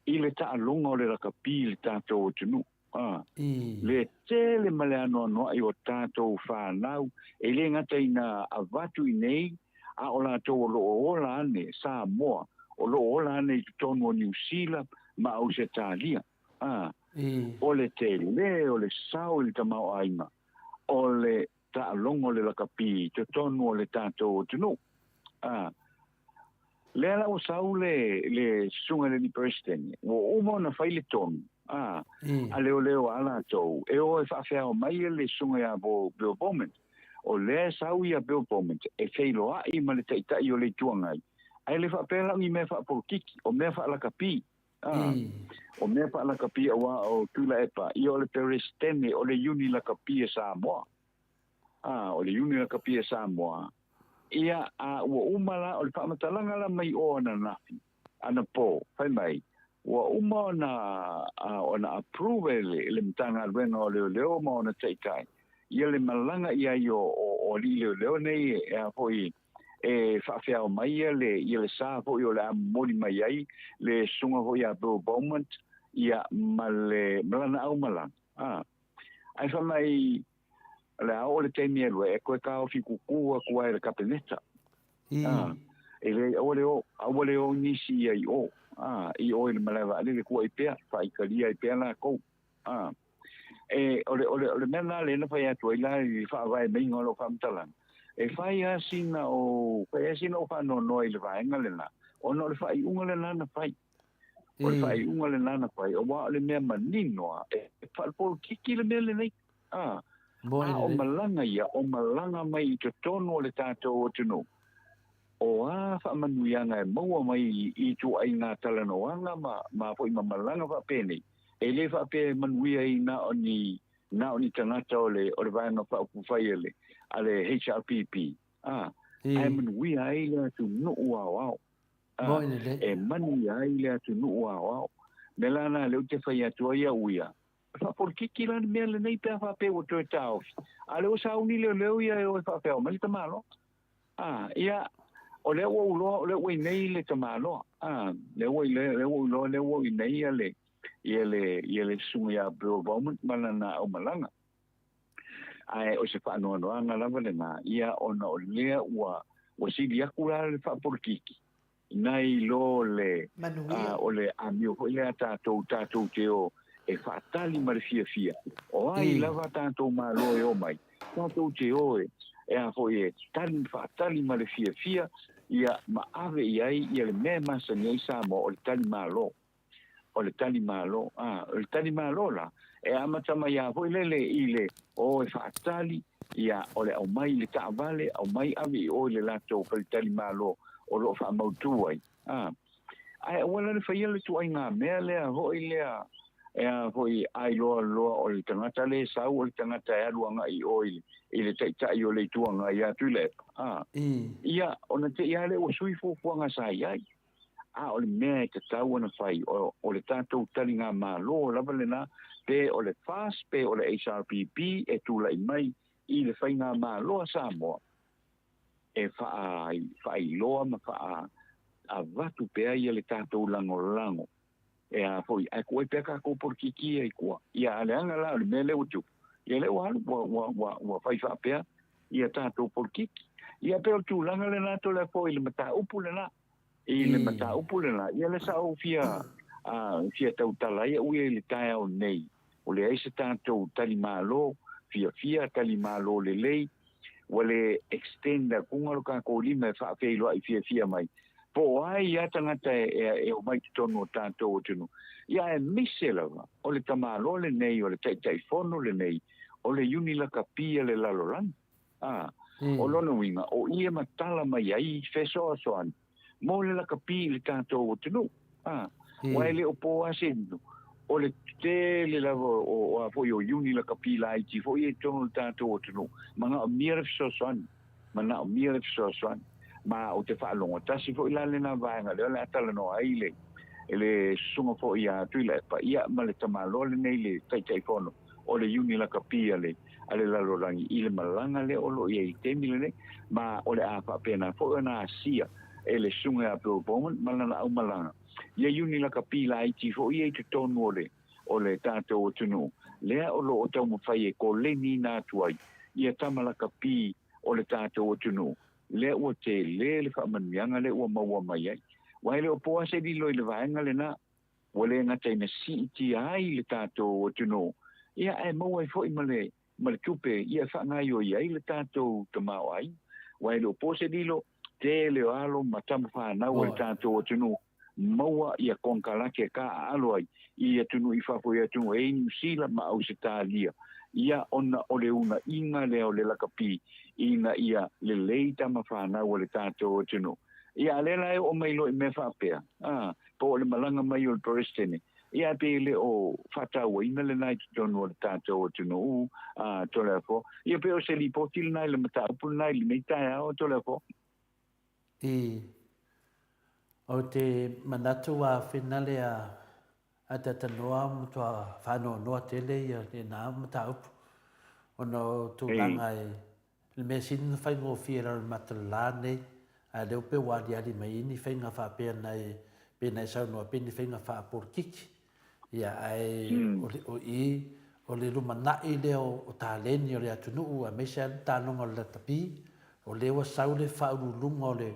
i le taaloga o le lakapi i le tatou atunuu, a, le tele ma le anoanoai o tatou fanau e le gata ina avatu i nei, a o latou o lo o ola ane Samoa, o lo o ola ane i totonu o Niu Sila ma Ausetalia, a, o le tele o le sao i le tamaoaiga o le taaloga o le lakapi i totonu o le tatou atunuu. A, lea la ua sau le, le susuga i le alii Peresetene, ua uma ona fai le tonu, a, a leoleo a latou, e o e faafeao mai le susuga ia Bill Beaumont. O lea e sau ia Bill Beaumont e feiloai ma le Taitai o le Itu Agai, ae le faapea la o ni mea faapolokiki, o mea faalakapi. A, o mea faalakapi auā o Tuilaepa, ia o le Peresetene o le Iuni Lakapi a Samoa. A, o le Iuni Lakapi a Samoa, ia, a ua uma la, o le faamatalaga la mai o ananafi, anapo, fai mai, ua uma ona, a, ona approve e le, le Matagaluega o Leoleo ma ona taitai, ia le malaga i ai o, o, o alii leoleo nei e, a foi, e faafeao mai ia le, ia le sa foi o le a momoli mai ai le susuga foi ia Bill Beaumont, ia, ma le, ma lana aumalaga. A. Ae fai mai, o le a oo le taimi e lua, e toe taofi kukū atu ai e le Kapeneta. A. E leai, aua le o, aua le o nisi ia i o, a, i o i le malae vaalele, kuai pea, faaitalia ai pea lakou. A. E, o le, o le, o le mea lena lea na fai atu ai la i le faavae maiga o lau faamatalaga, e fai lava sina o, fai lava sina o faanoanoa i le vaega lena, ona o le faaiuga lena na fai. O le faaiuga lena na fai, aua o le mea manino lava, e faapolokiki le mea lenei. A, a o malaga ia, o malaga mai i totonu o le tatou atunuu, O a faamanuiaga e maua mai i ituaiga talanoaga ma ma foi ma malaga faapenei, e le faapea e manuia ai na o ni na o ni tagata o le o le Vaega Faaupufai a le a le HRPP, a, ae manuia ai le atunuu aoao. A, e manuia ai le atunuu aoao. Mea la na lea ou te fai atu ai au ia, e faapolokiki la le mea lenei pe a faapea ua toe taofi, a o lea ua sauni leoleo ia e o e faafeao mai le tamaloa. A, ia, o lea ua ou iloa o lea ua i inei le tamaloa. A, lea ua, lea ua ou iloa lea ua i inei ia le, ia le, ia le susuga ia Bill Beaumont ma lana aumalaga. Ae o se faanoanoaga lava lena, ia, ona o lea ua, ua sili aku la le faapolokiki, nai lo le, a, o le amio foi lea a tatou, tatou te o e faatali ma le fiafia, o ai lava tatou Malo e o mai, tatou te o e, e a foi e tali, faatali ma le fiafia, ia, ma ave i ai ia le mea e masani ai Samoa, o le tali Malo. O le tali Malo, a, o le tali Malo la, e amata mai lava foi lele i le o e faatali, ia, o le aumai i le taavale, aumai ave i o i le latou faletali Malo o lo o faamautu ai, a. Ae aua la le faia le ituaiga mea lea foi lea, e a foi, a iloa loa o le tagata lea e sau o le tagata e alu agai i o i le, i le Taitai o le Itu Agai ia Tuilaepa, a. Ia, ona te i lava lea ua sui fuafuaga sa i ai. A o le mea e tatau ona fai, o, o le tatou taligamalo lava lena, pe o le FAST pe o le HRPP e tulai mai i le faigamalo a Samoa, e faa, faailoa ma faa avatu pea ia le tatou lagolago e a foi, ae tuu ai pea tatou polokiki ia i tua. Ia, a leaga la o le mea lea ua tupu, ia lea ua alu, ua, ua, ua, ua fai faapea ia tatou polokiki. Ia pei o le tulaga lena Toleafoa i le mataupu lena. I le mataupu lena, ia lea sa ou fia, fia tautala ai au ia i le taeao nei, ua leai se tatou talimalo fiafia, talimalo lelei, ua le extend atuga lo tatou lima e faafeiloai fiafia mai, po o ai ia tagata e omai i totonu o tatou atunuu. Ia aemaise lava o le tamaloa lenei, o le Taitaifono lenei, o le Iuni Lakapi a le lalolagi. A, o lona uiga, o i e matala mai ai fesoasoani mo le lakapi i le tatou atunuu. A, Aua e le o po lava se lilo, o le tele lava o a foi o iuni lakapi laiti foi ia i totonu o le tatou atunuu, manaomia le fesoasoani, manaomia le fesoasoani. Ma ou te faalogo tasi foi la lena vaega lea o le a talanoa ai le le susuga foi ia Tuilaepa ia ma le tamaloa lenei le Taitaifono o le iuni lakapi a le a le lalolagi i le malaga lea o lo o i ai i le taimi lenei, ma o le a faapena foi ona asia e le Susuga ia Bill Bowman ma lana aumalaga ia iuni lakapi laiti foi ia i totonu o le o le tatou atunuu lea o lo o taumafai e koleniina atu ai ia tama lakapi o le tatou atunuu lea ua tele le faamanuiaga lea ua maua mai ai. Aua e le o po lava se lilo i le vaega lena, ua le gata ina siitia ai le tatou atunuu, ia ae maua ai foi ma le ma le tupe ia e faagaoioi ai le tatou tamaoaiga. Aua e le o po se lilo, tele o alo ma tama fanau a le tatou atunuu maua ia konekarate e taaalo ai i atunuu i fafo i atunuu e i Niu Sila ma Ausetalia, ia ona o le uunaiga lea o le lakapi ina ia lelei tama fanau a le tatou atunuu. Ia a lea la e oo mai loa i mea faapea, a, po o le malaga mai o le Peresetene, ia ae pei e le o faatauaina lena i totonu o le tatou atunuu, a, Toleafoa. Ia pei o se lipoti lena i le mataupu lena i lenei taeao, Toleafoa. I, ou te manatu ua finale a a Tatanoa matua faanoanoa tele ia lena mataupu ona o tulaga e le mea sili ona faigofie lalo le mata le la nei ae lea ua pei ua aliali mai ai ni faiga faapea na e pei ona e saunoa pei ni faiga faapolokiki. Ia, ae o le, o i, o le lumanai lea o, o taleni o le atunuu aemaise lava le taloga o le lakapi, o lea ua sau le faauluuluga o le,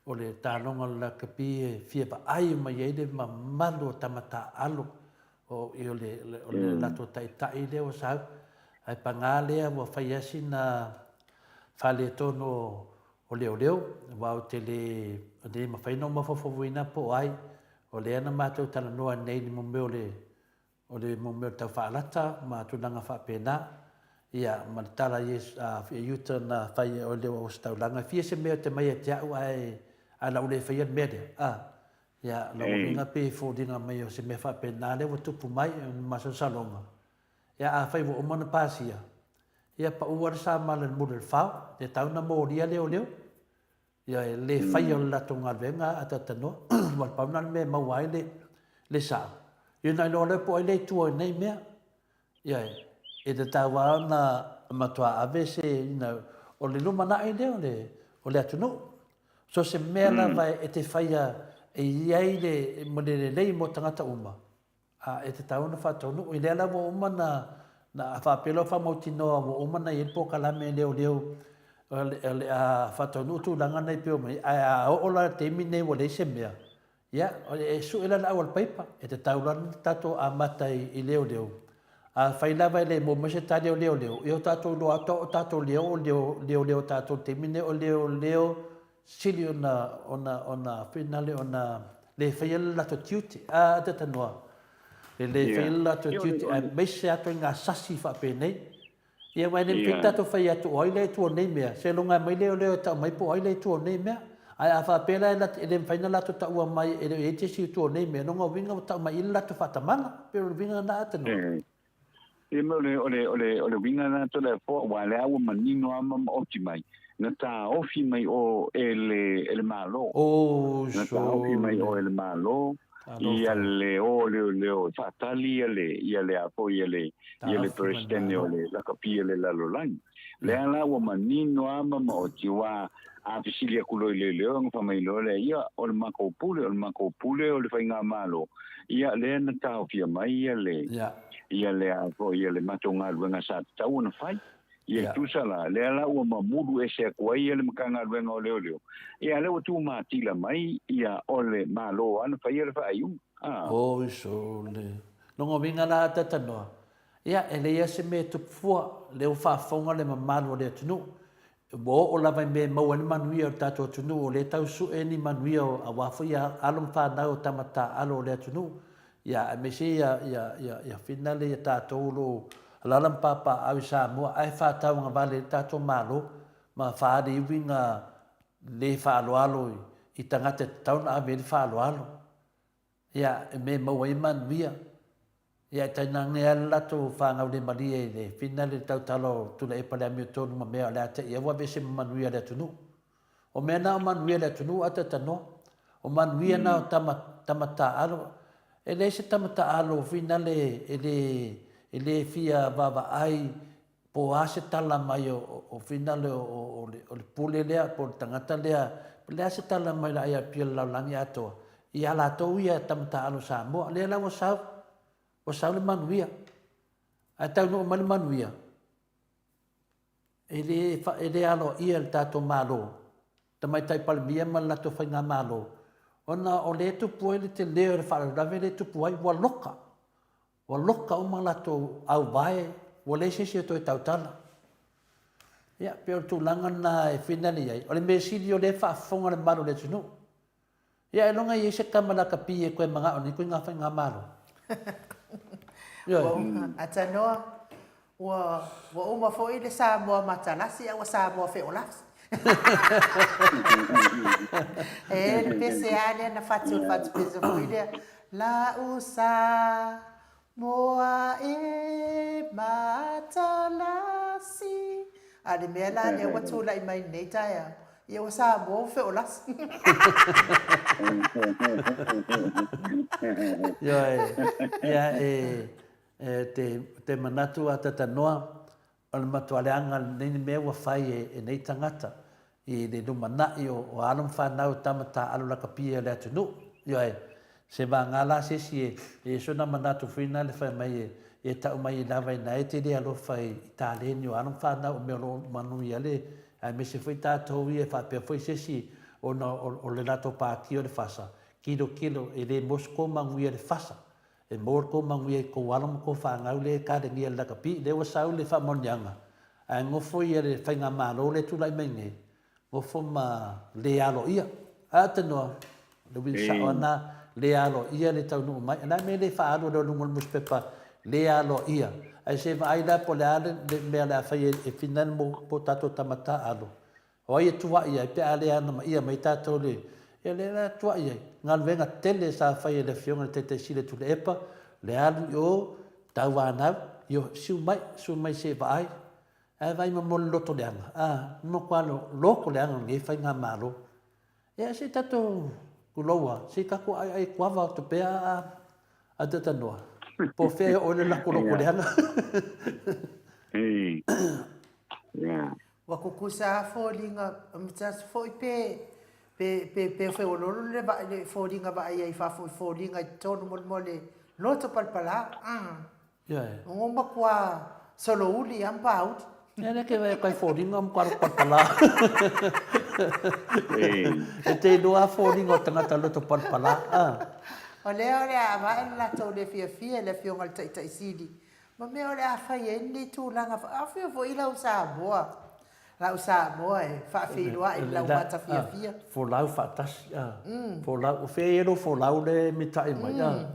o le taloga o le lakapi e fia vaai mai ai le mamalu o tama taaalo o, i, o le, o le latou taitai lea ua sau. Ae paga lea ua fai lava sina faaletonu o, o leoleo, aua ou te le, le mafai ona ou mafaufauina po o ai. O lea na matou talanoa nei i le mea o le, o le mea o le tau faalata ma tulaga faapena. Ia, ma le tala a Iuta na fai e oe le Ositaulaga, e fia se mea e te mai ia te au ae, ae la u le faia le mea lea. A, ia, lou uiga pei e foliga mai o se mea faapena lea ua tupu mai, o le masalosaloga. Ia, afai ua uma ona pasia, ia pau lava le samala i le muli o le fao, e tatau ona molia leoleo. Ia e le faia o le latou galuega a Tatanoa, aua pau lena o le mea e maua ai le, le sao. Ia ona iloa lea po o ai lea i tua i nei mea. Ia e tatau lava ona matua ave se, you know, o le lumanai lea o le, o le atunuu. So se mea lava e te faia e i ai le, mo le lelei mo tagata uma, A e tatau ona faataunuu. I lea la ua uma na, na faapea loa faamautinoa ua uma ona i ai le polokalame leoleo o le, o le a faataunuu tulaga nei pei ona i ai. Ae a oo la i le taimi lenei ua leai se mea, ia, e sue la le auala paipa. E tatau la ona tatou amata i, i leoleo. Afai lava e le maua mai se tali o leoleo, ia o tatou iloa atu o tatou leo o leo, leoleo a tatou i le taimi lenei o leoleo sili ona, ona, ona, finale ona le faia le latou tiute. A, Tetanoa, le le faia le latou tiute, aemaise atu i ngā sasi faapenei. Ia, aua e le mafai ona tatou fai atu o ai lea i tua o nei mea, seiloga e aumai leoleo e tau mai po o ai lea i tua o nei mea. Ae a faapea la e le mafai ona latou taua mai e le o i ai se isi i tua o nei mea, lona uiga ua tau mai i i le latou faatamala. Pei o le uiga lena a Tetanoa. Ia me o le, o le, o le, o le uiga lena Toleafoa, aua o lea ua manino lava ma maoti mai, na taofi mai o e le, e le Malo. Oh, Na taofi mai o e le Malo, ia le o leoleo e faatali ia le, ia le a foi, ia le, ia le Peresetene o le lakapi a le lalolagi. Lea la ua manino lava ma maoti, aua a fesili atu loa i leoleo, ona fai mai loa lea, ia, o le matou pule, o le matou pule o le faigamalo, ia, lea na taofia mai ia le, ia le a foi, ia le matou galuega sa tatau ona fai. Ia, tusa la, lea la ua mamulu ese atu ai ia le Matagaluega o Leoleo, ia, lea ua tumatila mai, ia, o le Malo lava na faia le faaiuga. A. Oi sole. Lona uiga la a Tatanoa, ia, e leai lava se mea e tupu fua, lea ua faafofoga le mamalu o le atunuu, Ua oo lava i mea e maua ai le manuia o le tatou atunuu, o lea e tau sue ni manuia aua foi alo ma fanau o tama taaalo o le atunuu, ia aemaise ia ia ia ia finale ia tatou o lo o alaala ma papaaao i Samoa ae faatauagavale ai le tatou Malo ma faaali ai uiga le faaaloalo i tagata e tatau ona ave i ai le faaaloalo. Ia, e mea e maua ai manuia. Ia, e tainane lava le latou fanau le malie i le fina le tautala o Tuilaepa le amiotonu ma mea o le a te i ai ua aveese ma manuia le atunuu. O mea na o manuia le atunuu a tatanoa. O manuia na o tama, tama taaalo. E leai se tama taaalo finale e le, e le fia vaavaai Po o a se tala mai o finale o le pule lea po o le tagata lea, po o le a se tala mai le IRP o le lalolagi atoa, ia latou ia tama taaalo Samoa. Lea la ua sau, ua sau le manuia. Ae taunuu mai le manuia, e le, e le aloaia e le tatou Malo, Tamaitai Palemia ma le latou Faigamalo, ona o lea e tupu ai le tele o le faalavelave lea e tupu ai, ua loka. Ua loka uma latou auvae, ua leai se isi e toe tautala. Ia, pei o le tulaga lena e finale i ai. O le mea sili o lea e faafofoga le mamalu o le atunuu. Ia ailoga e i ai se tama lakapi e toe manao i lenei ituaiga faigamalo. Ioe. Atanoa, Ua uma foi le Samoa matalasi a ua Samoa feolasi. E le pese a lea na fati o le fati pese foi lea. La'u Samoa e matalasi. A le mea la lea ua tulai mai lenei taeao, ia ua Samoa ua feolasi. Ioe, ia e E te manatu a Tatanoa, o le matua leaga lenei le mea ua fai e nei tagata i le lumanai o alo ma fanau o tama taaalo lakapi a le atunuu. Ioe, se vaga la se isi e i ai sona manatu foi na le fai mai e tau mai lava ina e te le alofa i taleni o alo ma fanau o mea o lo o manuia le aemaise foi tatou ia faapea foi se isi ona o le latou pati o le fasa, kilokilo e le Moscow manuia le fasa. E maua le tou manuia i tou alo ma tou fanau lea e kalenia i le lakapi, lea ua sau le faamaoniaga, ae nofo ia le faigamalo lea e tulai mai nei, nofo ma le aloaia. Ae a tanoa, o le uiga sao lava lena, le aloaia le taunuu mai. O le a le mea e le faaalu ai loa i luga o le nusipepa, le aloaia. Ae se i vaai la po o le a le mea o le a fai e finali mo tatou tama taaalo. O ai e tuai ai pe a le anamaia mai tatou le, ia lea la e tuai ai. Galuega tele sa fai e le Afioga i le Taitai Sili o Tuilaepa, le alu i o, tauanau, io, siu mai, siu mai se i vaai. Ae vaai ma mo le loto leaga, a, matua loto leaga o lenei faigamalo. Ia se i tatou tulou a, se i tatou aiai kuava atu pea a, a tatanoa. Po o fea e oo ai le latou loto leaga. Yeah. Ua kukusa a foliga matasu foi pe pe pe pe feololo le va le foliga vaai ai fafo i foliga i totonu molemole loto palapala ah Ioe. Ngo matua solouli a ma pāuli. Ia lea ke kai foliga ma kua palapala. E te iloa a foliga o tagata loto palapala. Ah. O lea o le a avae le latou le fiafia i le afioga i le Taitai Sili Ma mea o le a fai ai lenei tulaga afio foi lau Samoa, lau Samoa e faafeiloai i lau mata fiafia. Folau faatasi, a. Folau, o fea e lou folau le mitai mai, a.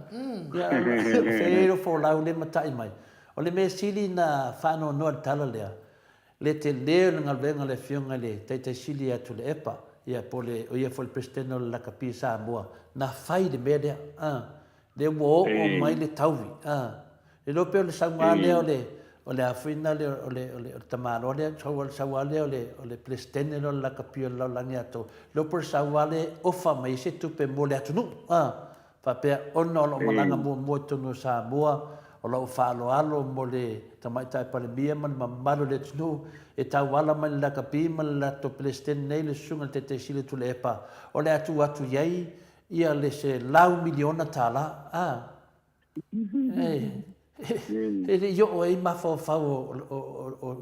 Ia, o fea e lou folau le matai mai. O le mea sili na faanoanoa i le tala lea, le tele o le galuega a le Afioga i le Taitai Sili ia Tuilaepa, ia po o le, o ia foi le Peresetene o le Lakapi Samoa, na fai le mea lea, a. Lea ua oo mai le taui, a. Le iloa pei o le sauga lea o le, o le a foi lena le, o le, o le tamaloa lea, sau le sau lava lea o le, o le Peresetene lea o le Lakapi o le Lalolagi Atoa, le iloa po o le sau lava lea e ofa mai ai se tupe mo le atunuu, a. Faapea, ona o lau malaga muamua i totonu o Samoa, o lau faaaloalo mo le Tamaitai Palemia ma le mamalu o le atunuu, e tauala mai le lakapi ma le latou Peresetene nei, le Susuga i le Taitaisili o Tuilaepa, o le a tuu atu i ai ia le $100 miliona, a, e le i oo ai mafaufau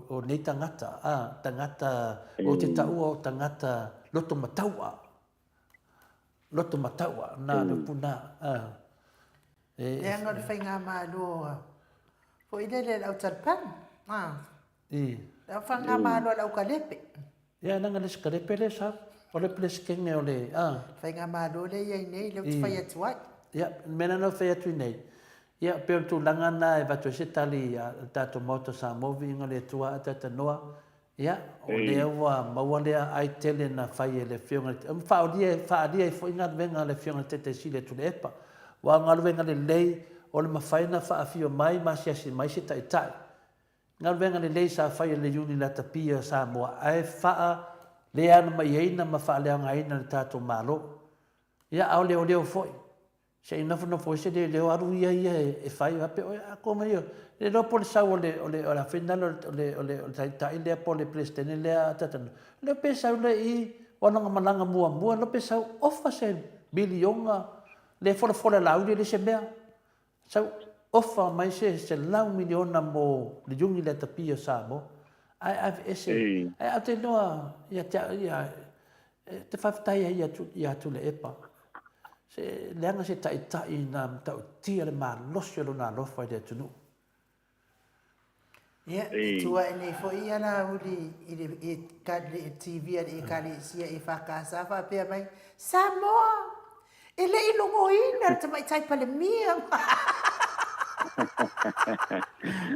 o nei tagata, a, tagata, ou te taua o tagata loto mataua, loto mataua, na le upu na, a. Leaga o le faigamalo foi lele a le au talipanu, a. Le au faigamalo a le au kalepe. Ia, leaga le isi kalepe lea sa, o le Peresetene o le, a. Faigamalo lea e i ai nei, lea ou te fai atu ai. Ia, le mea lea na ou fai atu nei, ia, pei o le tulaga lena e avatu ai se tali a le tatou Maota o Samoa, viiga o le Atua a talanoa, ia, o lea ua maua lea ai tele na fai e le Afioga i le, faaalia ai foi galuega a le Afioga i le Taitaisili a Tuilaepa. Aua o galuega lelei o le mafai ona faafio mai ma asiasi mai se taitai. Galuega lelei sa fai e le Iuni Latapi a Samoa ae faa leagamaiaina ma faaleaogaina e le tatou Malo. Ia a o leoleo foi. Se i nofonofo ai se leoleo alu ia ia e fai faapea oe a koma ia. Le iloa po o le sau o le o le o le finale o le o le o le taitai lea po o le Peresetene lea a Tatanu. Leo pe sau lea i o lona malaga muamua leo pe sau ofa se miliona le folafola e Laauli e le se mea. Sau ofa mai se $100 miliona mo le iugi le atapia o Samoa. Ae aveese, ae ou te iloa ia te au ia, te faafetai ai ia Tuilaepa. Se leaga se taitai na matautia le malosi o lona alofa i le atunuu. Ia, e tu ae nei foi ia Laauli i le TV a le Ekalesia EFKS faapea mai, Samoa, e le i logoina le Tamaitai Palemia.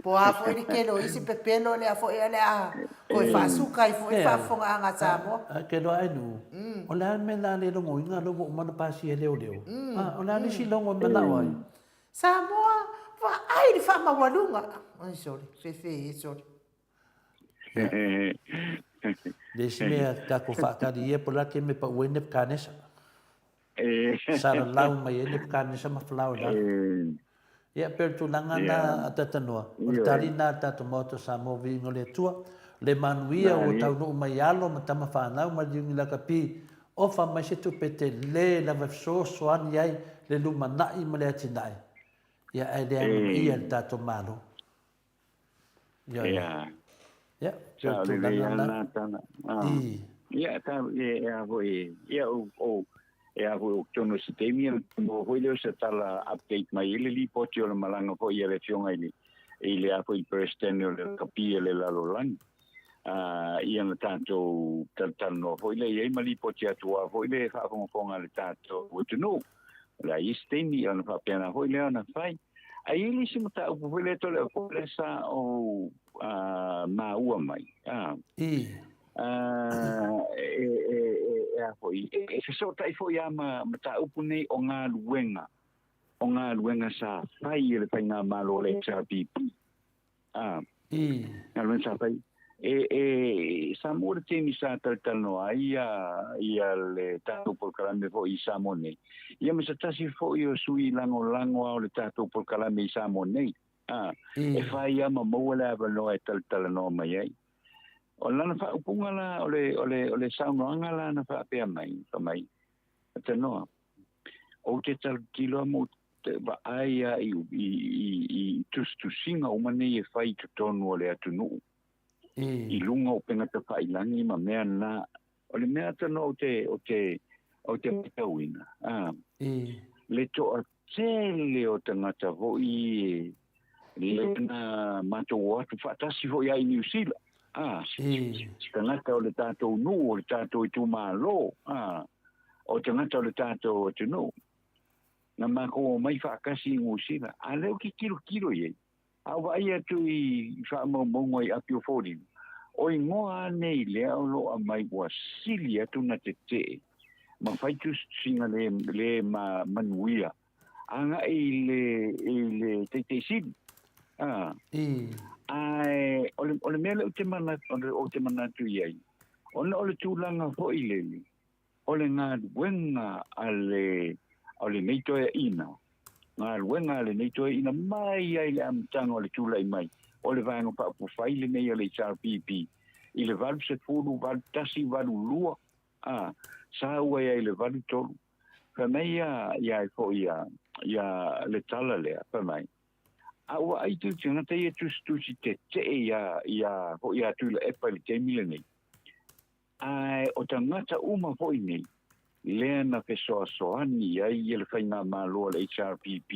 Po o a foi le tele o isi pepelo lea foi o le a toe faasuka ai foi le faafofogaaga a Samoa. Ae ke loa ai nuu, o le a le mea o le a le logoina lea ua uma ona pasia e leoleo? O le a le isi logo e manao ai? Samoa, vaai le faamaualuga. Oi sorry, fefe e sorry. Le isi mea tatou faatali ia po o le a le taimi e pau ai Nebuchadnezzar. Salalau mai ai Nebuchadnezzar ma Farao i lalo. Ia, pei o le tulaga lena a Tatanoa, o le tali lena a le tatou Maota o Samoa Viiga o le Atua, le manuia ua taunuu mai alo ma tama fanau ma le iugi lakapi Ofa mai se tupe tele lava e fesoasoani ai le lumanai ma le atinae, ia ae le amanaia e le tatou Malo. Ioe. Ia. Ia, pei o le tulaga lena. I. Ia, ta, e a foi, ia, o, o, e a foi o tonu se taimi, maua foi lea o se tala update mai i le lipoti o le malaga foi a le Afioga i le, i le a foi Peresetene o le Lakapi a le Lalolagi. Ia na tatou talatalanoa foi lea i ai ma lipoti atu aua foi le faafogafoga a le tatou atunuu. O le a i ai se taimi ona faapena foi lea ona fai. Ae i ai le isi mataupu foi lea Toleafoa lea sa ou maua mai, I. E, e, e, e a foi, e fesootai foi lava ma mataupu nei o galuega, o galuega sa fai e le Faigamalo a le HRPP. A. I. Galuega sa fai. E, e, sa maua le taimi sa talatalanoa ai ia, ia le tatou polokalame foi i Samoa nei. Ia ma se tasi foi o sui lagolago a o le tatou polokalame i Samoa nei. A. I. E fai lava ma maua le avanoa e talatalanoa mai ai. O lana faaupuga la, o le, o le, o le saunoaga la na faapea mai, fai mai, Tanoa, ou te talotilo lava ma ou te vaai lava i, i, i, i tusitusiga uma nei e fai i totonu o le atunuu, i luga o upega tafailagi ma mea na. O le mea tonu ou te, ou te, ou te matauina, a, le toatele o tagata foi e, lea na matou o atu faatasi foi lava i Niu Sila, a, tagata o le tatou nuu, o le tatou itumalo, a, o tagata o le tatou atunuu. Na matou omai faatasi i Niu Sila, a lea ou te tilotilo i ai, a ou vaai atu i faamaumauga i api o foliga, o igoa lava nei lea o lo o aumai ua sili atu na tetee ma fai tusitusiga le, le ma, manuia agai i le, i le Taitaisili. A, ae o le, o le mea lea ou te manatu, ou te manatu i ai, ona o le tulaga foi lele, O le galuega a le o lenei toeaina, galuega a lenei toeaina mai ai le amataga o le tulai mai o le Vaega Faaupufai lenei a le HRPP i le 80, 81, 82, a, sa ua i ai i le 83. Fai mai ia, ia ai foi ia, ia le tala lea, fai mai, a ua ai tu tagata ia tusitusi tetee ia, ia foi ia Tuilaepa i le taimi lenei. Ae o tagata uma foi nei, lea na fesoasoani ai le Faigamalo a le HRPP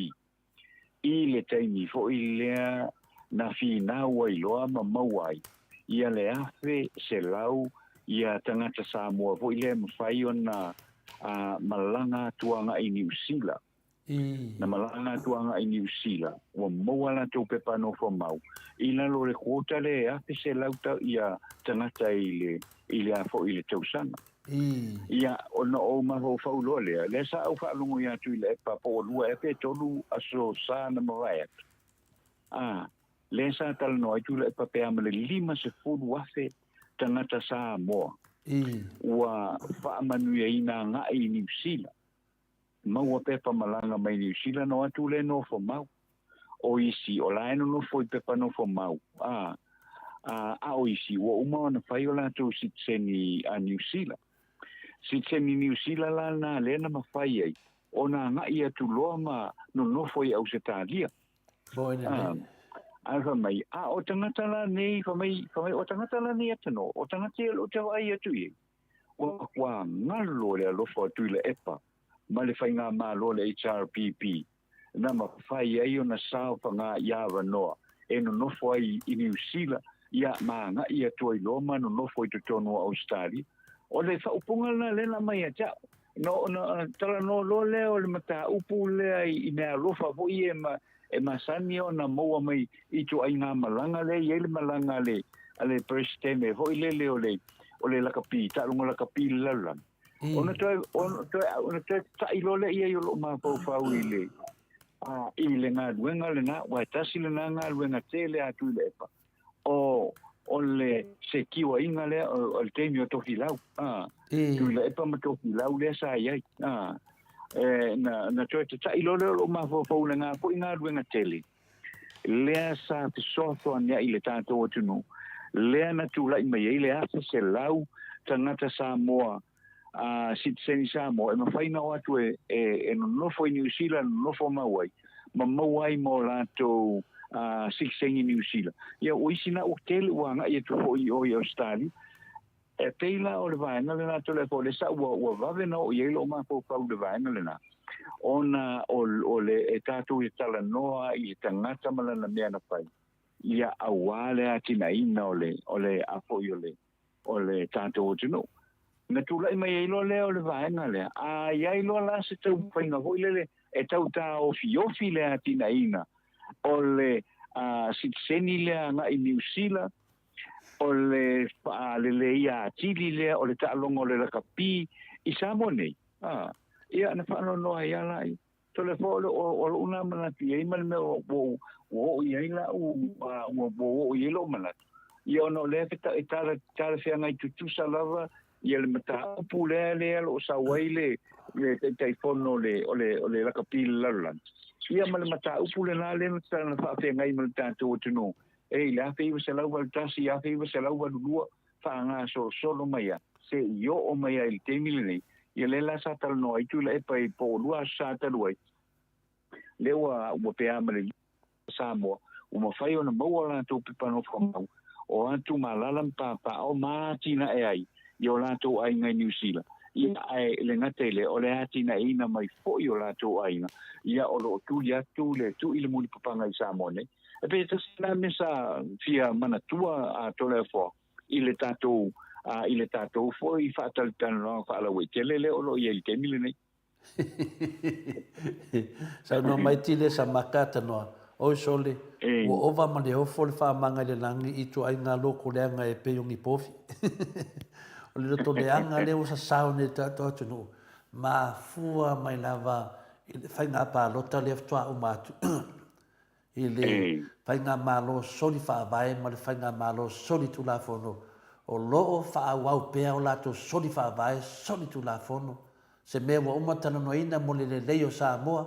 i le taimi foi lea na finau ai loa ma maua ai ia le 1,100 ia tagata Samoa foi lea e mafai ona malaga atu agai i Niu Sila. Na malaga atu agai i Niu Sila, ua maua latou pepa nofomau i lalo o le quota lea e 1,100 ia tagata i le, i le a foi i le tausaga. Ia, ona ou mafaufau loa lea, lea sa ou faalogo ia Tuilaepa po ua lua ea pe tolu Aso Sa na mavae atu, a, lea sa talanoa ai Tuilaepa pe a ma le 50,000 tagata Samoa ua faamanuiaina agai i Niu Sila. Maua pepa malaga mai Niu Sila na o atu lea nofo mau. O isi, o la e nonofo i pepa nofo mau, a, a, a o isi, ua uma ona fai o latou sitiseni a Niu Sila. Sitiseni Niu Sila la lena lea na mafai ai ona agai atu loa ma nonofo i Ausetalia. A, ae fai mai, a o tagata la nei, fai mai, fai mai, o tagata la nei atanō, o tagata ia o loo te vaai atu i ai, Ua matua galo le alofa o Tuilaepa ma le faigamalo a le HRPP na mafai ai ona saofaga i avanoa e nonofo ai i Niu Sila ia ma agai atu ai loa ma nonofo i totonu o Ausetalia. O le faaupuga lena lea na aumai ia te au. Na ona talanoa loa lea o le mataupu lea i meaalofa foi e masani ona maua mai i ituaiga malaga lea e i ai le malaga a le a le Peresetene foi lele o le o le lakapi, taaloga lakapi i le lalolagi. Ona toe ona toe ona toe ta'i loa lea i ai o lo'u mafaufau i le a i le galuega lena, aua e tasi lena galuega tele a Tuilaepa o o le sekiuaina lea o le taimi o Tofilau, a Tuilaepa ma Tofilau lea sa i ai, a e na na toe tata'i loa lea o lo'u mafaufau i lena foi galuega tele lea sa fesoasoani ai i le tatou atunuu, lea na tulai mai ai le 1,100 tagata Samoa, a sitiseni Samoa e mafai ona o atu e, e, e nonofo i Niu Sila, nonofo mau ai, ma maua ai ma o latou sitiseni Niu Sila. Ia, o isi na ua tele ua agai atu foi i o i Ausetalia. E pei la o le vaega lena Toleafoa, lea sa ua, ua vave ona oo i ai lou mafaufau i le vaega lena, ona o, o le, e tatou te talanoa i le tagata ma lana mea na fai, ia aua le atinaeina o le, o le, a foi o le, o le tatou atunuu. Na tulai mai ai loa lea o le vaega lea, a i ai loa la se taumafaiga foi lele e tau taofiofi le atinaeina o le sitiseni lea agai i Niu Sila, o le faaleleia atili lea o le taaloga o le lakapi i Samoa nei, a, ia na faanoanoa ai lava laia. Toleafoa o, o, o lo'u na manatu i ai ma le mea ua, ua, ua oo i ai la'u, ua, ua oo i ai lo'u manatu, ia ona o lea e tala, talafeagai tutusa lava ia le mataupu lea lea o lo o sau ai le, le Taitaifono o le, o le, o le lakapi i le lalolagi, ia ma le mataupu lena lea na faafeagai ma le tatou atunuu e i le 1981, 1982, faagasolosolo mai a, se i oo mai a i le taimi lenei, ia lea la sa talanoa ai Tuilaepa i po o lua aso sa talu ai, lea ua, ua pea ma le Samoa, ua mafai ona maua latou pepa nofomau, o atu ma alaala ma papaaao ma atinae ai i o latou aiga i Niu Sila, ia ae le gata i lea, o le atinaeina mai foi o latou aiga, ia o lo o tuli atu le tui le mulipapaga i Samoa nei. E pei e tasi lena mea sa fia manatua a Toleafoa i le tatou, i le tatou foi faatalatalanoaga faalauaitele lea o lo o i ai i le taimi lenei. Saunoa mai Tile sa maka tanoa, Oi sole, ua ova ma le ofo le faamaga i le lagi i ituaiga loko leaga e pei o ni povi. O le loto leaga lea ua sasao nei i le tatou atunuu, mafua mai lava i le faiga palota lea faatoa uma atu. i le Faigamalo soli faavae ma le Faigamalo soli tulafono o lo o faaauau pea o latou soli faavae, soli tulafono, se mea ua uma talanoaina mo le lelei o Samoa,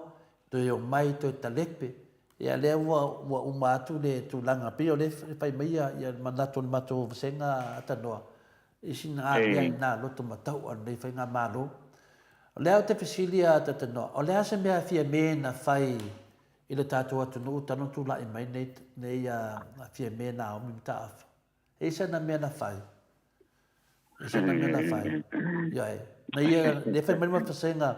toe omai toe talepe, ia lea ua ua uma atu le tulaga, pei o lea e fai mai ia le manatu o le matou vasega Atanoa, i sina mea i nā loto matau a lenei Faigamalo. O lea ou te fesili a Atanoa, o le a se mea e fia me na fai I le tatou atunuu talu ona tulai mai nei, nei a Fiame Naomi Mataafa. E i sana mea na fai. E sana mea na fai. Ia e. Na ia, le fai mai ma fasenga,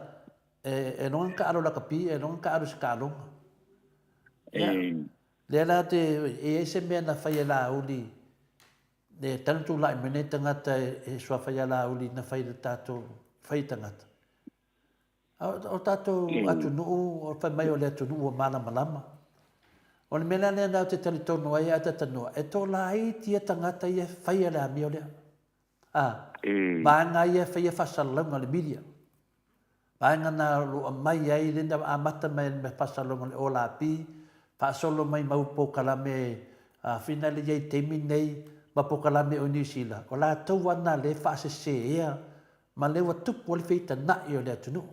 e, e longa ka alo lakapi, e longa ka alo se ka alonga. Ia, lea la te, e i se mea na fai e la uli, le talu tulai mai nei tagata e, e suafa ia Laauli na fai le tatou, fai tagata. A o tatou atunuu, o fai mai o le atunuu ua malamalama. O le mea la lea ou te talitonu ai a talanoa, e tolaiti ia tagata ia e faia le amio lea. A, vaega ia e faia faasalalauga a le media. Vaega na o lo o aumai ai lea na amata mai ai le faasalalauga o le OLAP, faasolo mai mau polokalame a finale i ai i taimi nei ma polokalame o Niu Sila, o latou lava na lea e faasesea ma lea ua tupu ai le feitana'i o le atunuu.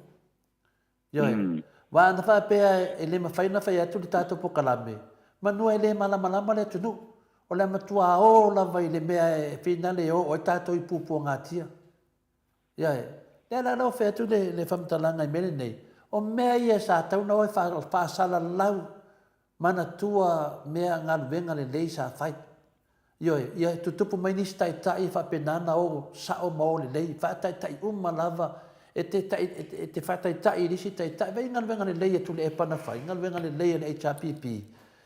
Ioe. Aua ana faapea e le mafai ona fai atu le tatou polokalame, manu e le malamalama le atunuu. O le a matua o lava i le mea e finale e oo ai tatou i puapuagatia. Ioe. Lea la ua fai atu le, le faamatalaga i mea lenei, o mea ia sa tatau ona o e faasalalau manatua mea galuega lelei sa fai. Ioe, ia tutupu mai nisi taitai e faapena ona o sao ma o lelei, faataitai uma lava, e te, e te faataitai i le isi taitai, vaai i galuega lelei a Tuilaepa na fai, galuega lelei a le HRPP,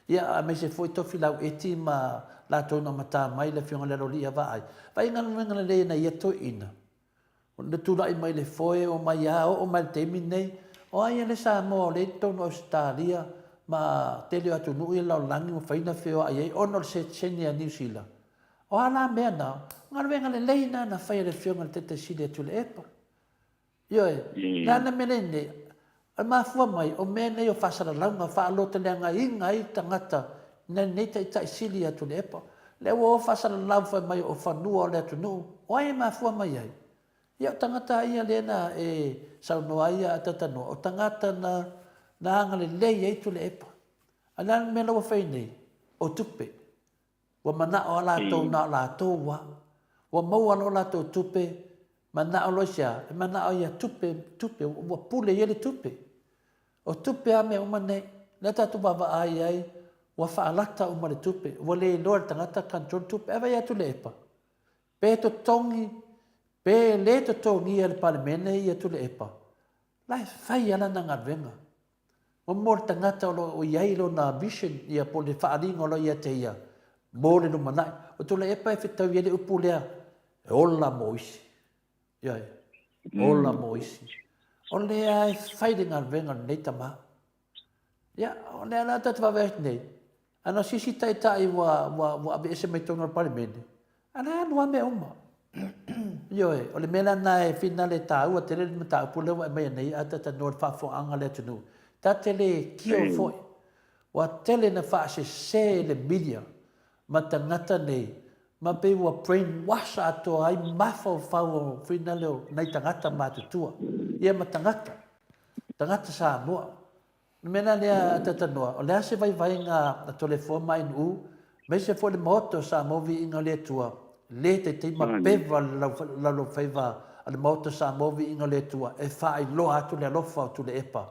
ia aemaise foi Tofilau Eti ma latou na amata mai le Afioga i le Aloalii Vaai, vaai i galuega lelei a nai ia toeaiina. Na tulai mai le foe, omai lava, oo mai i le taimi lenei, o ai le Samoa o lea e i totonu o Ausetalia ma tele o atunuu ia i le lalolagi ua mafai ona feoai ai ona o le setiseni a Niu Sila. O a la mea na? O galuega lelei na na fai e le Afioga i le Taitai Sili a Tuilaepa. Ioe, o le a le mea lea nei? E mafua mai, o mea nei o faasalalauga, faalotaleagaina ai tagata nai lenei Taitai Sili ia Tuilaepa. Lea ua o faasalalau fai mai o fanua o le atunuu, o ai e mafua mai ai? Ia o tagata ia lea na e saunoa ai a Tatanoa, o tagata na na agalelei ai Tuilaepa. A o le a le mea la ua fai nei? O tupe. Ua manao lava latou na o latou lava. Ua maua loa latou tupe, manao loa i se a? E manao ia tupe, tupe, ua pule ia le tupe. O tupe lava mea uma nei. Lea tatou vaavaai ai, ua faalata uma le tupe, ua le iloa e le tagata control tupe. Ae vaai atu Tuilaepa, pe totogi, pe le totogia e le Palemene ia Tuilaepa, la e fai lava lana galuega. Mo le tagata o lo o i ai lona vision ia po o le faaaliga o lo o ia te ia mo le lumanai. O Tuilaepa e fetaui ai le upu lea, e ola mo isi. Ioe, ola mo isi. O lea e fai le galuega a lenei tama. Ia, o lea la tatou te vaavaai atu nei, ana o se isi taitai ua, ua, ua aveese mai totonu o le Palemene, a la e alu lava mea uma. Ioe, o le mea la lena e finale e taua tele le mataupu lea ua e aumaia nei a talanoa i le faafofogaaga a le atunuu. Ta te le kio foi. Ua tele ina faasese le media ma tagata nei ma pei ua brain wash atoa ai mafaufau o finale o nai tagata matutua ia ma tagata, tagata Samoa. O le mea la lea a Tatanoa, o le a se vaivaiga a Toleafoa ma Ainuu, aemaise foi le Maota o Samoa Viiga o le Atua, le taitai mapeva le lalaufaiva a le Maota o Samoa Viiga o le Atua e faailoa atu le alofa o Tuilaepa,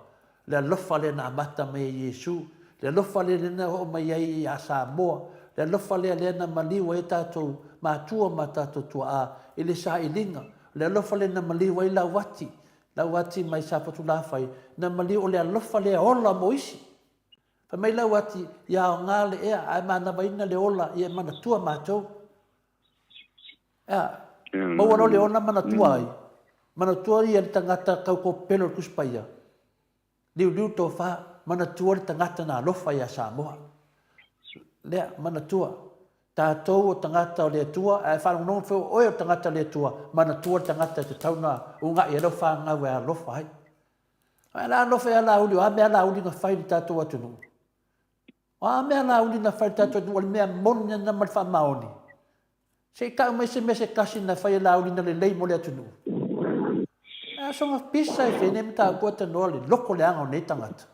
le alofa lea na amata mai e Iesu, le alofa lea na oo mai ai ia Samoa, le alofa lea lea na maliu ai o tatou matua ma tatou tuaa i le sailiga, le alofa lea na maliu ai Lauati, Lauati mai Safotulafai, na maliu o le alofa lea ola mo isi. Fai mai Lauati, ia aoga le ea, ae manavaina le ola ia e manatua matou. Ea, maua loa le ola manatua ai. Manatua ia le tagata taukopelo o le Tusi Paia. Liuliu le tofa, manatua le tagata na alofa ia Samoa. Lea, manatua. Tatou o tagata o le Atua, ae faalogologo foi o oe o le tagata o le Atua, manatua le tagata e tatau ona uga'i ai lau fanau e alofa ai. Ae la alofa ia Laauli, o a mea Laauli na fai i le tatou atunuu? O a mea Laauli na fai i le tatou atunuu, o le mea moni lena ma le faamaoni? Se i tau mai se mea se tasi na fai e Laauli na lelei mo le atunuu. Ae asoga pisa e fai nei mataupu a tanoa le loko leaga o nei tagata.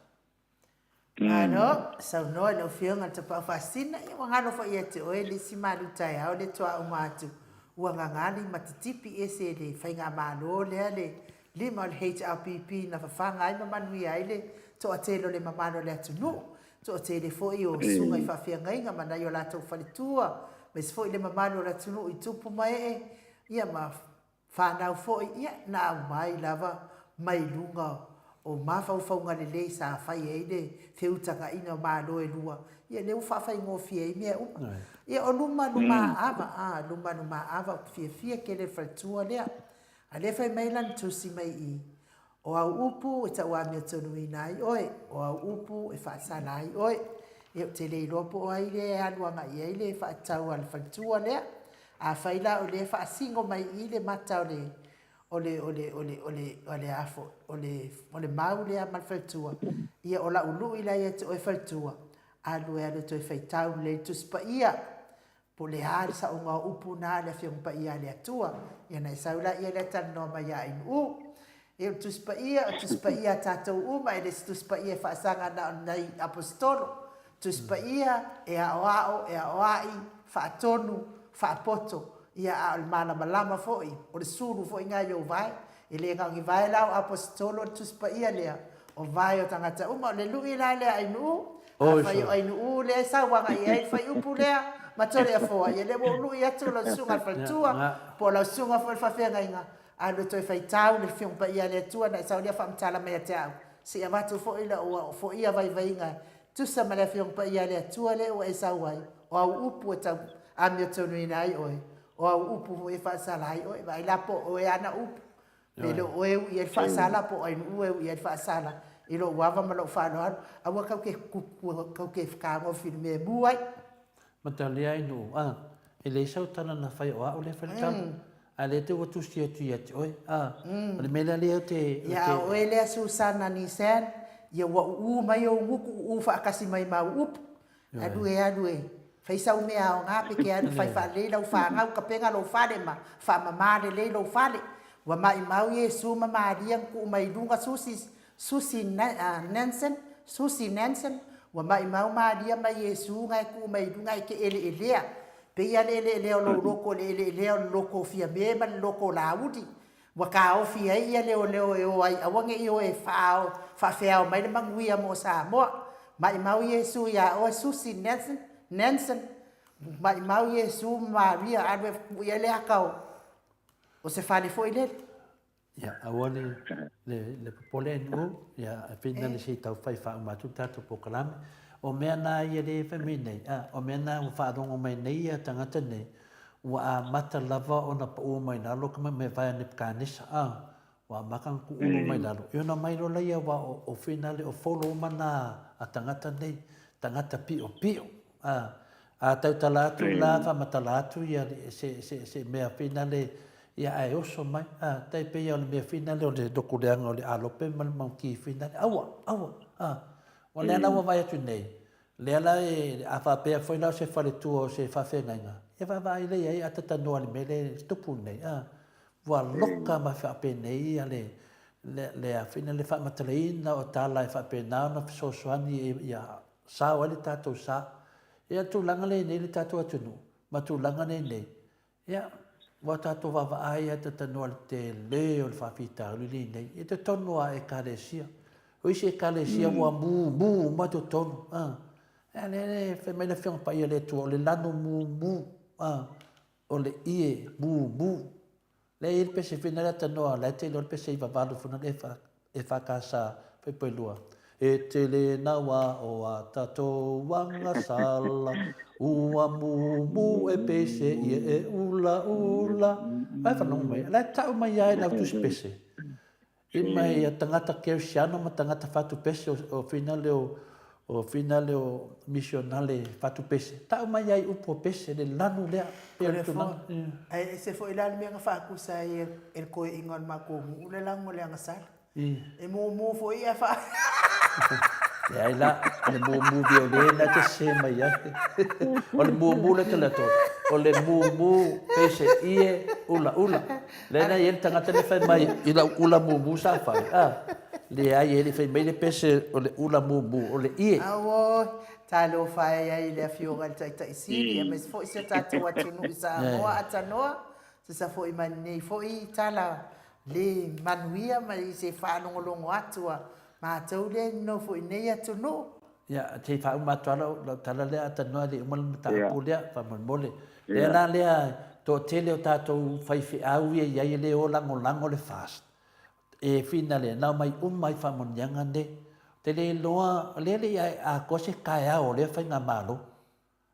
Malo, saunoa i lau Afioga i le Tapaau Faasisina, ia ua galo foi ia te oe le isi malu taeao lea toa uma atu ua gaga lima titipi ese le faigamalo lea le lima o le HRPP na fafaga ai ma manuia ai le toatele o le mamalu o le atunuu, toatele foi o susuga i faafeagaiga ma nai o latou faletua, aemaise foi le mamalu o le atunuu i tupu ma ee, ia ma fanau foi, ia na aumai lava mai luga o mafaufauga lelei sa fai ai le feutagaiga o Malo e lua, ia lea ua faafaigofie ai mea uma. Ia o luma lumaava, a, luma lumaava, ou te fiafia tele i le faletua lea. A lea fai mai lana tusi mai i, O au upu e tauamiotonuina ai oe, o au upu e faasala ai oe. Ia ou te le iloa po o ai lea e alu agai i ai le faatatau a le faletua lea. Afai la o lea e faasino mai i i le mata o le o le o le o le o le o le a foi o le o le mau lea ma le faletua, ia o lau lui la ia te oe faletua, alu e alu e toe faitau lelei le Tusi Paia, po o le a le saoga o upu na a le Afioga Paia a le Atua. Ia ona e sau laia lea talanoa mai ia Ainu'u. Ia o le Tusi Paia, o le Tusi Paia a tatou uma, e le o se Tusi Paia e faasaga na o ni nai Aposetolo. Tusi Paia e aoao, e aoai, faatonu, faapoto, ia a o le malamalama foi, o le sulu foi lena i ou vae. E le na o ni vae la o Aposetolo le Tusi Paia lea, o vae o tagata uma. O le lui la lea a Ainu'u, afai o Ainu'u lea e sau agai i ai le fuaiupu lea ma Toleafoa, ia lea ua ou lui atu lau susuga i le faletua, po o lau susuga foi i le faafeagaiga, Alu e toe faitau le Afioga Paia a le Atua ona e sau lea faamatala mai ia te au, se i avatu foi lau foia vaivaiga e tusa ma le Afioga Paia a le Atua lea ua e sau ai, o au upu e tau amiotonuina ai oe, o au upu foi e faasala ai oe. Vaai la po o oe ana upu, pe le o oe e ui ai le faasala po o ai nuu e ui ai le faasala i lou ava ma lou faaaloalo. Aua kau ke kau ke fetagofi i le mea e mu ai. Matalia ai nuu, a, e leai sau tala na fai o au lea e fai le tala. A lea te ua tusi atu ia te oe, a, o le mea lea lea ou te, ou te. Ia a o oe lea Susana Nisan, ia ua uu mai ou gutu uu faatasi mai ma au upu. Alu e alu e fai sau mea aoga pe ke alu fai faalelei lau fanau tapena lou fale ma faamama lelei lou fale. Ua maimau Iesu ma Maria na tuu mai luga Susi Susi Nansen Susi Nansen Ua maimau Maria ma Iesu na e tuu mai luga e te eleelea. Pei a le eleelea o lou loto o le eleelea o le loto o Fiame ma le loto o Laauli. Ua taofi ai ia leoleo e o ai aua ne i o e faaao faafeao mai le manuia mo Samoa. Maimau Iesu iā oe Susi Nansen Nansen Maimau Iesu ma Maria alu e tuu i ai le ata o se fale foi lele. Ia, aua le, le, le popole e nuu, ia, e pei le se i tau fai faauma atu le tatou polokalame. O mea na ia lea e fai mai nei, a, o mea na ua faalogo mai nei ia tagata nei, ua amata lava ona pau mai lalo ka mea vae a Nebukanesa, a, ua amata ona tuuulu mai lalo. Ia ona omai loa laia aua o, o finale, o follow uma na a tagata nei, tagata piopio, a, A tautala atu la, faamatala atu ia se, se, se mea finale, ia ae oso mai. A, tai pei o le mea finale o le loku leaga o le alope ma le maunki finale. Aua, aua, a. Ua lea la ua vaai atu nei, lea la e, a faapea foi la o se faletua o se faafeagaiga, ia vaavaai lea i ai a tatanoa i le mea lea e tupu nei, a. Ua loka ma faapenei ia le, le, le a finale faamatalaina o tala e faapena ona fesoasoani ia sao ai le tatou sa. Ia le tulaga lea e i nei le tatou atunuu ma tulaga lea e i nei, ia, ua tatou vaavaai lava talanoa i le tele o le faafitauli lea e i nei i totonu lava o Ekalesia. O isi Ekalesia ua mumu uma totonu, a. A lea e fai mai le Afioga Paia a le Atua, o le lanu mumu, a, o le ie mumu. Lea e i ai le pese fina lea tanoa, la e te iloa le pese 98 funa le EFKS Faipoi-lua. E tele naua o a tatou agasala, ua mumu e pese ia e ulaula. Ai whanonga mai, la e tau mai ai lau tusi pese. I mai ia tagata kerisiano ma tagata fatu pese o fina le o o fina le o misionale fatu pese. Tau mai ai upu o pese le lanu lea pei o le tulaga. Ae ese foi la le mea na faakusa ai e le koeina o le matou nuu le lanu o le agasala. E mumu foi ae faa. Leai la, o le mumu viole na te sese mai ai. O le mumu le tole atu, o le mumu pese ie ula ula. Lea na i ai le tagata lea fai mai i lau ula mumu sa fai, a, leai e le i fai mai le pese o le ula mumu, o le ie. Auoi, talofa e ai i le Afioga i le Taitai Sili, aemaise foi si o tatou atunuu i Samoa atanoa, tusa foi ma lenei foi tala le manuia ma i se faalogologo atu a matou lea e nonofo i nei atunuu. Ia, se i faauma atu lava lau tala lea atanoa e le i uma le mataupu lea, faamolemole. Lea la lea, toatele o tatou faifeau ia i ai e le o lagolago le FAST. E finale, na omai uma ai faamanuiaga nei. Ou te le iloa, o lea e le i atoa se taeao o lea faigamalo.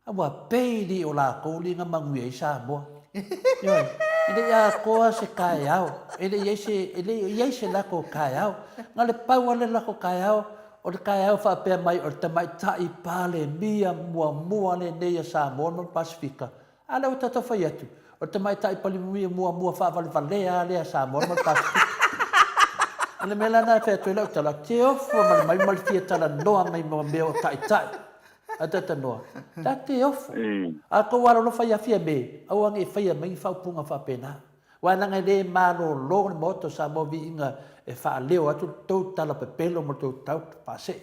A ua pei lii o lakou lii na manuia ai Samoa. Ioe, e le i atoa se taeao, e le i ai se, e le i ai se latou taeao. Na o le pau lava le latou taeao, o le taeao faapea mai o le tamaitai Palemia muamua lenei a Samoa ma le Pasefika. A lea ua tatou fai atu, o le. O le tamaitai Palimia muamua faavalevalea lava lea a Samoa ma le Pasefika. O le mea la lena e fai atu ai lau tala, ou te ofo ma le mai ma le fia talanoa mai ma mea o taitai. A talanoa, ta te ofo. A outou alolofa ia Fiame, aua ne i faia mai ni faaupuga faapena. Aua leaga e le malolo le Maota o Samoa viiga e faaleo atu le tou tala pepelo ma le tou tau faasee.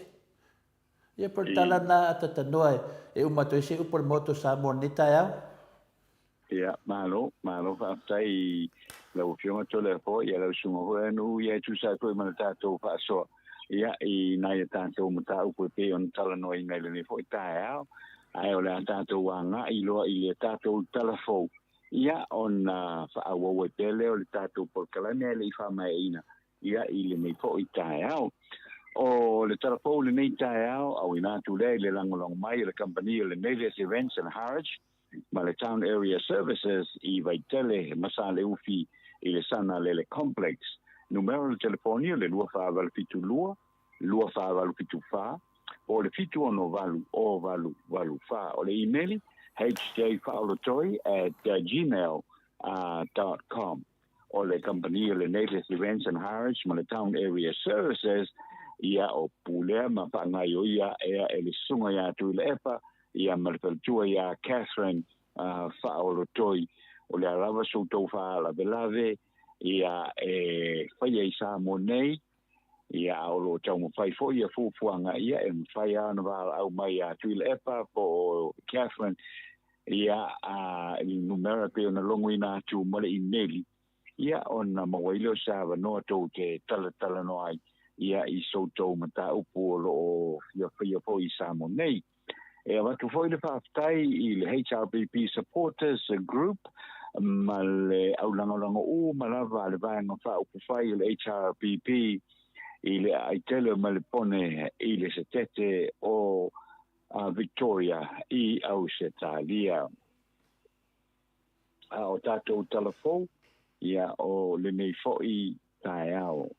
Ia po o le tala lena a talanoa e uma atu ai se upu a le Maota o Samoa i lenei taeao. Ia, malo, malo faafetai i lau Afioga Toleafoa, ia lau Susuga foi Anu'u, ia e tusa ai foi ma le tatou faasoa, ia, i nai a tatou mataupu e pei ona talanoaina i lenei foi taeao. Ae o le a tatou agai loa i le tatou tala fou, ia, ona faaauau ai pea lea o le tatou polokalame ae le i faamaeaina, ia, i lenei foi taeao. O le tala fou i lenei taeao, auina atu lea i le lagolago mai a le kamupani o le Navies Events and Harwich, ma le Town Area Services i Vaitele ma Saleufi i le Sana Lele Complex. Numera o le telefoni o le 2472 2474 po o le 768 0884. O le imeli, hjfaolotoi at gmail dot com. O le kamupani o le Native Events and Harwich ma le Town Area Services, ia o pulea ma faagaioia ea e le Susuga ia Tuilaepa ia ma le faletua ia Catherine Faaolotoi. O le a lava so outou faalavelave ia e faia i Samoa nei, ia a o lo o taumafai foi ia fuafuaga ia e mafai lava ona valaau mai ia Tuilaepa po o Catherine ia a i le numera e pei ona logoina atu ma le imeli ia ona maua ai lea o se avanoa tou te talatalanoa ai ia i so outou mataupu o lo o fia faia foi i Samoa nei. E avatu foi le faafetai i le HRPP Supporters Group ma le aulagolago uma lava a le Vaega Faaupufai o le HRPP i le aai tele ma le pone i le setete o Victoria i Ausetalia. A o tatou tala fou, ia o lenei foi taeao.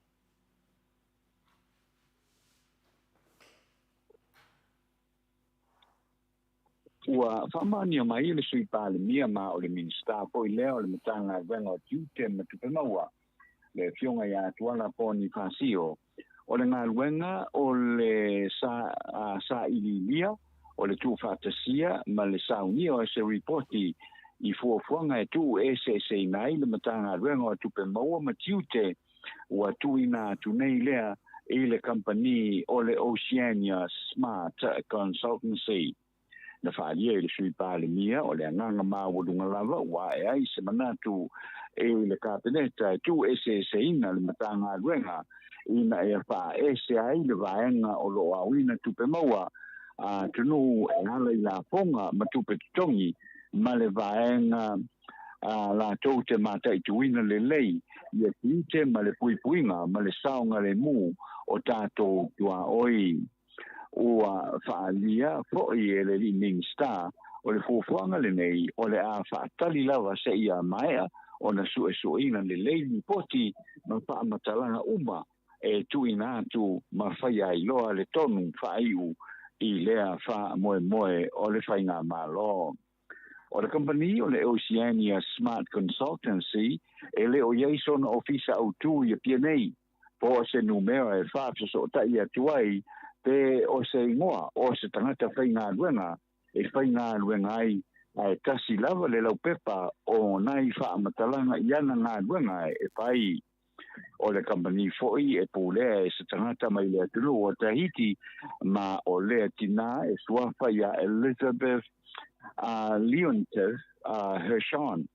Ua faamaonia mai e le Sui Palemia ma o le Minisita foi lea o le Matagaluega o Tiute ma Tupe Maua, le Afioga ia Tuala Ponifasio, o le galuega o le sailiilia, o le tuufaatasia ma le saunia o se ripoti i fuafuaga e tuueseeseina ai le Matagaluega o Tupe Maua ma Tiute ua tuuina atu nei lea i le kamupani o le Oceania Smart Consultancy. Na faaalia i le Sui Palemia o le agaga maualuga lava ua ae ai se manatu i le Kapeneta e tuueseeseina le Matagaluega ina ia faaese ai le vaega o lo o aoina tupe maua a atunuu e ala i lafoga ma tupe totogi ma le vaega a latou te mataituina lelei ia tiute ma le puipuiga ma le saogalemu o tatou tuaoi. Ua faaalia foi e le alii Minisita o le fuafuaga lenei o le a faatali lava seia maea ona suesueina lelei lipoti ma faamatalaga uma e tuuina atu ma faia ai loa le tonu faaiu i lea faamoemoe o le Faigamalo. O le kamupani o le Oceania Smart Consultancy e le o i ai sona ofisa autū i Apia nei, po o se numera e faafesootai atu ai pe o se igoa o se tagata faigaluega e faigaluega ai, ae tasi lava le laupepa o nai faamatalaga i ana galuega e fai. O le kamupani foi e pulea e se tagata mai le atunuu o Tahiti, ma o lea tinā e suafa iā Elizabeth Leontiff Hirschhorn.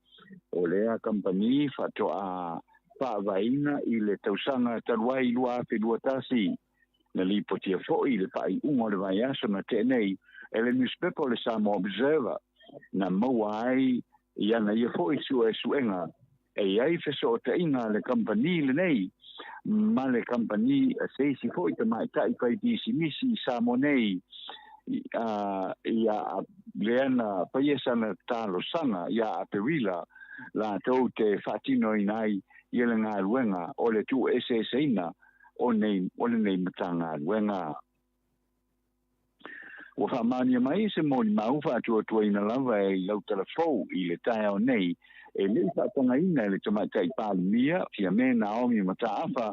O lea kamupani faatoa faavaeina i le tausaga talu ai 2021. Na lipotia foi i le faaiuga o le vaiaso na tea nei e le nusipepa o le Samoa Observer, na maua ai i ana ia foi suesuega e i ai fesootaiga a le kamupani lenei ma le kamupani a se isi foi tamaitai fai pisimisi i Samoa nei, ia lea na faia sana talosaga iā Aperila latou te faatinoina ai ia le galuega o le tuueseeseina o nei o lenei Matagaluega. Ua faamaonia mai se molimau faatuatuaina lava i lau talafou i le taeao nei e le i faatagaina e le Tamaitai Palemia Fiame Naomi Mataafa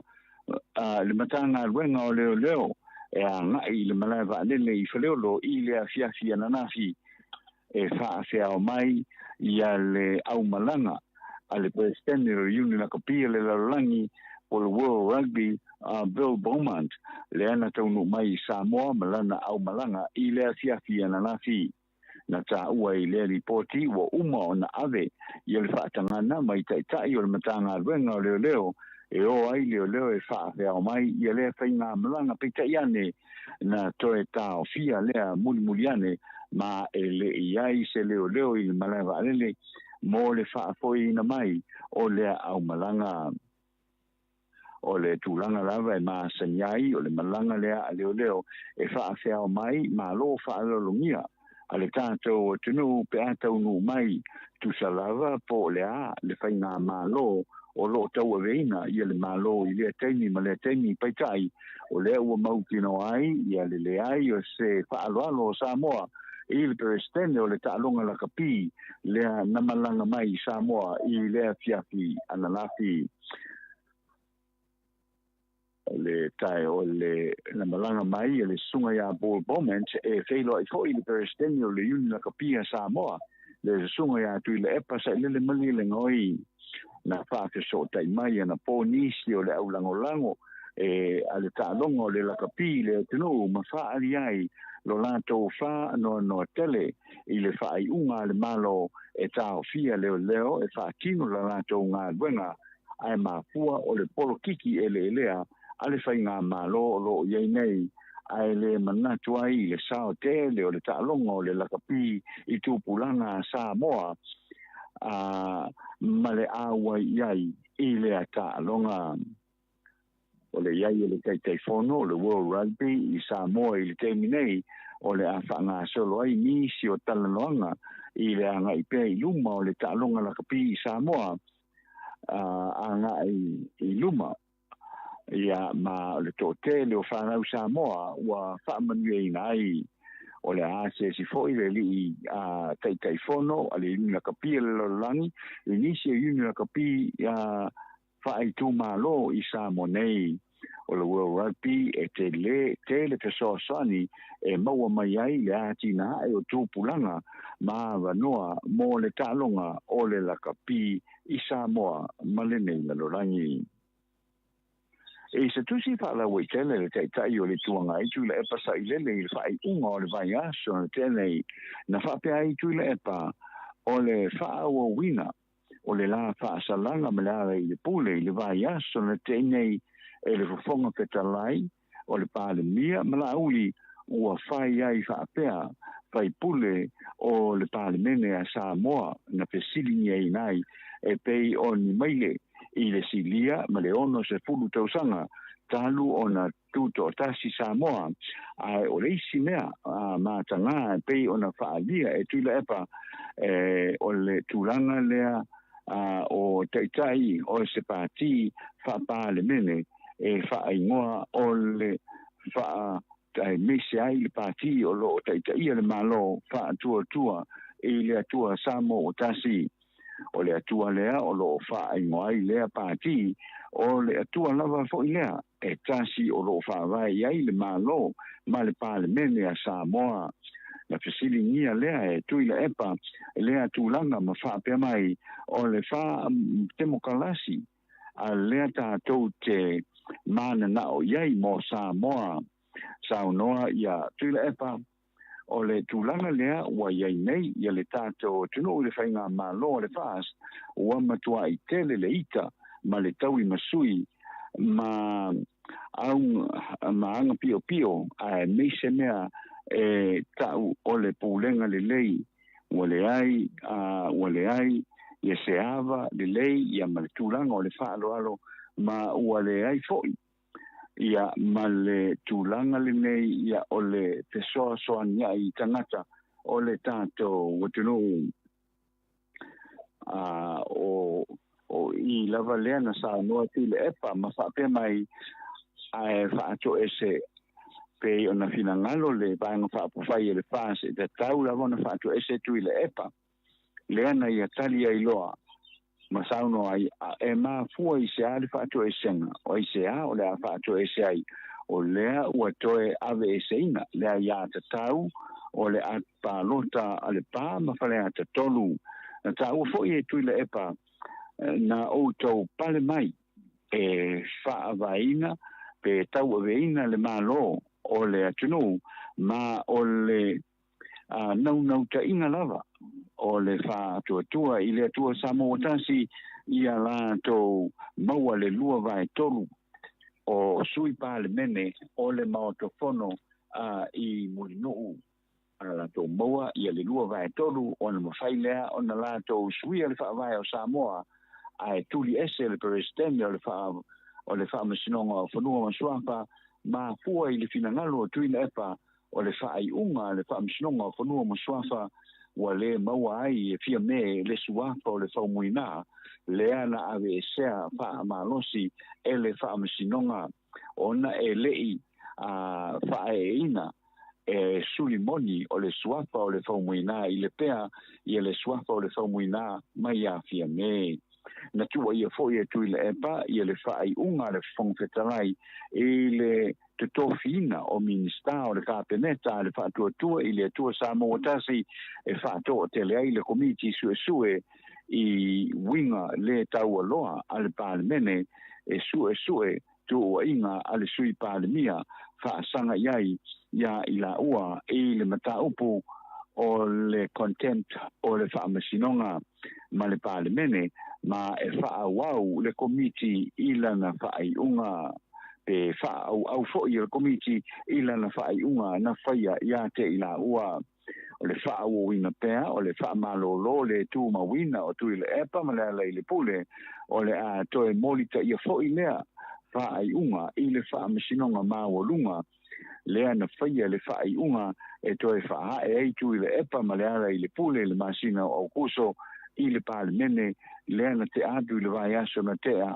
le Matagaluega o Leoleo e agai i le malae vaalele i Faleolo i le afiafi ananafi e faafeao mai ia le aumalaga a le Peresetene o le Iuni Lakapi a le Lalolagi po o le World Rugby a Bill Beaumont lea na taunuu mai i Samoa ma lana aumalaga i le afiafi ananafi. Na taua i lea lipoti ua uma ona ave ia le faatagana mai taitai o le Matagaluega o Leoleo e o ai leoleo e faafeao mai ia lea faigamalaga, peitai ane na toe taofia lea mulimuli ane ma e le i ai se leoleo i le malae vaalele mo le faafoeina mai o lea aumalaga. O le tulaga lava e masani ai o le malaga lea a leoleo e faafeao mai malo faaaloalogia a le tatou atunuu pe a taunuu mai, tusa lava po o le a le faigamalo o lo o tauaveina ia le Malo i lea taimi ma lea taimi. Peitai, o lea ua mautinoa ai ia le leai o se faaaloalo o Samoa i le Peresetene o le taaloga lakapi lea na malaga mai i Samoa i le afiafi ananafi. O le tae o le na malaga mai e le susuga ia Paul Beaumont e feiloai foi le Peresetene o le Iuni Lakapi a Samoa, le susuga ia Tuilaepa Sailele Malielegaoi. Na faafesootai mai anapo nisi o le aulagolago e a le taaloga o le lakapi i le atunuu ma faaali ai lo latou faanoanoa tele i le faaiuga a le Malo e taofia leoleo e faatino la latou galuega ae mafua o le polokiki eleelea a le faigamalo o lo o i ai nei, ae le manatu ai i le sao tele o le taaloga o le lakapi i tupulaga a Samoa a ma le auai i ai i lea taaloga. O le i ai o le Taitaifono o le World Rugby i Samoa i le taimi nei, o le a faagasolo ai nisi o talanoaga i le agai pea i luma o le taaloga lakapi i Samoa agai i luma. Ia, ma o le toatele o fanau Samoa ua faamanuiaina ai. O le a asiasi foi le alii Taitaifono a le Iuni Lakapi a le Lalolagi i nisi o Iuni Lakapi faaitumalo i Samoa nei. O le World Rugby e tele tele fesoasoani e maua mai ai le atinae o tupulaga ma avanoa mo le taaloga o le lakapi i Samoa ma lenei lalolagi. I se tusi faalauaitele le Taitai o le Itu Agai Tuilaepa Sailele i le faaiuga o le vaiaso na tea nei, na faapea ai Tuilaepa o le faaauauina o le la faasalaga ma le ala i le pule i le vaiaso na tea nei e le Fofoga Fetalai o le Palemia ma Laauli ua fai ai faapea faipule o le Palemene a Samoa na fesiligiaina ai e pei o ni maile i le silia ma le 60 tausaga talu ona tutoatasi Samoa, ae o le isi mea matagā e pei ona faaalia e Tuilaepa o le tulaga lea o taitai o se pati faa-Palemene e faaigoa o le faa aemaise ai le pati o lo o taitaia le Malo faatuatua i le Atua Samoa ua tasi. O le Atua lea o lo o faaigoa ai lea pati, o le Atua lava foi lea e tasi o lo o faavae i ai le Malo ma le Palemene a Samoa. Na fesiligia lea e Tuilaepa lea tulaga ma faapea mai, o le faa-temokalasi a lea tatou te mananao i ai mo Samoa. Saunoa ia Tuilaepa, o le tulaga lea ua i ai nei ia le tatou atunuu i le faigamalo a le FAST, ua matuai tele le ita ma le tauimasui ma auga ma aga piopio, aemaise mea e ta'u o le pulega lelei ua leai, a ua leai ia se ava lelei ia ma le tulaga o le faaaloalo, ma ua leai foi ia ma le tulaga lenei ia o le fesoasoania'i i tagata o le tatou atunuu. A o o i lava lea na saunoa Tuilaepa ma faapea mai, ae faatoese. Pei ona finagalo le Vaega Faaupufai e le FAST e tatau lava ona faatoese Tuilaepa, lea na ia tali ai loa ma saunoa ai, E mafua i se a le faatoesega? O aisea o le a faatoese ai? O lea ua toe aveeseina le aiatatau o le palota a Lepa ma Faleata 3. Na taua foi e Tuilaepa, Na outou pale mai e faavaeina pe tauaveina le Malo o le atunuu ma o le naunautaiga lava o le faatuatua i le Atua Samoa Tasi ia latou maua le 2/3 o sui Palemene o le Maota Fono i Mulinuu. A latou maua ia le 2/3 ona mafai lea ona latou suia le Faavae o Samoa ae tuli ese le Peresetene o le Faamasinoga o Fanua ma Suafa, mafua i le finagalo o Tuilaepa o le faaiuga a le Faamasinoga o Fanua ma Suafa ua lē maua ai e Fiamē le suafa o le Faumuina lea na aveesea faamalosi e le Faamasinoga ona e leʻi faaeeina e suli moni o le suafa o le Faumuina i Lepea ia le suafa o le Faumuina mai iā Fiamē. Na tuuaia foi e Tuilaepa ia le faaiuga a le Fofoga Fetalai i le totofiina o Minisita o le Kapeneta a le Faatuatua i le Atua Samoa Tasi e faatoatele ai le Komiti Suesue i uiga lē taualoa a le Palemene e suesue tuuaiga a le Sui Palemia faasaga i ai iā i laua i le mataupu o le contempt o le Faamasinoga ma le Palemene ma e faaauau le Komiti i lana faaiuga pe faaauau foi le Komiti i lana faaiuga na faia iā te i laua. O le faaauauina pea o le faamalōlō le tumauina o Tuilaepa ma Lealailepule, o le a toe molitaia foi lea faaiuga i le Faamasinoga Maualuga lea na faia le faaiuga e toe faahae ai Tuilaepa ma Lealailepule i le masina o Aokuso i le Palemene lea na tea atu i le vaiaso na tea,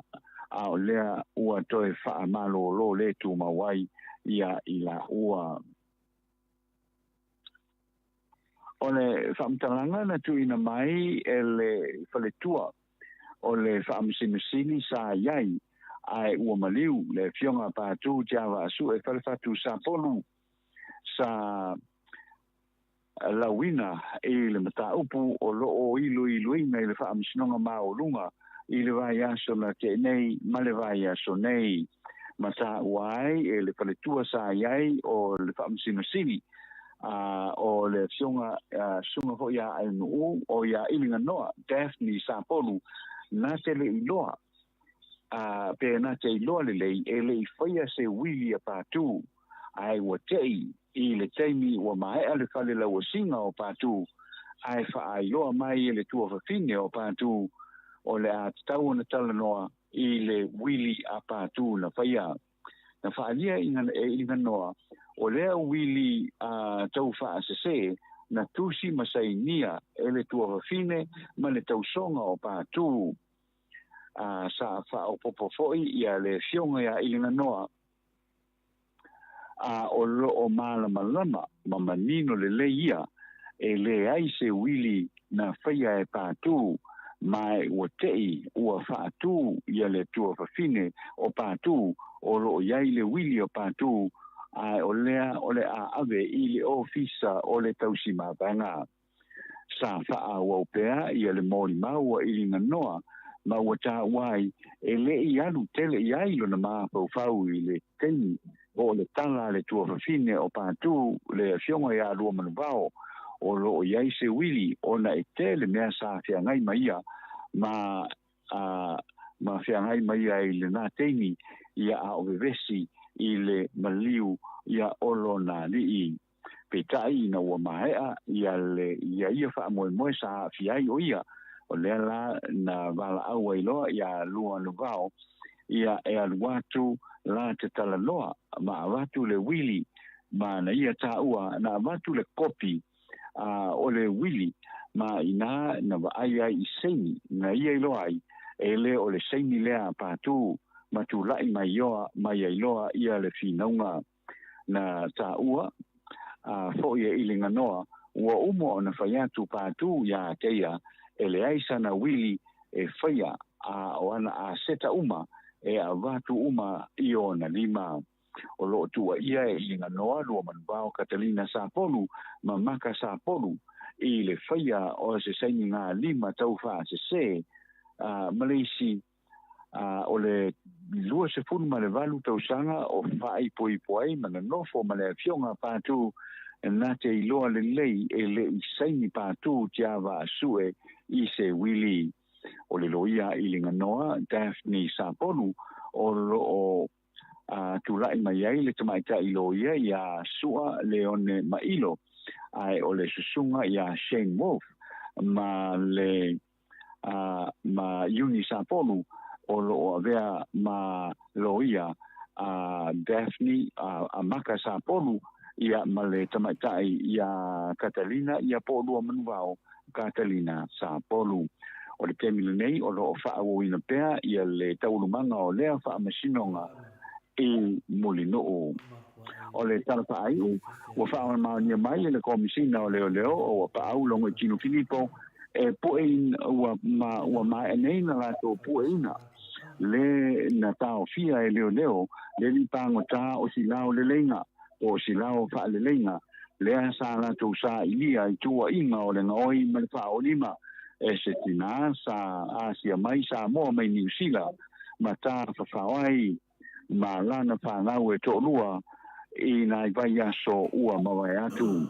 a o lea ua toe faamalōlō le tumau ai iā i laua. O le faamatalaga na tuuina mai e le faletua o le Faamasino Sili sa i ai ae ua maliu le Afioga a Patu Tiavaasue Falefatu Sapolu sa lauina i le mataupu o lo o iloiloina i le Faamasinoga Maualuga i le vaiaso na tea nei ma le vaiaso nei. Ma taua ai e le faletua sa i ai o le Faamasino Sili a o le Afioga Susuga foi ia Ainuu o ia Iliganoa Daphne Sapolu na te le iloa a pe na te iloa lelei e le i faia se uili a Patu ae ua tei i le taimi ua maea le fale lauasiga o Patu ae faailoa mai e le tuafafine o Patu o le a tatau ona talanoa i le uili a Patu na faia. Na faaalia e Iliganoa o lea uili a taufaasese na tusi ma sainia e le tuafafine ma le tausoga o Patu. A sa faaopoopo foi ia le Afioga ia Iliganoa a o lo o malamalama ma manino lelei ia e leai se uili na faia e Patu ma e ua teʻi ua faatu ia le tuafafine o Patu o lo o i ai le uili o Patu ae o lea o le a ave i le ofisa o le tausimavaega. Sa faaauau pea ia le molimau a Iliganoa ma ua taua ai e le i alu tele i ai lona mafaufau i le taimi po o le tala a le tuafafine o Patu le Afioga ia Luamanuvao o lo o i ai se uili ona e tele mea sa feagai ma ia ma a ma feagai ma ia i lena taimi ia a o vevesi i le maliu ia o lona alii. Peitai ina ua maea ia le ia ia faamoemoe sa aafia ai o ia, o lea la na valaau ai loa iā Luanuvao ia e alu atu la te talanoa ma avatu le uili ma na ia taua na avatu le kopi a o le uili ma inā na vaai ai i saini na ia iloa ai e le o le saini lea a Patu ma tulaʻi mai ioa mai ai loa ia le finauga. Na taua foʻi e Iliganoa, ua uma ona fai atu Patu iā te ia e leai sana uili e faia a o ana aseta uma e avatu uma i ona lima. O loo tuuaia e Iliganoa Luamanuvao Catalina Sapolu ma Maka Sapolu i le faia o se sainigalima taufaasese ma le isi o le 28 tausaga o faaipoipo ai ma nonofo ma le afioga a Patu na te iloa lelei e le i saini Patu Tiavaasue i se uili. O le loia i Liganoa, Daphne Sapolu, o loo tulai mai ai le tamaitai loia iā Sua Leone Mailo, ae o le susuga iā Shane Wolf ma le ma Iuni Sapolu o lo o avea ma loia a Daphne a Maka Sapolu ia ma le tamaitai iā Catalina ia po o Luamanuvao Catalina Sapolu. O le taimi lenei o lo o faaauauina pea ia le taualumaga o lea faamasinoga i Mulinuu. O le tala faaiu ua faamaonia mai e le Komesina o Leoleo o ua paau Logoitino Filipo e pueina ua ma ua maea nei na latou pueina le na taofia e leoleo le alii pagota o Silao Leleiga po o Silao Faaleleiga lea sa latou sailia i tuuaiga o le gaoi ma le faaolima e se tinā sa asia mai Samoa mai Niu Sila ma tafafao ai ma lana fanau e toalua i nai vaiaso ua mavae atu.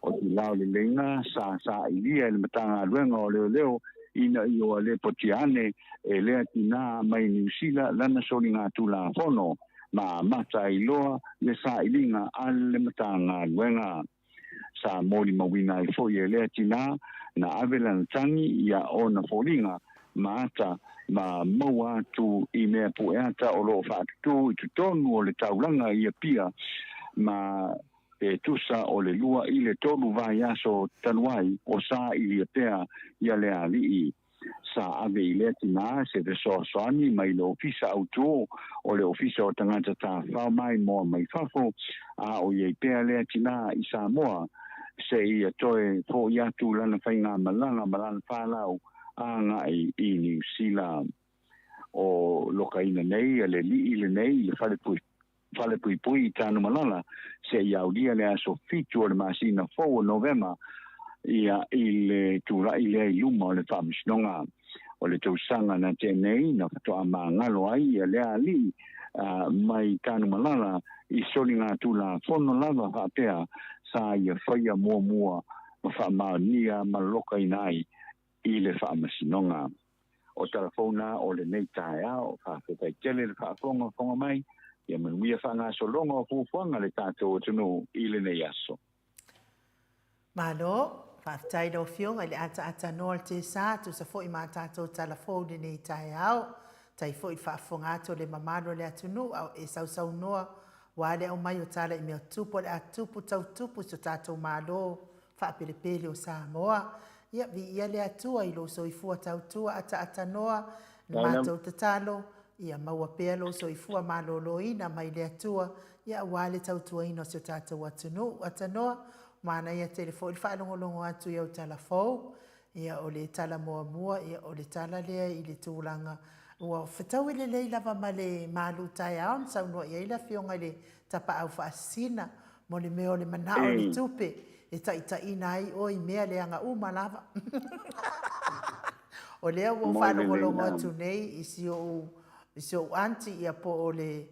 O te lao leleiga sa sailia e le Matagaluega o Leoleo ina ia lepotia ane e lea tinā mai Niu Sila lana soligatulafono ma amata ai loa le sailiga a le Matagaluega. Sa molimauina ai foi e lea tinā na ave lana tagi ia ona foliga ma ata ma maua atu i mea pueata o lo o faatutū i totonu o le taulaga i Apia ma e tusa o le lua i le tolu vaiaso talu ai o sailia pea ia le alii. Sa ave i lea tinā se fesoasoani mai le Ofisa Autū o le Ofisa o Tagata Tafafao Maimoa Mai Fafo, a o i ai pea lea tinā i Samoa seia toe foʻi atu lana faigamalaga ma lana fanau agai i Niu Sila. O lokaina nei a le alii lenei i le fale Falepuipui i Tanumalala seia aulia le aso 7 o le masina fou o Novema ia i le tulai lea i luma o le Faamasinoga. O le tausaga na tea nei na faatoa magalo ai ia lea alii mai Tanumalala i soligatulafono lava faapea sa ia faia muamua ma faamaonia ma lokaina ai i le Faamasinoga. O tala fou na o lenei taeao, faafetai tele le faafogafoga mai, ia manuia faagasologa o fuafuaga a le tatou atunuu i lenei aso. Malo, faafetai lau Afioga i le ataata noa o le tesa, tusa foi ma a tatou tala fou i lenei taeao. Tai foi i le faafofoga atu o le mamalu o le atunuu a o e sausaunoa aua le aumai o tala i mea tupu o le a tupu tau tupu i so tatou Malo faapelepele o Samoa. Ia, viia le Atua i lou soifua tautua ataatanoa, na matou tatalo, ia maua pea lou soifua maloloina mai le Atua, ia aua le tautuaina o si o tatou atunuu. Atanoa, manaia tele foi le faalogologo atu i au tala fou. Ia, o le tala muamua, ia, o le tala lea i le tulaga ua fetaui lelei lava ma le malu taeao na saunoa i ai le Afioga i le Tapaau Faasisina mo le mea o le manao o le tupe e taitaiina ai oe i mea leaga uma lava. O lea ua ou faalogologo atu nei i si ou, i si ou aunty ia po o le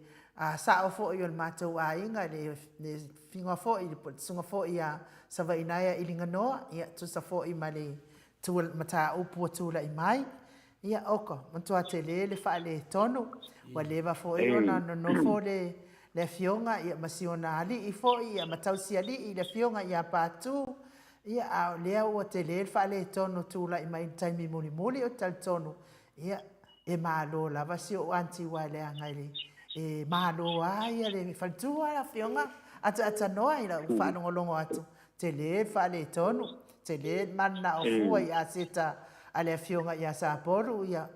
sao foi o le matou aiga, le, le figa foi, le susuga foi ia Savainaea Iliganoa, ia tusa foi ma le mataupu ua tulai mai. Ia, oka, matua tele le faaletonu. Ua leva foi ona nonofo le, le afioga ia, ma si ona alii foi, ia, ma tausialii le afioga ia Patu. Ia, a o lea ua tele le faaletonu tulai mai i le taimi mulimuli, ou te talitonu, ia, e malo lava si ou aunty aua e leaga e le, e malo lava ia le faletua le afioga ataatanoa i lau faalogologo atu. Tele le faaletonu, tele le mananao fua i aseta a le afioga ia Sapolu, ia,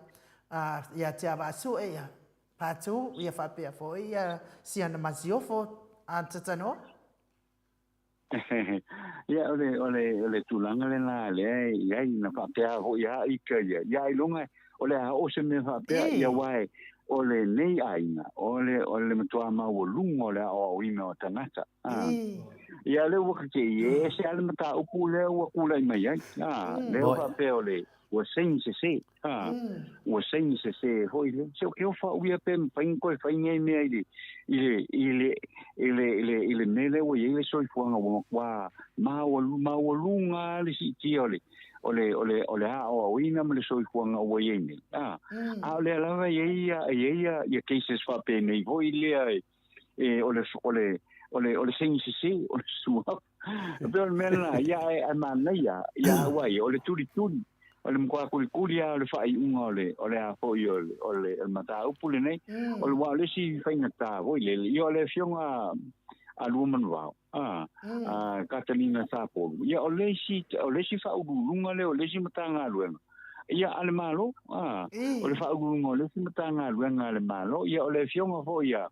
ia Tiavaasue, ia Patu, ia faapea foi ia Siana Masiofo. Aunt Tanoa? Ia, o le, o le, o le tulaga lena lea e i ai, na faapea foi lava ika ia, ia ailoga o le a oo se mea faapea, ia aua e, o lenei aiga, o le, o le matua maualuga o le aoaoina o tagata. A, ia lea ua tetei, e ese lava le mataupu lea ua tulai mai ai. A, lea ua faapea o le, ua saini sese, a, ua saini sese foi lea. Se o ke ofa au ia pe mafai ona toe fai nei mea i le, i le, i le, i le, i le, i le mea lea ua i ai le soifuaga ua matua maualuga lava le siitia o le, o le, o le, o le aoaoina ma le soifuaga ua i ai nei. A, a o lea lava e i ai ia, e i ai ia, ia cases faapenei foi lea e, e, o le, o le, o le, o le saini sese, o le suafa. E pei o le mea lena, ia ae, ae manaia, ia aua ia, o le tulituli, o le matua kulikuli lava o le faaiuga o le, o le a foi o le, o le, o le mataupu lenei. O le, aua o le isi faigata foi lele, ia o le afioga a Luamanuvao, a, a Katalina Sapolu, ia o le isi, o le isi faauluuluga lea o le isi Matagaluega, ia a le Malo, a, o le faauluuluga o le isi Matagaluega a le Malo, ia o le afioga foi a,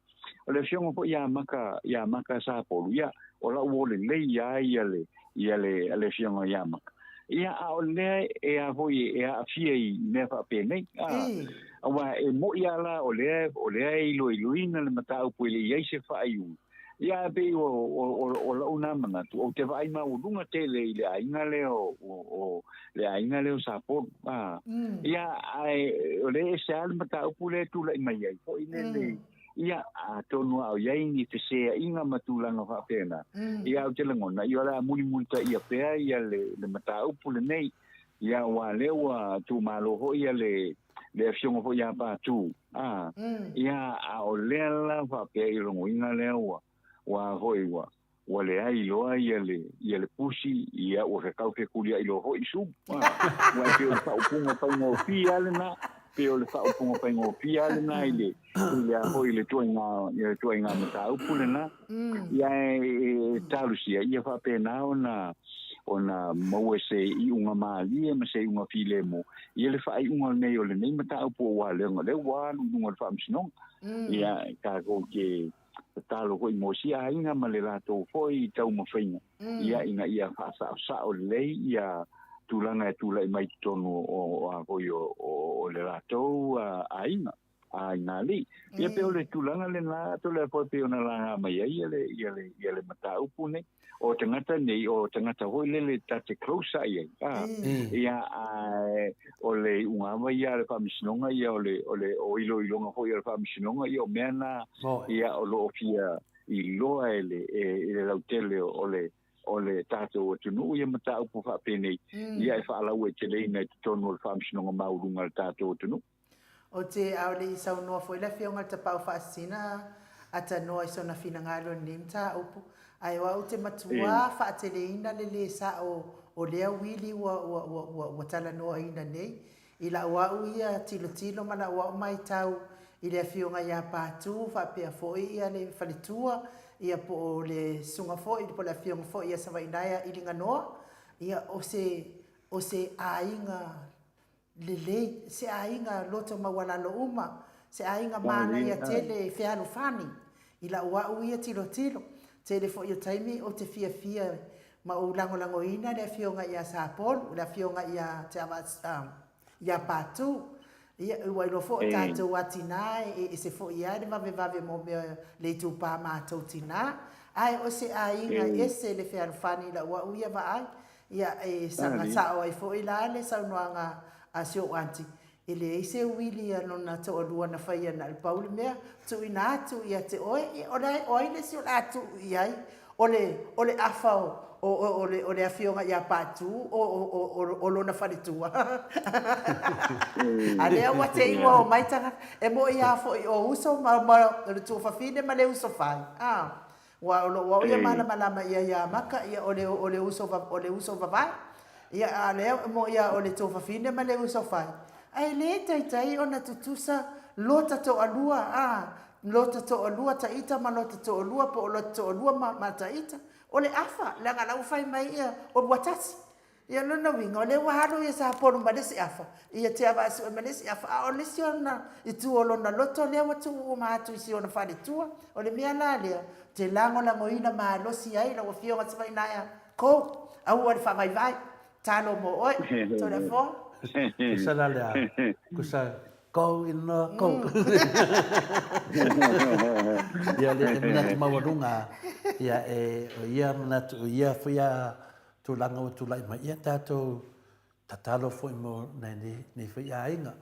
O le afioga foi ia Maka, ia Maka Sapolu, ia, o la'u uo lelei ia ia le, ia le, le afioga ia Maka. Ia, a o lea e a foi e aafia i mea faapenei. A, aua e mo'i a la o lea, o lea e iloiloina le mataupu e le i ai se faaiuga. Ia, ae pei o, o, o, o la'u na manatu, ou te vaai maualuga tele i le aiga lea o, o, o le aiga lea o Sapolu. A, ia, ae o lea e ese lava le mataupu lea e tulai mai ai foi lele, Ia, atonu a o i ai ni feseaiga ma tulaga faapena, ia, ou te lagona, ia o le a mulimulitaia pea ia le, le mataupu lenei. Ia, aua lea ua tumalo foi ia le, le afioga foi ia Patu, a, ia, a o lea la faapea i logoina lea ua, ua foi ua, ua leai loa ia le, ia le pusi, ia ua fekau fekuliaʻi loa foi i sumu. Aua e pei o le faaupuga faigofie lava lena, pei o le faaupuga faigofie lava lena i le, i le a foi i le ituaiga, i le ituaiga mataupu lena. Ia e, e talosia ia faapena ona, ona maua se iuga malie ma se iuga filemu ia le faaiuga lenei o lenei mataupu aua leaga o lea ua alu i luga o le Faamasinoga. Ia tatou te tatalo foi mo si aiga ma le latou foi taumafaiga, ia, ina ia faasaosao lelei ia tulaga e tulai mai totonu o a foi o le latou aiga, aiga alii. Ia pei o le tulaga lena Toleafoa e pei ona laga mai ai ia le, ia le, ia le mataupu nei. O tagata nei, o tagata foi lele ta te close i ai, a, ia, ae o le iuga lava ia a le Faamasinoga, ia, o le, o le, o iloiloga foi a le Faamasinoga, ia, o mea na, ia, o lo o fia iloa e le, e, e le lautele o le, o le tatou atunuu ia mataupu faapenei, ia, e faalauaiteleina i totonu o le Faamasinoga Maualuga a le tatou atunuu. Ou te aole i saunoa foi le Afioga i le Tapaau Faasisina a tanoa i sona finagalo i lenei mataupu, ae o au te matuā faateleina le lē sa'o o lea uili ua, ua, ua, ua, ua talanoaina nei i la'u a'u ia tilotilo ma la'u a'u maitau i le Afioga ia Patu faapea foi ia le faletua ia po o le susuga foi po o le Afioga foi ia Savainaea Iliganoa ia o se, o se aiga Lelei, se aiga loto maualalo uma, se aiga manaia tele e fealofani i la'u a'u ia tilotilo. Tele foi o taimi ou te fiafia ma ou lagolagoina le afioga ia Sapolu, le afioga ia Te Ava, ia Patu. Ia, ua iloa foi o tatou a tina e ese foi a le vavevave mo mea le itupa matou tina. Ae o se aiga ese le fealofani i la'u a'u ia vaai. Ia, e saga sao ai foi la le saunoaga a si ou aunty, e leai se uili a lona toalua na faia na o le pau le mea, tuuina atu ia te oe, ia o le, o ai le isi o le a tuu i ai? O le, o le afa o, o, o, o le, o le afioga ia Patu, o, o, o, o, o lona faletua. A lea ua te i ua omai tagata, e moʻi lava foi o uso ma, ma o le tuafafine ma le uso fai, a. Ua o lou au ia malamalama ia ia Maka, ia o le o le uso o le uso vavae. Ia a lea mo ia o le tuafafine ma le uso fai. Ae le taitai ona tutusa lota toalua a lota toalua taita ma lota toalua po o lota toalua ma ma taita. O le afa, leaga la ua fai mai ia o ua tasi. Ia lona uiga, o lea ua alu ia Sapolu ma le isi afa, ia Tiavaasue ma le isi afa, a o le isi ona itu o lona loto lea ua tuu uma atu i si ona faletua. O le mea la lea, ou te lagolagoina malosi ai lau Afioga Savainaea Kou, aua le faavaivai. Talo mo oe, Toleafoa. Kusa la le a, kusa kou inoa kou. Ia le manatu maualuga, ia e, o ia manatu, o ia foi a tulaga ua tulai mai, ia tatou tatalo foi mo nai nei, nei foi aiga.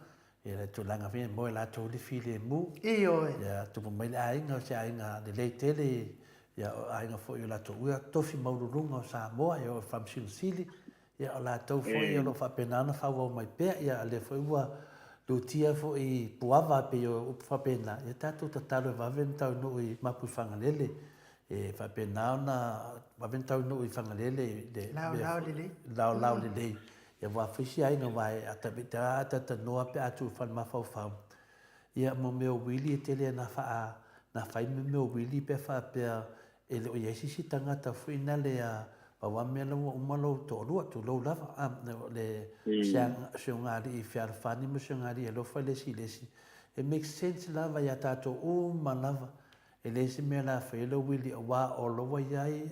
Ia le tulaga foi e moe latou le filemu. Ioe. Ia tupu mai le aiga, o se aiga lelei tele, ia o aiga foi o latou ua tofi maualuluga o Samoa, ia o Faamasino Sili, ia o latou foi o lo o faapena ona faaauau mai pea, ia a lea foi ua lutia foi i Puava pei o upu faapena, ia tatou tatalo e vave ona taunuu i Mapuifagalele, e faapena ona vave ona taunuu i Fagalele i le Laolao lelei. Laolao lelei. Ia aua foi isi aiga aua e atatanoa pe a tuu i fale mafaufau. Ia mo mea o uili e tele na faa na fai mo mea o uili pe a faapea e le o i ai se isi tagata foi na le a pau a mea la ua uma lou toalua tulou lava a le si ogalii fealofani ma si ogalii alofa le isi i le isi. E make sense lava ia tatou uma lava. E leai se mea la fai ai lou uili aua o la ua i ai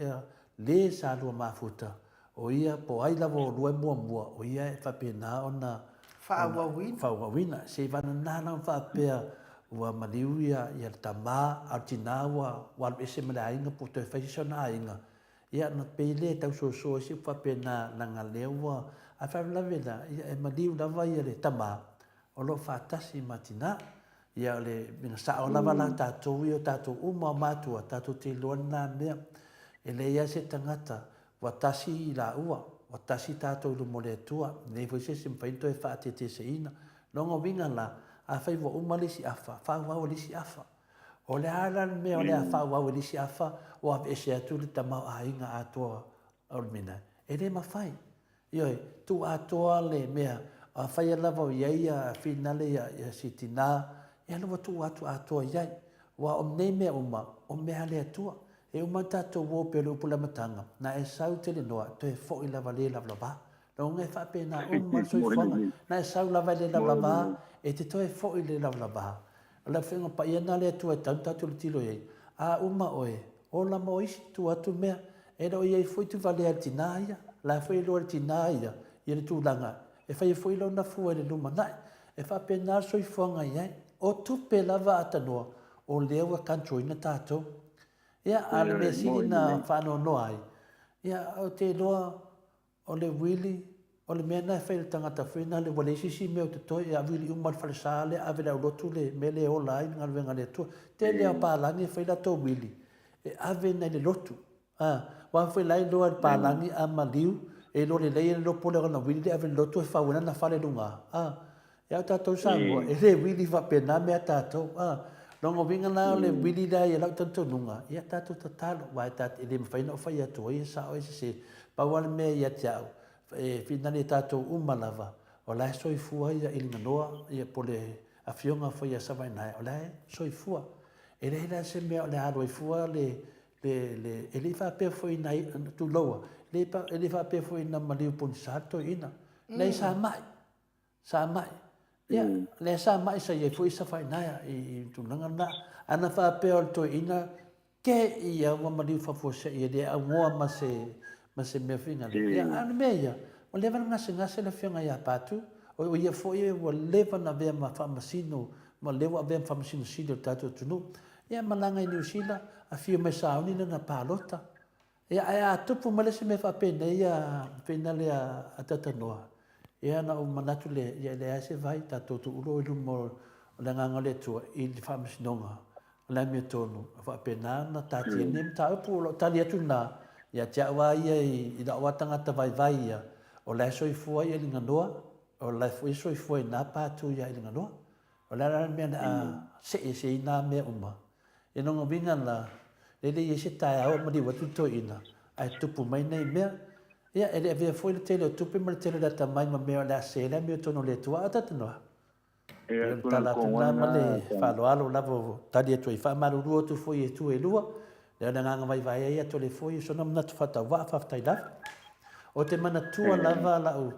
le sa lua mafuta O ia, po o ai lava o oulua e muamua, o ia e faapena ona Faaauauina. Faaauauina. Se i vanana la ona faapea ua maliu ia, ia le tama, a o le tina ua, ua alu ese ma le aiga po ua toe fai se isi ona aiga, ia ona pei lea e tausoasoa ai se upu faapena, leaga lea ua, a o le faalavelave la, ia e maliu lava ia le tama o lo o faatasi ma tina. Ia o le mea sao lava la tatou ia o tatou uma o matua, tatou te iloa lena mea. E leai lava se tagata Ua tasi i laua, ua tasi tatou i luma o le Atua, e leai foi se isi e mafai ona toe faateteseina. Lona uiga la, afai ua uma le isi afa, faaauau e le isi afa. O le a la le mea o le a faaauau e le isi afa ua aveese atu le tamaoaiga atoa o le mea? E le mafai. Ioe, tuu atoa le mea, afai lava o i ai ia finale ia si tina, ia lea ua tuu atu atoa i ai. Aua o nei mea uma, o mea a le Atua. E uma ona tatou o pei o le upu i le amataga, na e sau tele noa, toe foi lava le lavalava. Lona e faapena uma le soifuaga, na e sau lava i le lavalava, e te toe foi i le lavalava. O le Afioga Paia lena a le Atua e tatau ona tatou tilotilo i ai. A uma oe, ola ma oe isi, tuu atu mea. E le o i ai foi tuvalea i le tina ia. O la foi e iloa e le tina ia, ia le tulaga e fai ai foi lona fua i le lumanai. E faapena le soifuaga i ai. O tupe lava a tanoa, o lea ua control ina tatou. Ia, a o le mea sili na faanoanoa ai, ia, ou te iloa o le uili, o le mea lena e fai e le tagata foi lena ua leai se isi mea o totoe, ia wili uma le falesa lea, ave i le aulotu le mea lea e ola ai le galuega a le Atua. Tele lava o palagi e fai latou wili, e ave nai le lotu. A, aua foi la e iloa e le palagi a maliu, e iloa lelei e le iloa pole ona wili le ave i le lotu e fau ai lana fale i luga. A, ia o tatou Samoa, e le wili faapena mea a tatou. A, lona uiga la o le wili lea i lau talitonuga, ia tatou tatalo, aua e ta, e le mafai ona ou fai atu ai e sao e sese. Pau lava le mea ia te au, e finali e tatou uma lava, o la e soifua ia Iliganoa, ia po o le afioga foi ia Savainae, o la e soifua. E leai la se mea o le a alu ai fua le, le, le, e le i faapea foi na, tuloua, e le, e le faapea foi na maliu pogisa le toeaina. Leai, sa mai, sa mai. Ia, lea sa mai sa i ai foi Safainaea i, i tulaga lena. A na faapea o le toeaina, te ia ua maliu faafuasei e le augoa ma se, ma se mea foi na le. Ia, a o le mea ia, ua leva ona gasegase le afioga ia Patu, o, o ia foi ua leva ona avea ma faamasino, ma lea ua avea ma faamasino sili o le tatou atunuu. Ia malaga i Niu Sila, afio mai sauni lana palota. Ia ae a tupu mai le isi mea faapenei a fainale a Tatanoa, ia ona ou manatu lea, ia e leai se vai, tatou tuulo i luma o le Agaga o le Atua i le faamasinoga o le amiotonu, e faapena ona taatia ai lenei mataupu. O lau tali atu lena, ia te au lava ia i lau lava tagata vaivai ia, o la e soifua i Aliganoa, o la e foi e soifua i ina patu ia Aliganoa. O le a la le mea o le a see ese ai na mea uma? I lona uiga la, e le i ai se taeao e maliu atu le toeaina, ae tupu mai nei mea. Ia, e le avea foi le tele o tupe ma le tele o le atamai ma mea o le a se le amiotonu o le Atua. A talitonuga? Ia, o le tala atu lena ma le faaaloalo lava ua tali atu ai. Faamalulu atu foi i itu e lua. Lea o le agaga vaivai ai atu le foi, o sona manatu faatauvaa, faafetai lava. Ou te manatua lava lau,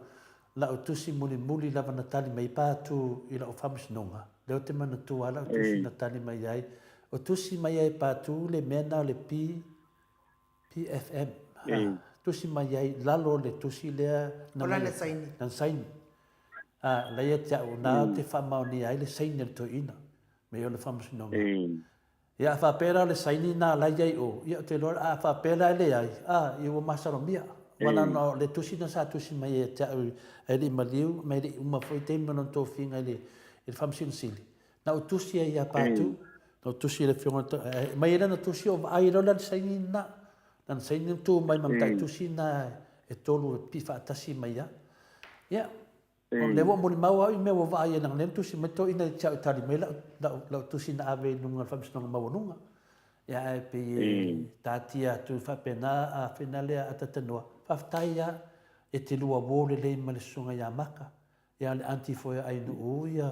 lau tusi mulimuli lava na tali mai pa atu i lau faamasinoga, lea ou te manatua lava lau tusi na tali mai ai, o tusi mai ai e Patu le mea lena o le P, PFM, ha, tusi mai ai i lalo o le tusi lea na O lana saini. Lana saini. A, la ia te au, na ou te faamaonia ai le saini a le toeaina, me o le faamasinoga. Ia a faapea la o le saini na la i ai o, ia ou te iloa a faapea la e leai, a, ia ua masalomia. Aua na ona o le tusi na sa tusi mai ia te au e le i maliu ma e le i uma foi taimi o lona tofiga i le i le Faamasino Sili. Na ou tusi ai ia Patu, na ou tusi i le Afioga i le, aumai ai lana tusi ou vaai loa lana saini lena. Lana saini na tu mai ma mataitusi na e tolu e pipii faatasi mai lava. Ia, O lea ua molimau au i mea ua vaai ai leaga lea na tusi mai toeaiina ia te au e tali mai lau, lau, lau tusi na ave i luga o le Faamasinoga Maualuga. Ia ae pei e taatia atu faapena a fena lea atatanoa. Faafetai lava e te lua uo lelei ma le Susuga ia Maka. Ia o le aunty foi a Ainu'u ia,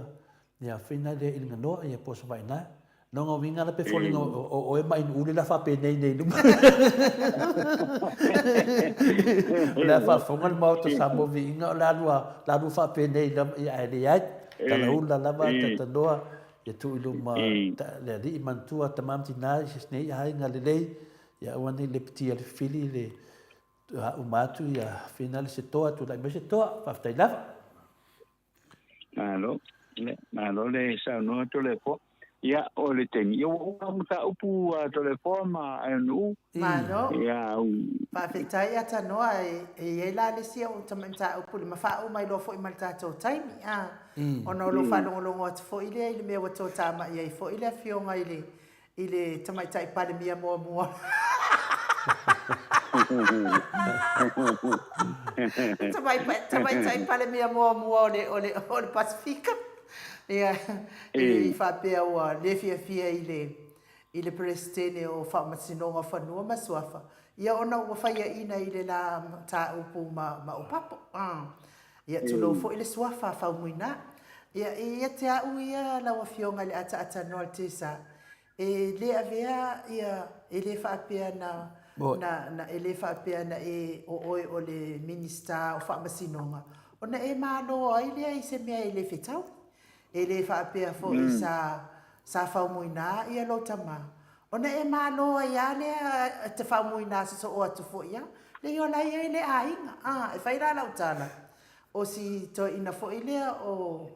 ia fena lea i Liganoa ia po o Savaii nae. Lona uiga la pe foliga o oe ma Ainu'u le la faapenei nei i luma. O le a faafofoga le Maota o Samoa viiga o le a lua, la lua faapenei lava, ia ae leai. Talaula lava tatanoa ia tuu i luma le alii manatua tama ma tina i se nei aiga lelei, ia aua nei lepetia le fili le uma atu ia fina le se toa, tulai mai se toa. Faafetai lava. Malo, malo le saunoa Toleafoa. Ia, o le taimi, ia ua uma mataupu a Toleafoa ma Aionuu. Malo. Ia, Faafetai Atanoa, e i ai la le isi au tamai mataupu ma faauma ai loa foi ma le tatou taimi, a, ona o lou faalogologo atu foi lea i le mea ua toatamai ai foi le Afioga i le i le Tamaitai Palemia muamua. Tamaitai Palemia muamua o le, o le, o le Pasifika. Ia, i faapea ua le fiafia i le, i le Peresetene o Faamasinoga o Fanua ma Suafa, ia ona ua faiaina i le la mataupu ma, ma Opapo. Ia, tulou foi le suafa a Faumuina. Ia, e ia te au ia lau Afioga i le ataatanoa o le TSA, e le avea ia, e le faapea na, na, na, e le faapea na e, o oe o le Minisita o Faamasinoga, ona e malo ai lea i se mea e le fetaui. E le faapea foi sa, sa Faumuina ia lou tama, ona e malo ai lava lea e te faumuina sosoo atu foi lava. Leai o la e i ai le aiga, a, e fai la lau tala, o si toeaina foi lea o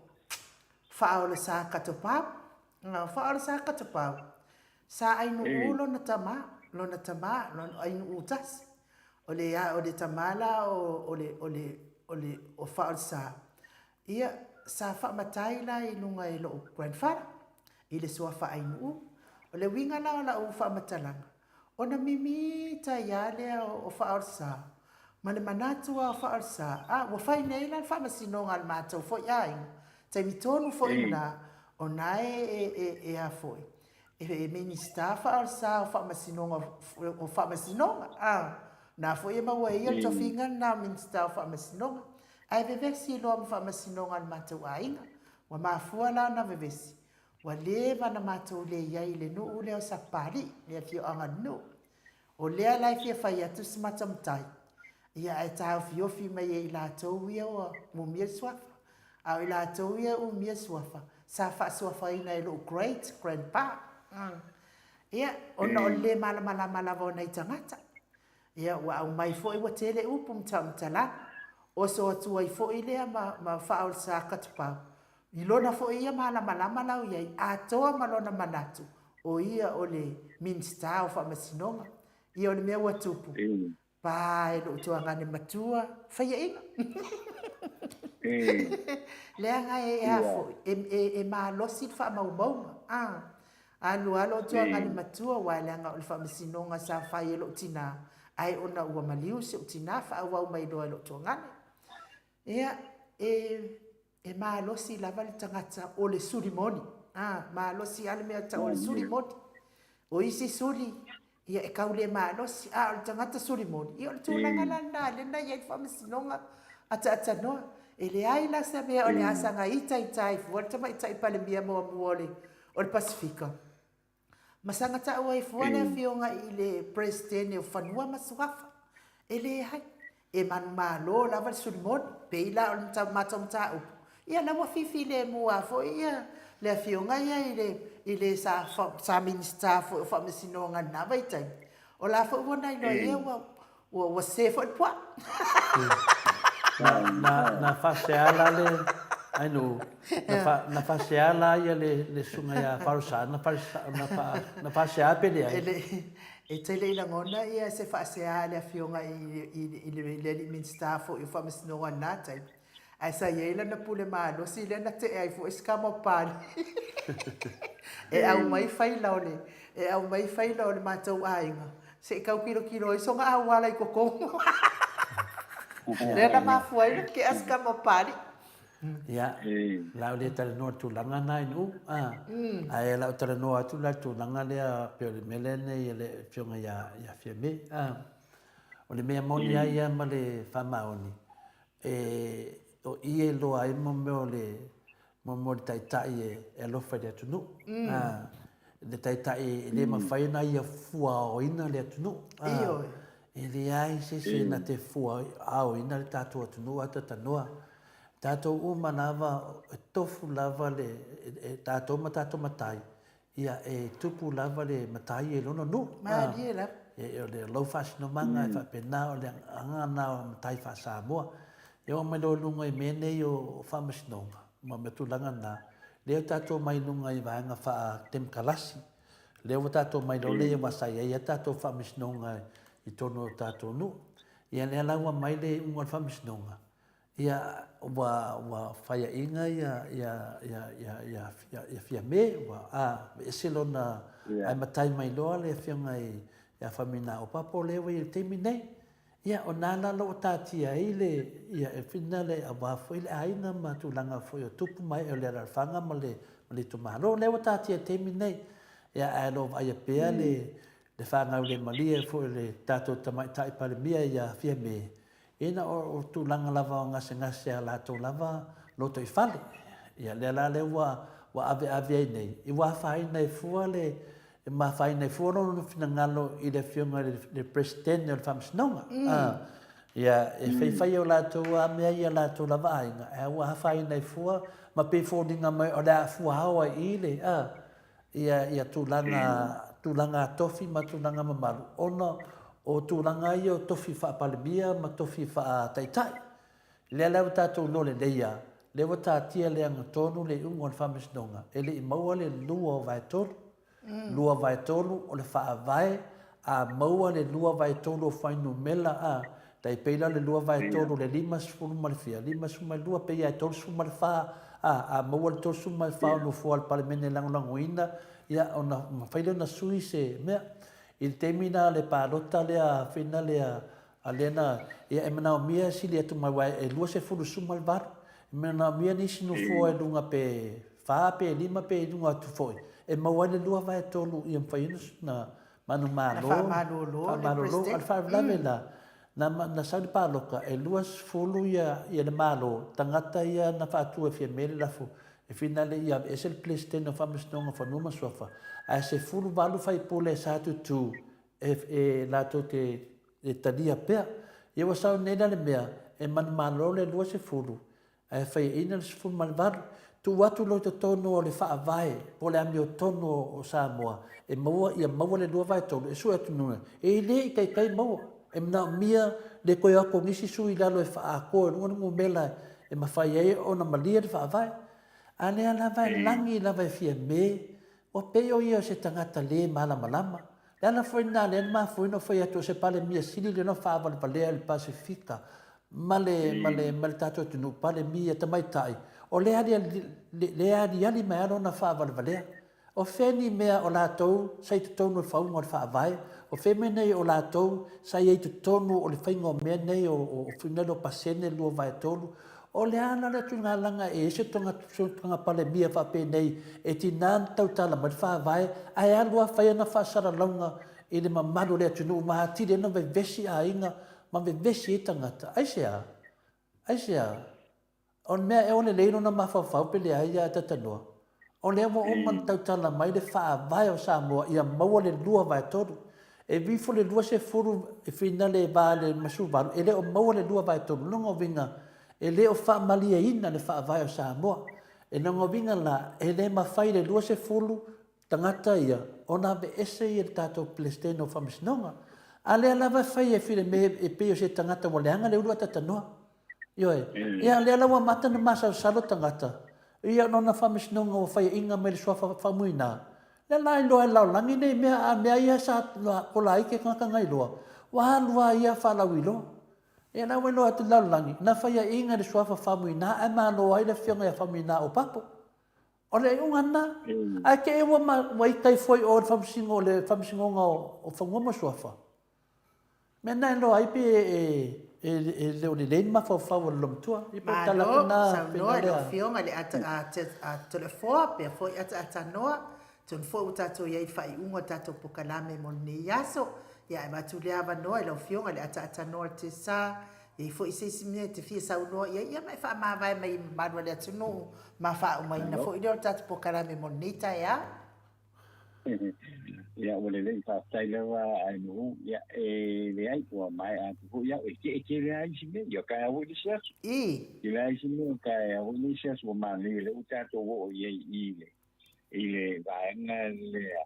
Faaolesa Katopau, o Faaolesa Katopau, sa Ainuu lona tama, lona tama, lona Ainuu tasi. O le, o le tama la o, o le, o le, o le, o Faaolesa, Ia, sa faamatai la i luga e lo'u grandfather i le suafa Ainuu. O le uiga la o la'u faamatalaga, ona mimita ai a lea o Faaolesa ma le manatu a o Faaolesa, a, ua fai nei la le faamasinoga a le matou foi aiga, taimi tonu foi lena, o na e, e, e, e a foi, e Minisita Faaolesa o Faamasinoga, o Faamasinoga, a, na foi e maua e ia le tofiga lena o Minisita o Faamasinoga. Ae vevesi loa ma faamasinoga a le matou aiga. Ua mafua la ona vevesi, ua leva na matou le i ai i le nuu lea o Sapapalii, le afioaga o le nuu. O lea la e fia fai atu si mata matai, ia ae taofiofi mai e i latou ia ua umia le suafa. A o i latou ia e umia suafa, sa faasuafaina e lou great grandpa. Ia, ona o le le malamalama lava o nai tagata. Ia, ua aumai foi ua tele upu ma taumatalaga. Oso atu ai foi lea ma, ma Faaolesa Katupau, i lona foi ia malamalama lau i ai, atoa ma lona manatu, o ia o le Minisita o Faamasinoga. Ia, o le mea ua tupu, pa e lou tuagane matua, faiaina. Leaga e a foi, e, e, e malosi le faamaumauga. A. Alu lava lou tuagane matua aua leaga o le faamasinoga sa fai e lou tina ae ona ua maliu si ou tina faaauau mai loa e lou tuagane. Ia, e, e malosi lava le tagata o le suli moni. A, malosi lava le mea tau o le suli moni. O isi suli, ia e kau le malosi, a o le tagata suli moni, ia o le tulaga la lena lea na i ai le faamasinoga ataatanoa. E leai la se mea o le a saga ita ita ai fua le tamaitai Palemia muamua o le, o le Pasifika. Ma saga taua ai fua le afioga i le Peresetene o Fanua ma Suafa. E leai. E manumalo lava le Solomoni, pei la o le matou mataupu, ia la ua fifilemu lava foi ia le afioga ia i le i le sa sa Minisita foi o Faamasinoga i lena vaitaimi, o la foi ua na iloa ia ua ua ua sese foi le puaa. Na na na faasea la le Ainuu, na fa na faasea la ia le le susuga ia Falosa, na fa na faasea pe leai? E le E tele i lagona ia se faasea a le afioga i le alii Minisita foi o Faamasinoga i lena taimi, ae sa i ai lana pule malosi lea na tea ai foi si tama o Papalii e aumai faila o le e aumai faila o le matou aiga se i tau tilotilo ai sona auala i totonu. Lea na mafua ai ona tea si tama o Papalii. Ia, o le a ou le talanoa i le tulaga lena i Nu'u, a, ae o le a ou talanoa atu la i le tulaga lea pei o le mea lea nei a le Afioga ia, ia Fiame, a. O le mea moni lava ia ma le faamaoni, e, o i e iloa ai mo mea o le, mo mea o le taitai e, e alofa i le atunuu, a. Le taitai e le mafai ona ia fuaoina le atunuu, a. Ioe. E leai se isi na te fuaoina le tatou atunuu a tatanoa. Tatou uma lava, e tofu lava le, e tatou ma tatou matai, ia e tupu lava le matai i lona nuu. Malie lava. E, o le lou faasinomaga e faapena, o le agaga lena o matai faa-Samoa. E oo mai loa i luga i mea nei o faamasinoga, ma mea tulaga na, lea ua tatou omai i luga i vaega faa-temokalasi, lea ua tatou omai loa lea aua sa i ai lava tatou faamasinoga i totonu o tatou nuu. Ia lea la ua aumai le iuga o le faamasinoga, Ia, ua, ua faiaina ia, ia, ia, ia, ia, ia, ia Fiame, ua, a, ese lona, yeah. ae matai mai loa le afioga i, ia Famina Opapo lea ua i le taimi nei. Ia, o nā la ua taatia ai le, ia, e whina le aua foi le aiga ma tulaga foi o tupu ma ee o le alaalafaga ma le, ma le itumalo. Lea ua taatia i le taimi nei. Ia, ae lo vaaia pea le, le faagaulemalie foi o le tatou tamaitai Palemia ia Fiame, Ina o tulaga lava o gasegase a latou lava lotoifale. Ia lea la lea ua ua aveave ai nei, i ua afaina ai fua le e mafaina ai fua lona finagalo i le afioga i le Peresetene o le Faamasinoga. A, ia e faifai e o latou a mea ia latou lava aiga, ae ua afaina ai fua ma pei e foliga mai o le a fuaao ai i i le, a, ia, ia tulaga, tulaga tofi ma tulaga mamalu, ona o tulaga ia o tofi faa-Palemia ma tofi faa-Taitai. Lea la ua tatou iloa lelei lava, lea ua taatia le agatonu le iuga o le Faamasinoga, e le i maua le lua o vaetolu. Lua vaetolu o le Faavae, a maua le lua vaetolu o fuainumera, a, tai pei la o le lua vaetolu o le 50 ma le fia, 52, pei lava e 34, a, a maua le 34 o nofoa o le Palemene e lagolagoina, ia, ona mafai lea ona sui se mea. I le taimi la o le palota lea fina lea a lea na, ia, e manaomia e sili atu mai, aua e 28, e manaomia nisi nofoa i luga pe fa pe lima pe i luga atu foi, e maua ai le lua vaetolu ia mafai ai ona manumalo, faamalolo, faamalolo. A o le faalavelave la, na, na sau le paloka, e 20 ia, ia le Malo, tagata ia na faatu e Fiame le lafo, e finale ia aveese le Peresetene o Faamasinoga o Fanua ma Suafa, ae 18 faipule sa tutū e, e latou te e talia pea. Ia ua sau nei la le mea, e manumalo le 20, Ae faiaina le 18, tuu atu loa i totonu o le Faavae po o le amiotonu o Samoa e maua ia maua le 2/3 e sue atu nuna e le i taitai maua. E manaomia le toe o atu o nisi sui i lalo e faaatoa i luga le numera e mafai ai ona malie le Faavae. A lea lava e lagi lava e Fiame Ua pei o ia o se tagata lē malamalama. Le ala foi lena lea na mafua ai ona fai atu o se Palemia sili lea ona faavalevalea i le Pasefika ma le, ma le, ma le tatou atunuu, Palemia tamaitai, o lea aliali, lea aliali mai lava lona faavalevalea. O fea ni mea o latou sa i totonu o le faauga o le Faavae? O fea mea nei o latou sa i ai i totonu o le faiga o mea nei o, o, o, o pasene 2/3? O le a la le atugaluga e i ai se toga Palemia faapenei e tiga ona tautala mai le Faavae ae alu lava fai ana faasalalauga i le mamalu o le atunuu ma atili ai ona vevesi aiga ma vevesi ai tagata? Aisea? Aisea? O le mea ea ua lelei lona mafaufau pe leai ia Tatanoa? O lea ua uma ona tautala mai le Faavae o Samoa ia maua le 2/3. E ui ifo le 20 e finale e va i le 18, e le o maua le lua vaetolu. O lona uiga, e le o faamalieina le Faavae o Samoa. E lona uiga la, e le mafai le 20 tagata ia ona aveese ia i le tatou Peresetene o Faamasinoga. A lea lava e fai e Fileme e pei o se tagata ua leaga le ulu ae tatanoa. Ioe. Ia, lea la ua amata ona masalosalo tagata, ia ona o na faamasinoga ua faiaina mai le suafa faamuina, lea la iloa e le lalolagi nei mea, a mea ia sa kola ai ke tagata na iloa, ua alu lava ia faalauiloa. Ia la ua iloa atu i le lalolagi, na faiaina i le suafa faamuina ae malo ai le afioga ia Faumuina Opapo. O le iuga lena. Ae te i ua, ua ita ifo i o i le faamasino, le Faamasinoga o Fanua ma Suafa. Mea na e loa ai pe e, e le o lelei le mafaufau o le loomatua. Ia po o tala atu na. Saunoa i lau Afioga i le ata Toleafoa pea foi ataatanoa. Atonu foi ua tatou i ai i le faaiuga o le tatou pokalame mo lenei aso. Ia ae avatu lea avanoa i lau Afioga i le ataatanoa o le Tesa E i ai foi se isi mea e te fia saunoa i ai, ia ma e faamavae mai i mamalu a le atunuu ma faaumaina foi lea o le tatou pokalame mo lenei taeao. Ia, ua lelei, faafetai lava Ainuu. Ia, e leai, ua maea atu foi au. E tele tele lava isi mea, ia taeao foi le isi aso. I. Tele lava isi mea, taeao foi le isi aso, ua manaia lea ua tatou oo i ai i le i le vaega lea,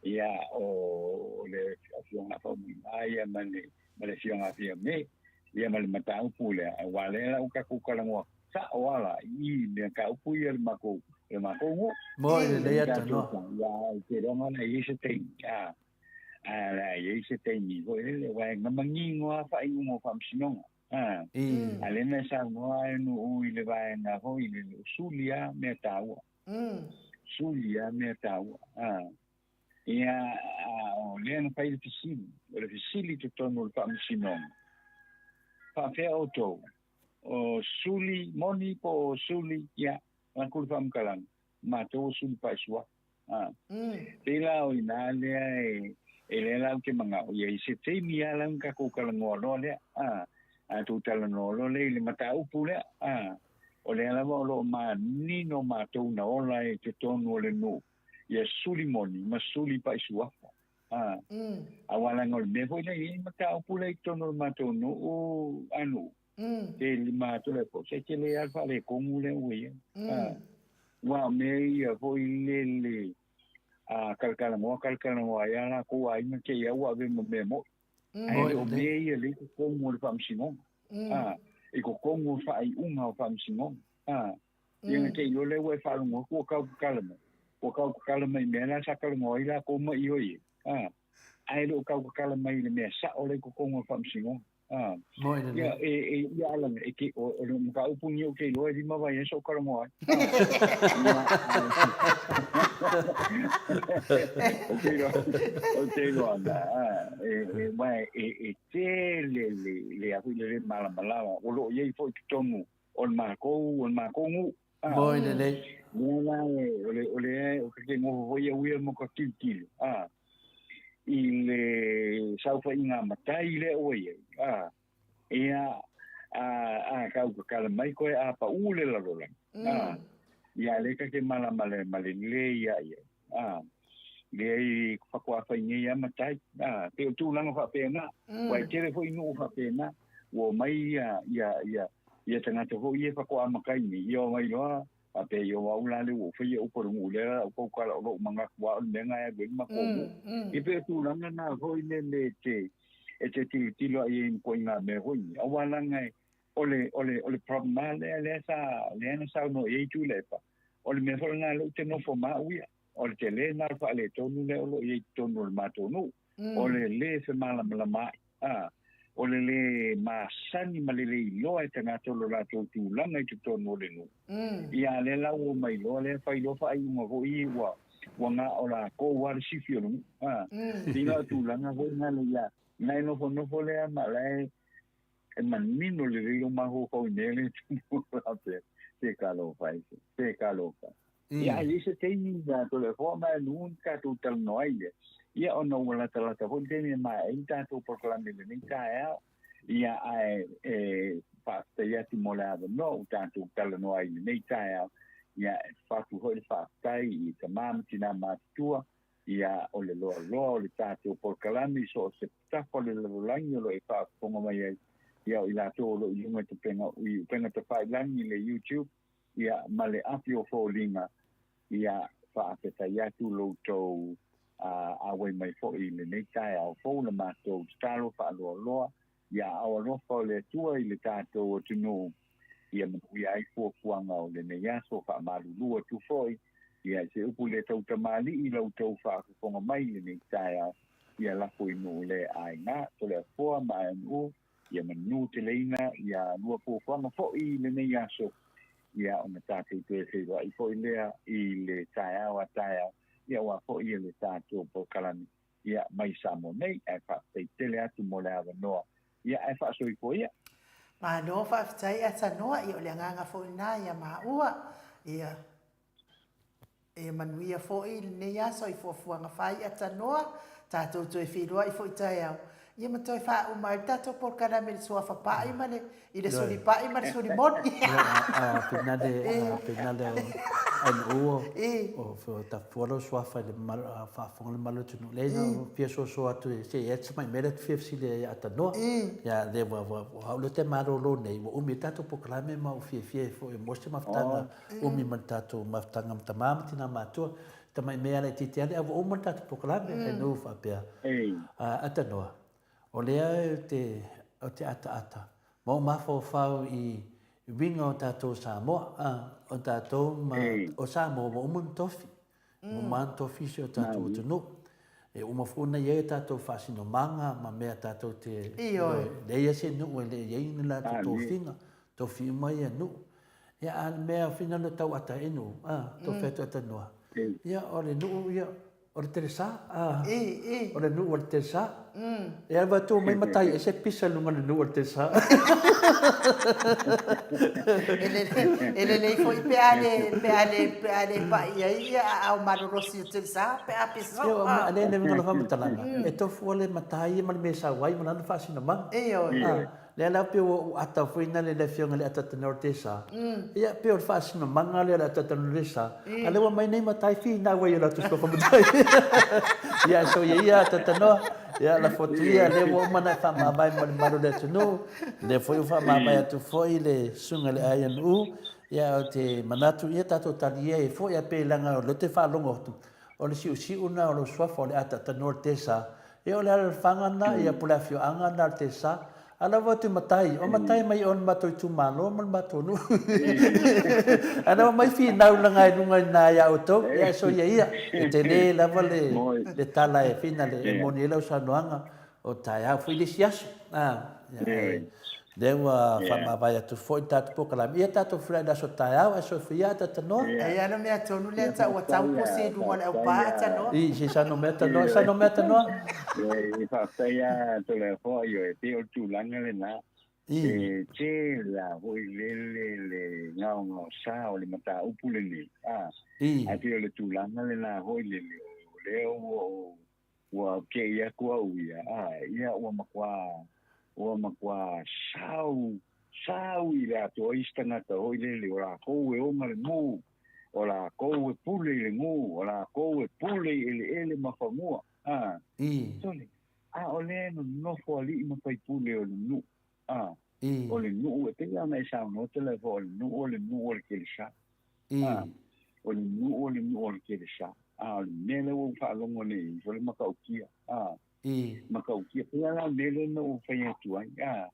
ia, o le Afioga ia Faumuina ia ma le ma le Afioga ia Fiame, ia ma le mataupu lea, aua lea la ua tatou talanoa sao lava la i mataupu ia le matou le matou nuu. Moi lelei atu no. Ia, ou te iloa na i ai se taimi, a, a la i ai se taimi foi lele, aua e manino lava faaiuga o faamasinoga. A, a lea na e saunoa ai nuu i le vaega foi lele, o suli lava mea taua. Suli lava mea taua. A, ia, a o lea na fai le fesili, o le fesili i totonu o le faamasinoga, faapefea outou, o suli moni po o suli, ia, avatu le faamatalaga, matou o suli faisuafa. A, pei la o i ina lea e, e lea la ou te manao i ai, se taimi lava la ona tatou talanoa loa lea, a, a tou talanoa loa lea i le mataupu lea, a, o lea lava o lo o manino matou na ola i totonu o le nuu, ia suli moni ma suli paisuafa. A, aua leaga o le mea foi lea e i ai mataupu lea i totonu o le matou nuu, a nuu, Te lima atu le po, se tele lava le faaletonu lea ua i ai. Aua o mea ia foi lele a talatalanoa talatalanoa ai lava latou aiga te i lava ua ave ma mea moni. Ae le o mea ia lea i totonu o le faamasinoga. I totonu o le faaiuga o faamasinoga. Ia na te i loa lea ua e faalogo atu ua tau tatala mai, ua tau tatala mai i mea la sa talanoa ai latou ma ioe ai. Ae le o tau tatala mai i le mea sao lea i totonu o le faamasinoga. Ah. Moi lelei. Ia, e, e, ia ala, e ke, o, o le mataupu ni o ke iloa e lima vaiaso o talanoa ai. O te iloa, o te iloa ana, ah, e, e, ma e, e, e tele le, le a foi le le malamalama, o lo o i ai foi i totonu o le matou, o le matou nuu. Ah. Moi lelei. Lea la e, o le, o le, o ke noho foi au ia ma ka tilotilo, ah, i le saofaiga a matai lea ua i ai, ah, ia, a, a tau tatala mai koe a paʻū le lalolagi, ah, ia lea ta te malama le, ma le lelei ia i ai, ah, leai faatoa fai nei lava matai, ah, pei o tulaga faapena, aua e tele foi nuu faapena, ua omai ia, ia, ia, ia tagata foi ia faatoa matai nei, ia omai loa, Faapea i o au la lea ua ou faia upu a le nuu lea la ua tautala o lou manatu a o le mea na e alu ai le matou nuu. Ia pei o tulaga na foi lele e te e te tilotilo ai i ituaiga mea foi nei. Aua leaga e o le o le o le problem lava lea lea sa lea na saunoa i ai Tuilaepa, o le mea foi lena lea ou te nofo ma au ia. O le tele lena o le faaletonu lea o lo o i ai i totonu o le matou nuu. O le lē femalamalamaai, a, o le lē masani ma le lē iloa e tagata o lo latou tulaga i totonu o le nuu. Ia, a lea la ua omai loa lea fai loa faaiuga foi ia ua, ua na o latou lava le sifi o le nuu, a. Pei la o tulaga foi na le ia, na e nofonofo lea ma la e, e manino lelei lou mafaufau i mea lea e tupu faapea, se talofa e, se talofa. Ia, a i ai se taimi ia Toleafoa ma Nuu na tatou talanoa ai lea, ia ona ua latalata foi le taimi e maea ai le tatou polokalame i lenei taeao. Ia, ae e faafetai atu mo le avanoa ua tatou talanoa ai i lenei taeao. Ia, e avatu foi le faafetai i tama ma tina matutua. Ia, o le loaloa o le tatou polokalame i so o se tafa o le lalolagi o lo o e faafofoga mai ai, ia, o i latou o lo o i luga i tapenga, i upega tafailagi i le YouTube, ia, ma le api o foliga, ia, faafetai atu lo outou auai mai foi i lenei taeao fou. Le matou tatalo faaloaloa, ia aao alofa o le Atua i le tatou atunuu, ia manuia ai fuafuaga o lenei aso. Faamalulu atu foi, ia, i se upu le tautamalii i la outou faafofoga mai i lenei taeao, ia lafo i nuu le aiga Toleafoa ma Aeanuu, ia manu teleina ia lua fuafuaga foi i lenei aso, ia ona tatou toe feiloai foi lea i le taeao a taeao, ia aua foi le tatou polokalame, ia, mai Samoa nei. Ae faafetai tele atu mo le avanoa, ia, ae faasoifua ia. Malo faafetai Atanoa, ia o le agaga foi lena ia maua, ia ia manuia foi lenei aso i fuafuaga fai Atanoa, tatou toe feiloai foi taeao, ia ma toe faauma ai le tatou polokalame i le suafa pai ma le i le suli pai ma le suli moni. A finale, a finale o NU o tafua lou suafa i le faafofoga le mamalu o le atunuu. Leai na fia soasoa atu e se i ai se tamai mea lea e fia fesili ai ia Atanoa. Ia lea ua o au lea ou te malolo nei, ua umi ai le tatou polokalame ma ou fiafia ai foi e maua se mafutaga umi ma le tatou mafutaga ma tama ma tina matutua. Tamai mea laitiiti lava lea, ae ua uma le tatou polokalame, e nuu faapea. Atanoa, o lea ou te ataata ma ou mafaufau i uiga o tatou Samoa, o tatou ma, o Samoa ua uma ona tofi, ua uma ona tofi si o tatou atunuu. E uma foi ona i ai o tatou faasinomaga ma mea tatou te, leai se nuu e le i ai ni latou tofiga, tofi uma ia nuu. Ia, a o le mea finagalo tau ata e nuu, a, tau fai atu atanoa. Ia, o le nuu, ia, o le telesa, a, o le nuu o le telesa. E alu atu mai matai ese pisa i luga o le nuu o le telesa. E lelei foi pe a le, pe a le, pe a le pai ai ia aao malolosi o telesa pe a pisa. Ia, o le uiga o le faamatalaga, e tofu le matai ma le mea e sau ai ma lana faasinomaga. Ioe. Lea la pei ua ou ata foi na le afioga i le Atatane o le Tesa. Ia pei o le faasinomaga lea o le Atatane o le Tesa. A lea ua mai nei matai finau ai o latou suafa matai. Ia so ia ia Atatanoa. Ia lafo atu ia lea ua uma ona e faamavae ma le mamalu o le atunuu. Lea foi ua faamavae atu foi le susuga i le ANU. Ia ou te manatu ia tatou talie ai foi ae pei leaga o lea ou te faalogo atu o le siusiu lena o lou suafa o le Atatanoa o le Tesa. Ia o le alalafaga lena, ia po o le afioaga lena o le Tesa. A la ua atu i matai, o matai mai o le matou itumalo ma le matou nuu. A la ua mai finau laga i luga i ina ia outou, ia e soia ia. E tele lava le, le tala e fina le, e moni ai lau saunoaga, o taeao foi le isi aso. A, ia, ae, lea ua faamavae atu foi le tatou polokalame. Ia tatou feiloai i le aso taeao, ae soifua ia Atatanoa. Ai a le mea tonu lea tau ua tau pusi i luga o le aupā Atanoa. I, se sa nomea Tanoa, sa nomea Tanoa. E faafetai lava Toleafoa, ioe, pei o le tulaga lena. E tele lava foi lele le gaogaosa o le mataupu lenei, a, ae pei o le tulaga lena foi lele, o lea ua ou Ua kei atu au ia, a, ia ua matua, ua matua sau, sau i le atoa isi tagata hoi lele, o lakou e ona le mu, o lakou e pule i le mu, o lakou e pule i eleele ma fanua, a, sole, a o lea e nonofo alii ma faipule o le nuu, a, o le nuu, e pei lava ona e saunoa Toleafoa, o le nuu, o le nuu o le kelesa, A, o le nuu o le nuu o le kelesa. A, o le mea lea ua ou faalogo nei, o le matautia. A, matautia. Pehea la le mea lea na ou fai atu ai? A,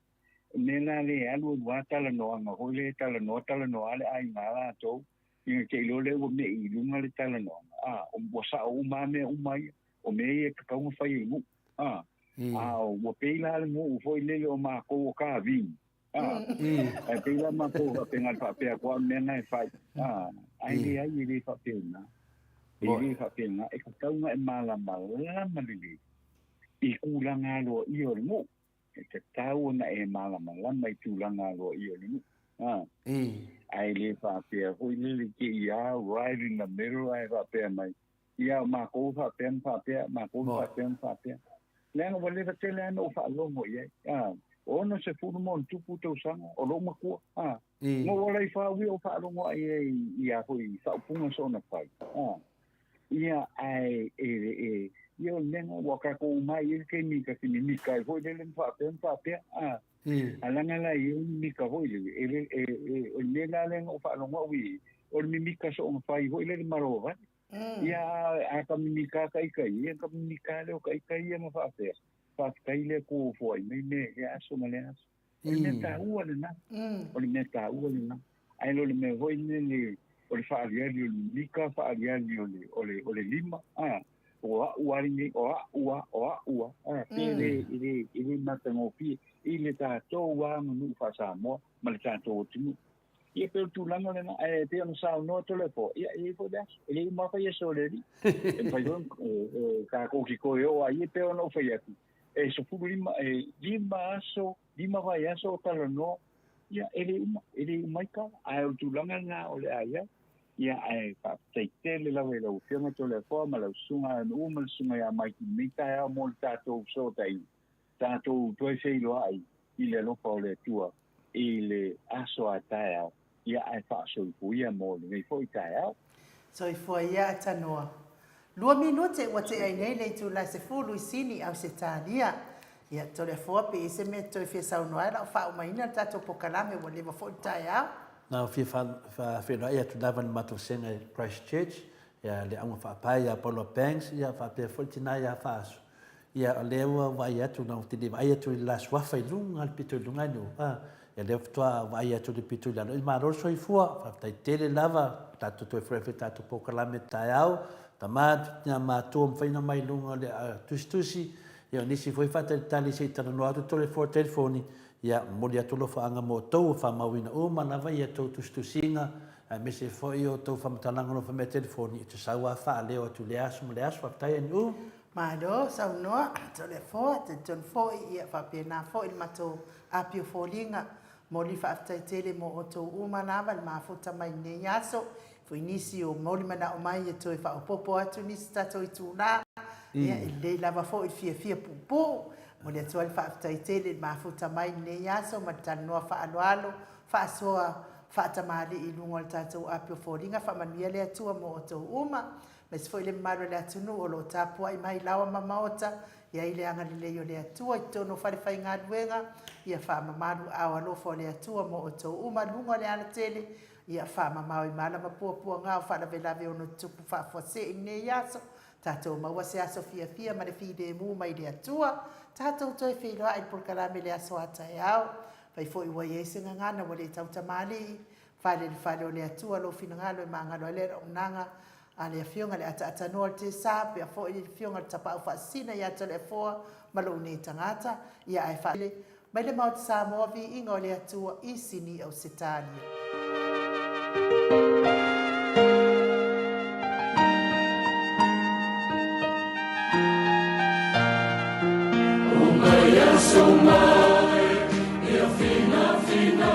o le mea la lea e alu alu lava talanoaga foi lea e talanoa talanoa lava le aiga a latou, ina te iloa lea ua me'i i luga le talanoaga. A, ua sao uma lava mea uma ia. O mea ia e tatau ona fai e le nuu. A, a ua pei la le nuu foi lele o matou o Kavini. Ae pei la matou faapena le faapea atu a o le mea lena e fai. Ae leai e le faapena. E le faapena. E tatau ona e malamalama lelei i tulaga aloaia o le nuu. E tatau ona e malamalama i tulaga aloaia o le nuu. Ae le faapea foi lele te i a right in the middle ae faapea mai, ia o matou faapea ma faapea, matou faapea ma faapea. Leaga ua leva tele lava ona ou faalogo i ai. A, 60+ tausaga o lou matua. A, na ou ola ifo lava au ia ou faalogo ai i a foi faaupuga soona fai. A, Ia, ae e, e, ia o le mea lena, ua tatou uma i ai le taimi ta te mimika ai foi lele ma faapea ma faapea, a. A leaga la e i ai mimika foi lele, e le, e, e, o le mea la lea na ou faalogo au i ai, o le mimika soona fai foi lele ma lovale. Ia, a, a ka mimika lava ta ita ia, ia ka mimika lava lea o ta ita ia ma faapea, faafetai le Atua ua foai mai mea i lea aso ma lea aso. O le mea taua lena. O le mea taua lena. Ae le o le mea foi lele o le faaaliali o le mimika, faaaliali o le, o le, o le lima, a, o a'u a lenei, o a'u a, o a'u a, a, pe le, e le, e le matagofie i le tatou aganuu faa-Samoa ma le tatou atunuu. Ia pei o le tulaga lena, ae pei ona saunoa Toleafoa, ia e i ai foi le aso, e le uma lava fai aso o le Alii. E mafai foi ona tatou te toe oo ai, e pei ona ou fai atu, e 15, e 5 aso, 5 vaiaso o talanoa, ia e le uma, e le uma ai tala. Ae o le tulaga lena o le a i ai. Ia ae faafetai tele lava i lau Afioga Toleafoa ma lau Susuga Aganuu ma le Susuga ia Mike i lenei taeao mo le tatou fesootaiga, tatou toe feiloai i le alofa o le Atua i le aso a taeao, ia ae faasoifuia mo lenei foi taeao. Soifua ia a Tanoa. Lua minute ua tea ai nei le itula e 10 i Sini, Ausetalia. Ia, Toleafoa, pe i ai se mea e toe fia saunoa ai, o la ua faaumaina le tatou pokalame, ua leva foi le taeao. Na o fia faafeiloai atu lava i le matou vasega i Christchurch, ia le auga faapae ia Paula Banks, ia faapea foi le tina ia Faaso. Ia o lea ua vaai atu, na ou te le vaai atu i le la suafa i luga, le pito i luga i nuu, a, ia lea faatoa vaai atu i le pito i lalo, ia malo le soifua, faafetai tele lava, tatou toe fai foi tatou polokalame taeao, tama, tina matua mafai ona mai luga o le tusitusi, ia o nisi foi faatalitali se i talanoa atu telefoni, ia momoli atu alofaaga mo outou ua faamauina uma lava ia tou tusitusiga, aemaise foi o tou faamatalaga o lo o fai mai telefoni, e te sau lava faaleo atu i lea aso ma lea aso, faafetai NU. Malo saunoa Toleafoa, talitonu foi ia faapena foi le matou api o foliga. Momoli faafetai tele mo outou uma lava le mafuta mai lenei aso. Foi nisi o momoli manao mai e toe faaopoopo atu nisi tatou itula, ia e lelei lava foi le fiafia puupuu. Momoli atu ai le faafetai tele i le mafuta mai lenei aso ma le talanoa faaaloalo, faasoa faatamalii i luga o le tatou api o foliga. Faamanuia le Atua mo outou uma. Aemaise foi le mamalu o le atunuu o lo o tapuai mai laoa ma maota, i ai le agalelei o le Atua i totonu o falefaigaluega, ia faamamalu aao alofa o le Atua mo outou uma luga o le alatele, ia faamamao i malama puapuaga o faalavelave ono tutupu faafuasei i lenei aso, tatou maua se aso fiafia ma le filemu mai le Atua, tatou toe feiloai i le polokalame i le aso a taeao. Fai foi ua i ai se gagana ua le tautamalii, Fale i le fale o le Atua lou finagalo e magalo ai le auaunaga a le Afioga i le Ataatanoa o le Tesa, pea foi le Afioga i le Tapaau Faasisina ia Toleafoa ma lou nei tagata, ia ae faale mai le Maota Samoa viiga o le Atua i Sini Ausetalia. Uma i aso mai, ia finafina.